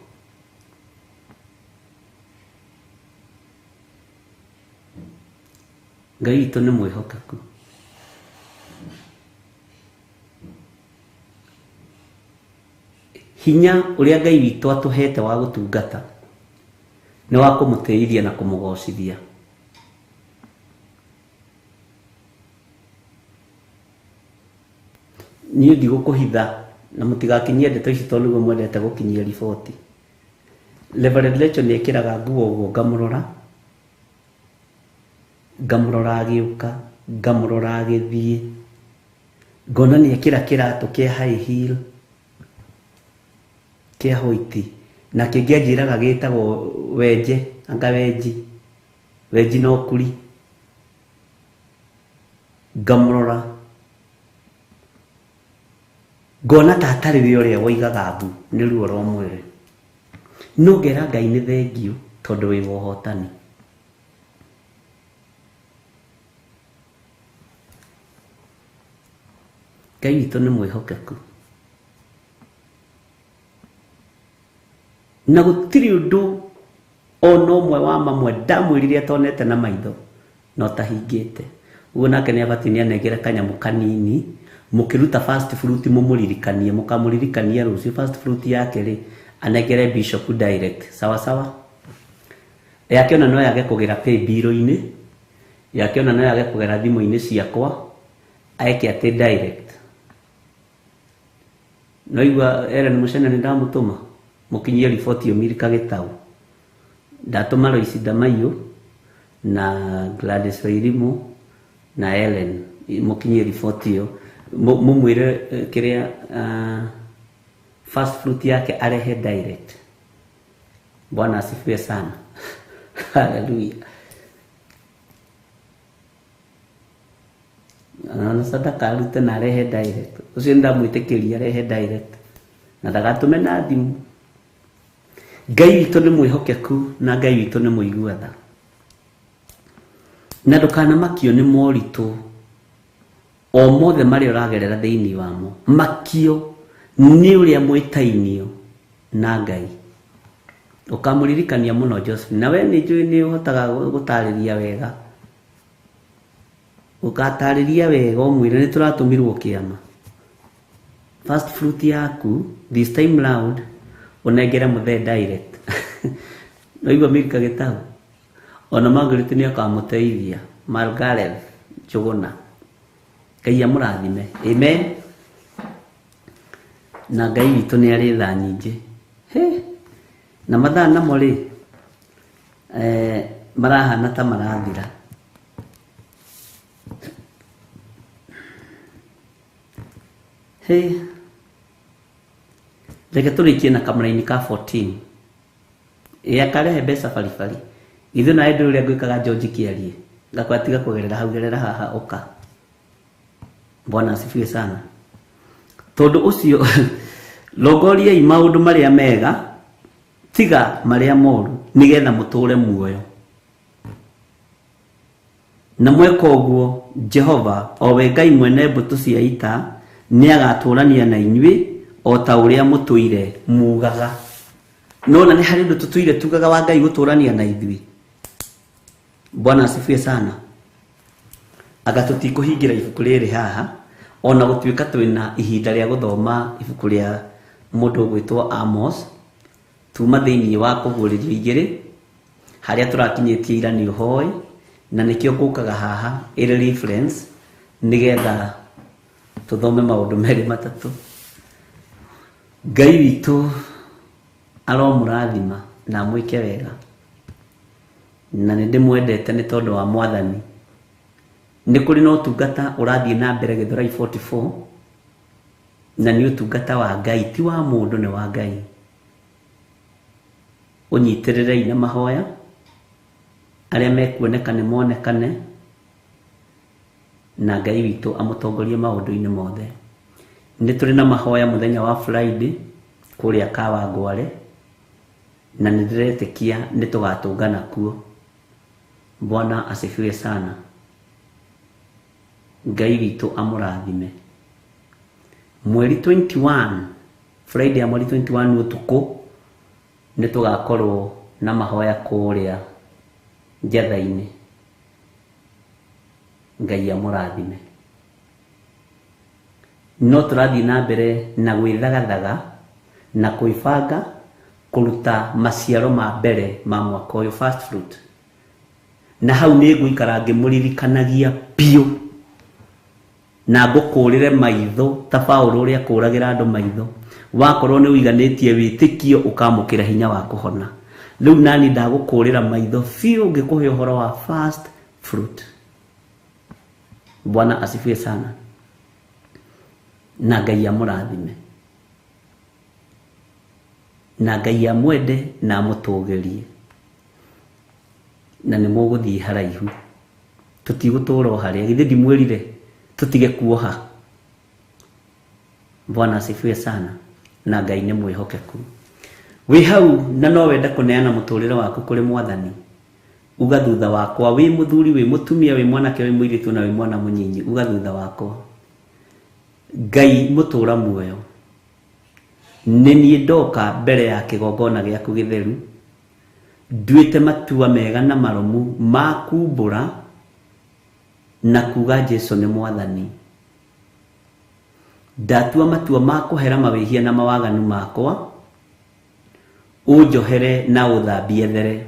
Ngai witũ nĩ mwĩhokeku. Hinya ũrĩa Ngai witũ atũhete wa gũtungata nĩ wa kũmũtĩithia na kũmũgocithia. Niĩ ndigũkũhitha na mũtigakinyie ndeto ici tondũ nĩguo mwendete gũkinyia riboti. Reverend Rachel nĩ ekĩraga nguo ũguo ngamũrora, ngamũrora agĩũka, ngamũrora agĩthiĩ, ngona nĩ ekĩra kĩratũ kĩa high heel kĩa white na kĩngĩ anjĩraga gĩtagwo wenje, anga wenji, wenji no kuri. Ngamũrora ngona ta atarĩ we ũrĩa woigaga mbu nĩ ruo rwa mwĩrĩ, no ngera Ngai nĩ thengiũ tondũ wĩ wa ũhotani. Ngai witũ nĩ mwĩhokeku na gũtirĩ ũndũ ona ũmwe wa mamwe ndamwĩrire atonete na maitho na ũtahingĩte. Ũguo nake nĩ abatiĩ nĩ anengere kanyamũ kanini mũkĩruta first fruit mũmũririkanie, mũkamũririkania rũciũ first fruit yake rĩ anengere bishop direct sawa sawa. Yake ona no yage kũgera pay bill-inĩ, yake ona no yage kũgera thimũ-inĩ ciakwa, aeke atĩ direct. No igua Ellen Mũcene nĩ ndamũtũma mũkinyie riboti ĩyo Milka Gĩtau. Ndatũma Lois Ndamaiyũ na Gladys Wairimu na Ellen mũkinyie riboti ĩyo mũmwĩre kĩrĩa first fruit yake arehe direct. Bwana asifiwe sana. Haleluya. Ona sadaka arute na arehe direct. Ũcio ndamwĩtĩkĩria arehe direct na ndagatũme na thimũ. Ngai witũ nĩ mwĩhokeku na Ngai witũ nĩ mũigua tha. Na ndũkanamakio nĩ moritũ o mothe marĩa ũragerera thĩinĩ wamo. Makio nĩ ũrĩa mwĩtainio na Ngai. Ũkamũririkania mũno Josephine. Na we nĩ njũĩ nĩ ũhotaga gũtarĩria wega. Ũgatarĩria wega ũmwĩre nĩ tũratũmirwo kĩama. First fruit yaku this time round ũnengere mũthee direct. No igua Milka Gĩtau ona Margaret nĩ akamũteithia. Margaret Njũgũna, Ngai amũrathime. Amen. Na Ngai witũ nĩ arĩ tha nyingĩ. He. Na mathaa namo rĩ marahana ta marathira. He. Reke tũrĩkie na kamũraini ka 14. Ĩ akarehe mbeca baribari. Ithuĩ nawe ndũĩ ũrĩa ngwĩkaga George Kĩarie. Ngakwa tiga kũgerera hau gerera haha ũka. Bwana asifiwe sana. Tondũ ũcio rongoriai maũndũ marĩa mega tiga marĩa moru nĩgetha mũtũre muoyo. Na mweka ũguo, Jehova, o we Ngai mwene mbũtũ cia ita, nĩagatũũrania na inyuĩ, o ta ũrĩa mũtũire muugaga. Nĩwona nĩ harĩ ũndũ tũtũire tugaga wa Ngai gũtũũrania na ithuĩ. Bwana asifiwe sana. Anga tũtikũhingĩra ibuku rĩrĩ haha, ona gũtuĩka twĩna ihinda rĩa gũthoma ibuku rĩa mũndũ ũgwĩtwo Amos, tuma thĩinĩ wa kũguũrĩrio igĩrĩ, harĩa tũrakinyĩtie ira nĩ ũhoĩ, na nĩkĩo ngũkaga haha ĩrĩ reference, nĩgetha tũthome maũndũ merĩ matatũ. Ngai witũ aromũrathima na amwĩke wega, na nĩ ndĩmwendete nĩ tondũ wa Mwathani. Nĩ kũrĩ na ũtungata ũrathiĩ na mbere Gĩthũrai 44, na nĩ ũtungata wa Ngai, ti wa mũndũ, nĩ wa Ngai. Ũnyitĩrĩrei na mahoya, arĩa mekuoneka nĩ monekane, na Ngai witũ amũtongorie maũndũ-inĩ mothe. Nĩ tũrĩ na mahoya mũthenya wa Friday kũrĩa Kawangware, na nĩ ndĩretĩkia nĩ tũgatũngana kuo. Bwana asifiwe sana. Ngai witũ amũrathime. Mweri 21, Friday ya mweri 21 ũtukũ, nĩ tũgakorwo na mahoya kũrĩa Njatha-inĩ. Ngai amũrathime. No tũrathiĩ na mbere na gwĩthagathaga na kwĩbanga kũruta maciaro ma mbere ma mwaka ũyũ, first fruit. Na hau nĩ ngũikara ngĩmũririkanagia biũ na ngũkũrĩre maitho ta Paũlũ ũrĩa akũragĩra andũ maitho. Wakorwo nĩ ũiganĩtie wĩtĩkio ũkamũkĩra hinya wa kũhona. Rĩu nani ndagũkũrĩra maitho biũ ngĩkũhe ũhoro wa first fruit. Bwana asifiwe sana. Na Ngai amũrathime. Na Ngai amwende na amũtũgĩrie. Na nĩ mũgũthiĩ haraihu. Tũtigũtũra o harĩa. Githĩ ndimwĩrire tũtige kuoha. Bwana asifiwe sana. Na Ngai nĩ mwĩhokeku. Wĩ hau na no wende kũneana mũtũrĩre waku kũrĩ Mwathani. Uga thutha wakwa, wĩ mũthuri, wĩ mũtumia, wĩ mwanake, wĩ mũirĩtu na wĩ mwana mũnyinyi, uga thutha wakwa. Ngai mũtũra muoyo, nĩ niĩ ndoka mbere ya kĩgongona gĩaku gĩtheru, nduĩte matua mega na marũmu ma kumbũra na kuga Jesu nĩ Mwathani. Ndatua matua ma kũhera mawĩhia na mawaganu makwa, ũnjohere na ũthambie there.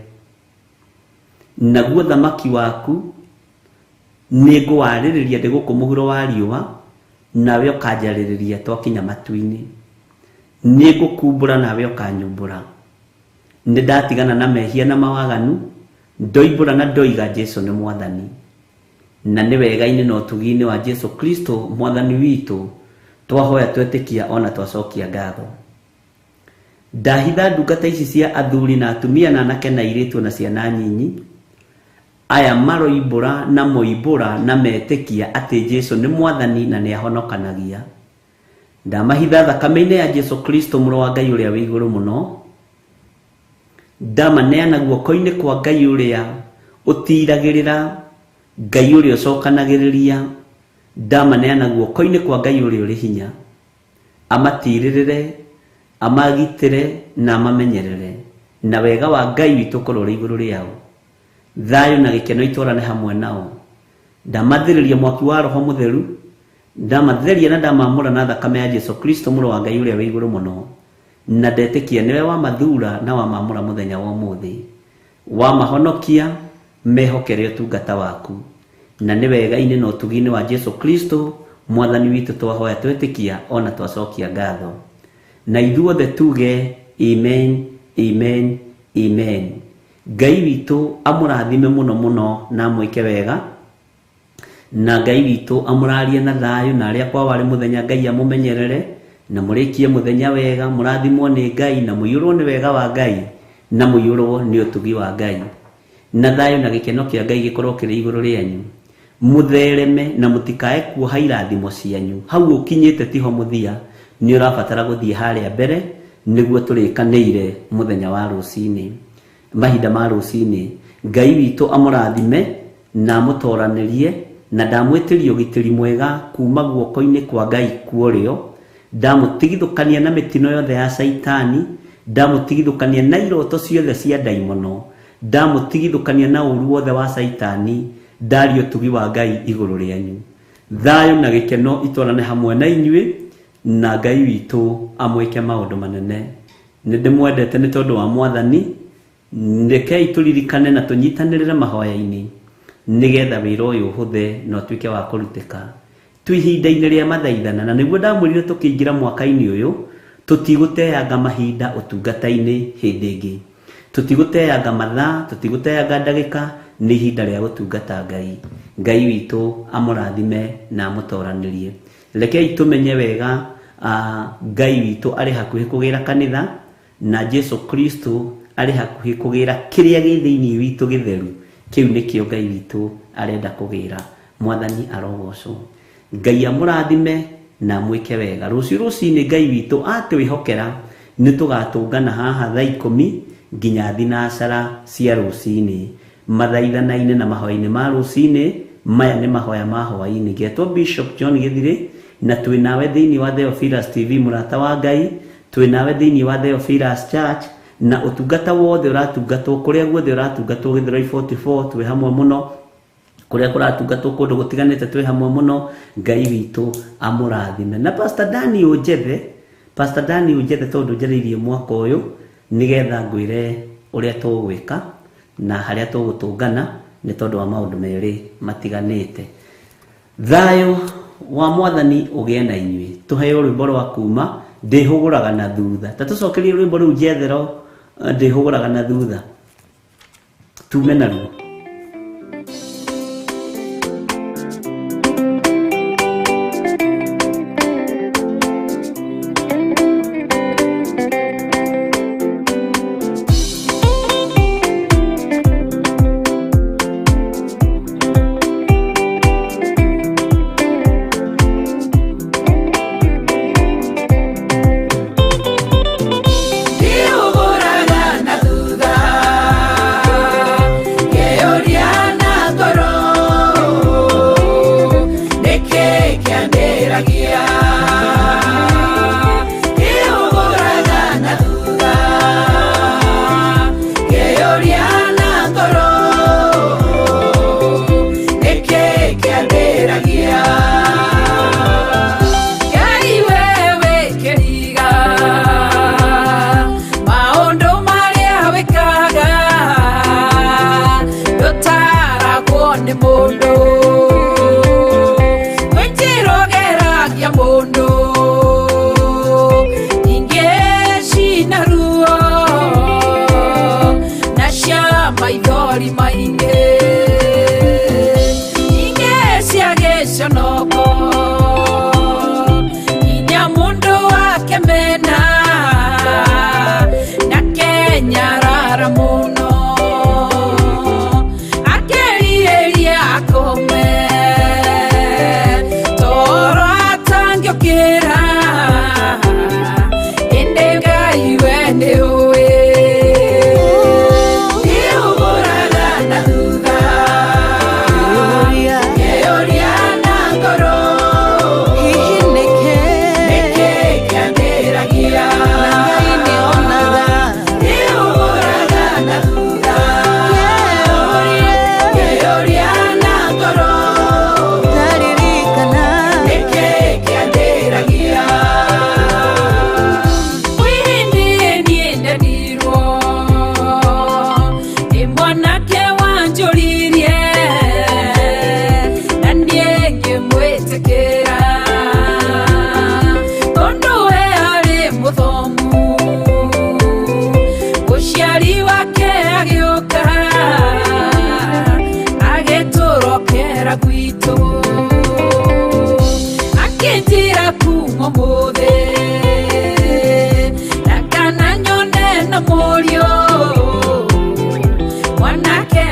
Naguo thamaki waku nĩngũwarĩrĩria ndĩ gũkũ mũhuro wa riũa, nawe ũkanjarĩrĩria twakinya matu-inĩ. Nĩngũkumbũra nawe ũkanyumbũra. Nĩndatigana na mehia na mawaganu, ndoimbũra na ndoiga Jesu nĩ Mwathani. Na nĩ wega-inĩ na ũtugi-inĩ wa Jesu Kristo Mwathani witũ, twahoya twetĩkia ona twacokia ngatho. Ndahitha ndungata ici cia athuri na atumia na anake na airĩtu na ciana nyinyi, aya maroimbũra na moimbũra na metĩkia atĩ Jesu nĩ Mwathani na nĩahonokanagia. Ndamahitha thakame-inĩ ya Jesu Kristo Mũrũ wa Ngai ũrĩa wĩ igũrũ mũno. Ndamaneana guoko-inĩ kwa Ngai ũrĩa ũtiiragĩrĩra, Ngai ũrĩa ũcokanagĩrĩria. Ndamaneana guoko-inĩ kwa Ngai ũrĩa ũrĩ hinya. Amatiirĩrĩre, amagitĩre na amamenyerere, na wega wa Ngai witũ ũkorwo ũrĩ igũrũ rĩao. Thayũ na gĩkeno itwarane hamwe nao. Ndamathĩrĩria mwaki wa Roho Mũtheru, ndamatheria na ndamamũra na thakame ya Jesu Kristo Mũrũ wa Ngai ũrĩa wĩ igũrũ mũno, na ndetĩkia nĩwe wamathuura na wamamũra mũthenya wa ũmũthĩ. Wamahonokia, mehokere ũtungata waku. Na nĩ wega-inĩ na ũtugi-inĩ wa Jesu Kristo Mwathani witũ twahoya twetĩkia o na twacokia ngatho. Na ithuothe tuge amen, amen, amen. Ngai witũ amũrathime mũno mũno na amwĩke wega. Na Ngai witũ amũrarie na thayũ, na arĩa kwao arĩ mũthenya Ngai amũmenyerere, na mũrĩkie mũthenya wega, mũrathimwo nĩ Ngai, na mũiyũrwo nĩ wega wa Ngai, na mũiyũrwo nĩ ũtugi wa Ngai. Na thayũ na gĩkeno kĩa Ngai gĩkorwo kĩrĩ igũrũ rĩanyu. Mũthereme na mũtikae kuoha irathimo cianyu. Hau ũkinyĩte tiho mũthia, nĩ ũrabatara gũthiĩ harĩa mbere nĩguo tũrĩkanĩire mũthenya wa rũcinĩ. Mahinda ma rũcinĩ. Ngai witũ amũrathime na amũtoranĩrie, na ndamwĩtĩria ũgitĩri mwega kuma guoko-inĩ kwa Ngai kuorĩo, ndamũtigithũkania na mĩtino yothe ya Caitani, ndamũtigithũkania na iroto ciothe cia ndaimono, ndamũtigithũkania na ũru wothe wa Caitani, ndaria ũtugi wa Ngai igũrũ rĩanyu. Thayũ na gĩkeno itwarane hamwe na inyuĩ, na Ngai witũ amwĩke maũndũ manene. Nĩ ndĩmwendete nĩ tondũ wa Mwathani. Rekei tũririkane na tũnyitanĩrĩre mahoya-inĩ nĩgetha wĩra ũyũ ũhũthe na ũtuĩke wa kũrutĩka. Twĩ ihinda-inĩ rĩa mathaithana, na nĩguo ndamwĩrire tũkĩingĩra mwaka-inĩ ũyũ, tũtigũteanga mahinda ũtungata-inĩ hĩndĩ ĩngĩ. Tũtigũteanga mathaa, tũtigũteanga ndagĩka, nĩ ihinda rĩa gũtungata Ngai. Ngai witũ amũrathime na amũtoranĩrie. Rekei tũmenye wega Ngai witũ arĩ hakuhĩ kũgĩra kanitha, na Jesu Kristo arĩ hakuhĩ kũgĩra kĩrĩa gĩ thĩinĩ witũ gĩtheru. Kĩu nĩkĩo Ngai witũ arenda kũgĩra. Mwathani arogocwo. Ngai amũrathime na amwĩke wega. Rũciũ rũcinĩ Ngai witũ atwĩhokera nĩ tũgatũngana haha thaa 10 nginya thinacara cia rũcinĩ. Mathaithana-inĩ na mahoya-inĩ ma rũcinĩ, maya nĩ mahoya ma hwaĩ-inĩ. Ngetwo Bishop John Gĩthirĩ, na twĩ nawe thĩinĩ wa Theophilus TV, mũrata wa Ngai, twĩ nawe thĩinĩ wa Theophilus Church, na ũtungata wothe ũratungatwo kũrĩa guothe ũratungatwo Gĩthũrai 44, twĩ hamwe mũno. Kũrĩa kũratungatwo kũndũ gũtiganĩte twĩ hamwe mũno. Ngai witũ amũrathime. Na Pastor Dani ũnjethe, Pastor Dani ũnjethe tondũ njarĩirie mwaka ũyũ nĩgetha ngwĩre ũrĩa tũgwĩka na harĩa tũgũtũngana nĩ tondũ wa maũndũ merĩ matiganĩte. Thayũ wa Mwathani ũgĩe na inyuĩ. Tũheo rwĩmbo rwa kuma ndĩhũgũraga na thutha. Ta tũcokerie rwĩmbo rũu njethero ndĩhũgũraga na thutha. Tume naruo.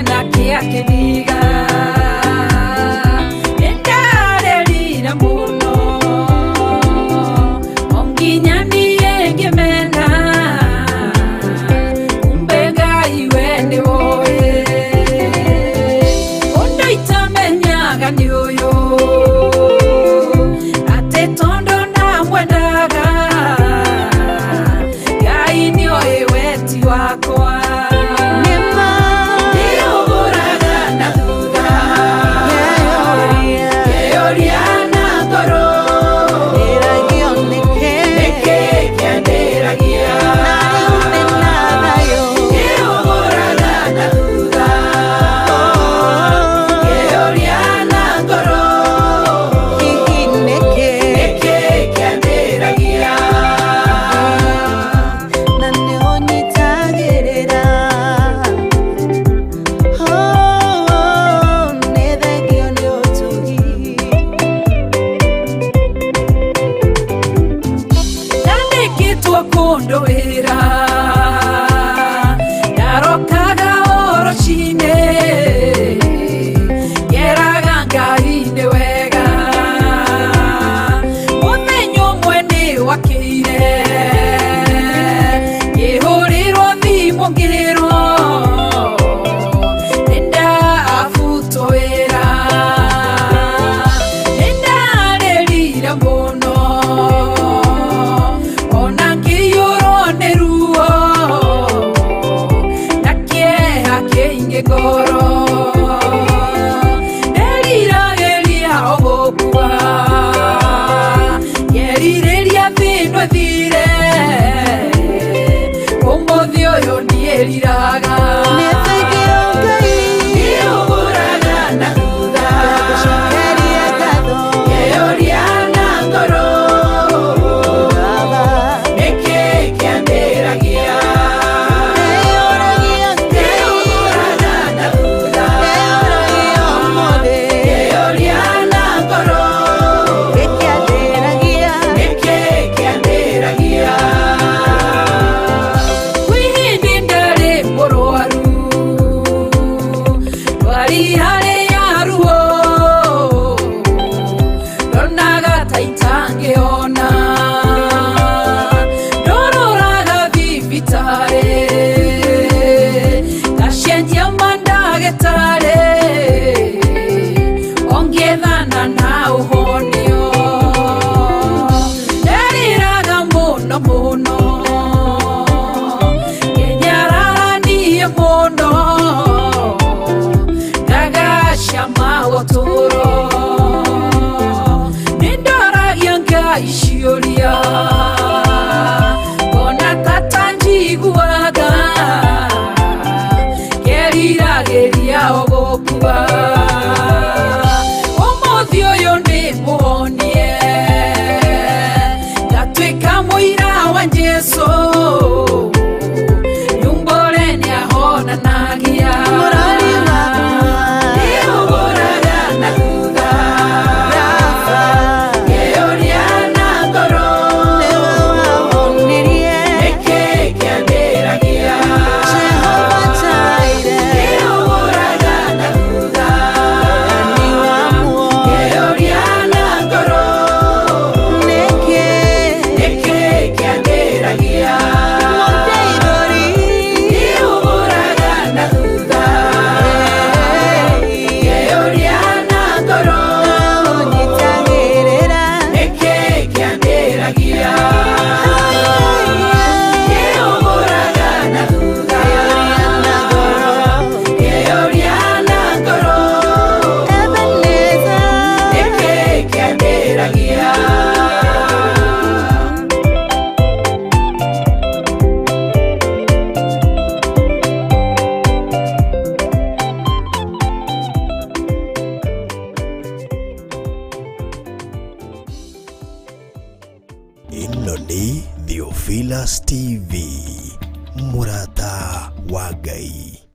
Nake akĩndiga nĩndarĩrire mũno o nginya niĩ ngĩmena kumbe Ngai we nĩwoĩ ũndũ itamenyaga nĩ ũyũ atĩ tondũ ndamwendaga Ngai nĩoĩ weti wakwa nĩũgũraga na thutha ngeyũria na ngoro nĩkĩ kĩandĩragia nĩũgũraga na thutha ngeyũria na ngoro nĩkĩ kĩandĩragia. Na nĩũnyitagĩrĩra. Oh, nĩ thengio nĩ ũtugi. Ndandĩkĩtwo kũndũ wĩra ndarokaga o rũcinĩ ngeraga Ngai nĩ wega mũthenya ũmwe nĩ wakĩire ngĩhũrĩrwo thimũ ngĩrwo nĩndabutwo wĩra nĩndarĩrire mũno ona ngĩiyũrwo nĩ ruo na kĩeha kĩingĩ ngoro nderiragĩria o gũkua ngerirĩria thĩno ĩthire ũmũthĩ ũyũ ndiĩriraga. Nĩ thengio Ngai. Nĩũgũraga na thutha Ngagũcokeria ngatho. ngeyũria na ngoro Baba. nĩkĩ kĩandĩragia Ndeyũragia Ngai. nĩũgũraga na thutha Ndeyũragia ũmũthĩ. ngeyũria na ngoro Gĩkĩandĩragia. nĩkĩ kĩandĩragia. Kwĩ hĩndĩ ndarĩ mũrwaru ndwari harĩ ya ruo ndonaga ta itangĩona ndororaga thibitarĩ ngacenjia mandagĩtarĩ ongĩethana na ũhonio nderiraga mũno mũno ngenyararanie mũno ngagacama ũtũũro nĩndoragia Ngai ciũria ngona tata njiguaga ngeriragĩria o gũkua ũmũthĩ ũyũ nĩ mũhonie ngatuĩka mũira wa Jesũ nyumbũre nĩahonanagia. Mũrori wakwa. Nĩũgũraga na thutha Baba. ngeyũria na ngoro Nĩwe wahonirie. nĩkĩ kĩandĩragia Jehova Jireh. nĩũgũraga na thutha Nĩ wa muoyo. ngeyũria na ngoro Nĩkĩ? nĩkĩ kĩandĩragia. Mũndeithũri. Nĩũgũraga na thutha ngeyũria na ngoro Ũnyitagĩrĩra. nĩkĩ kĩandĩragia. Nĩũgũraga na thutha ngeyũria na ngoro Ebenezer. nĩkĩ kĩandĩragia. Ĩno nĩ Theophilus TV, mũrata wa Ngai.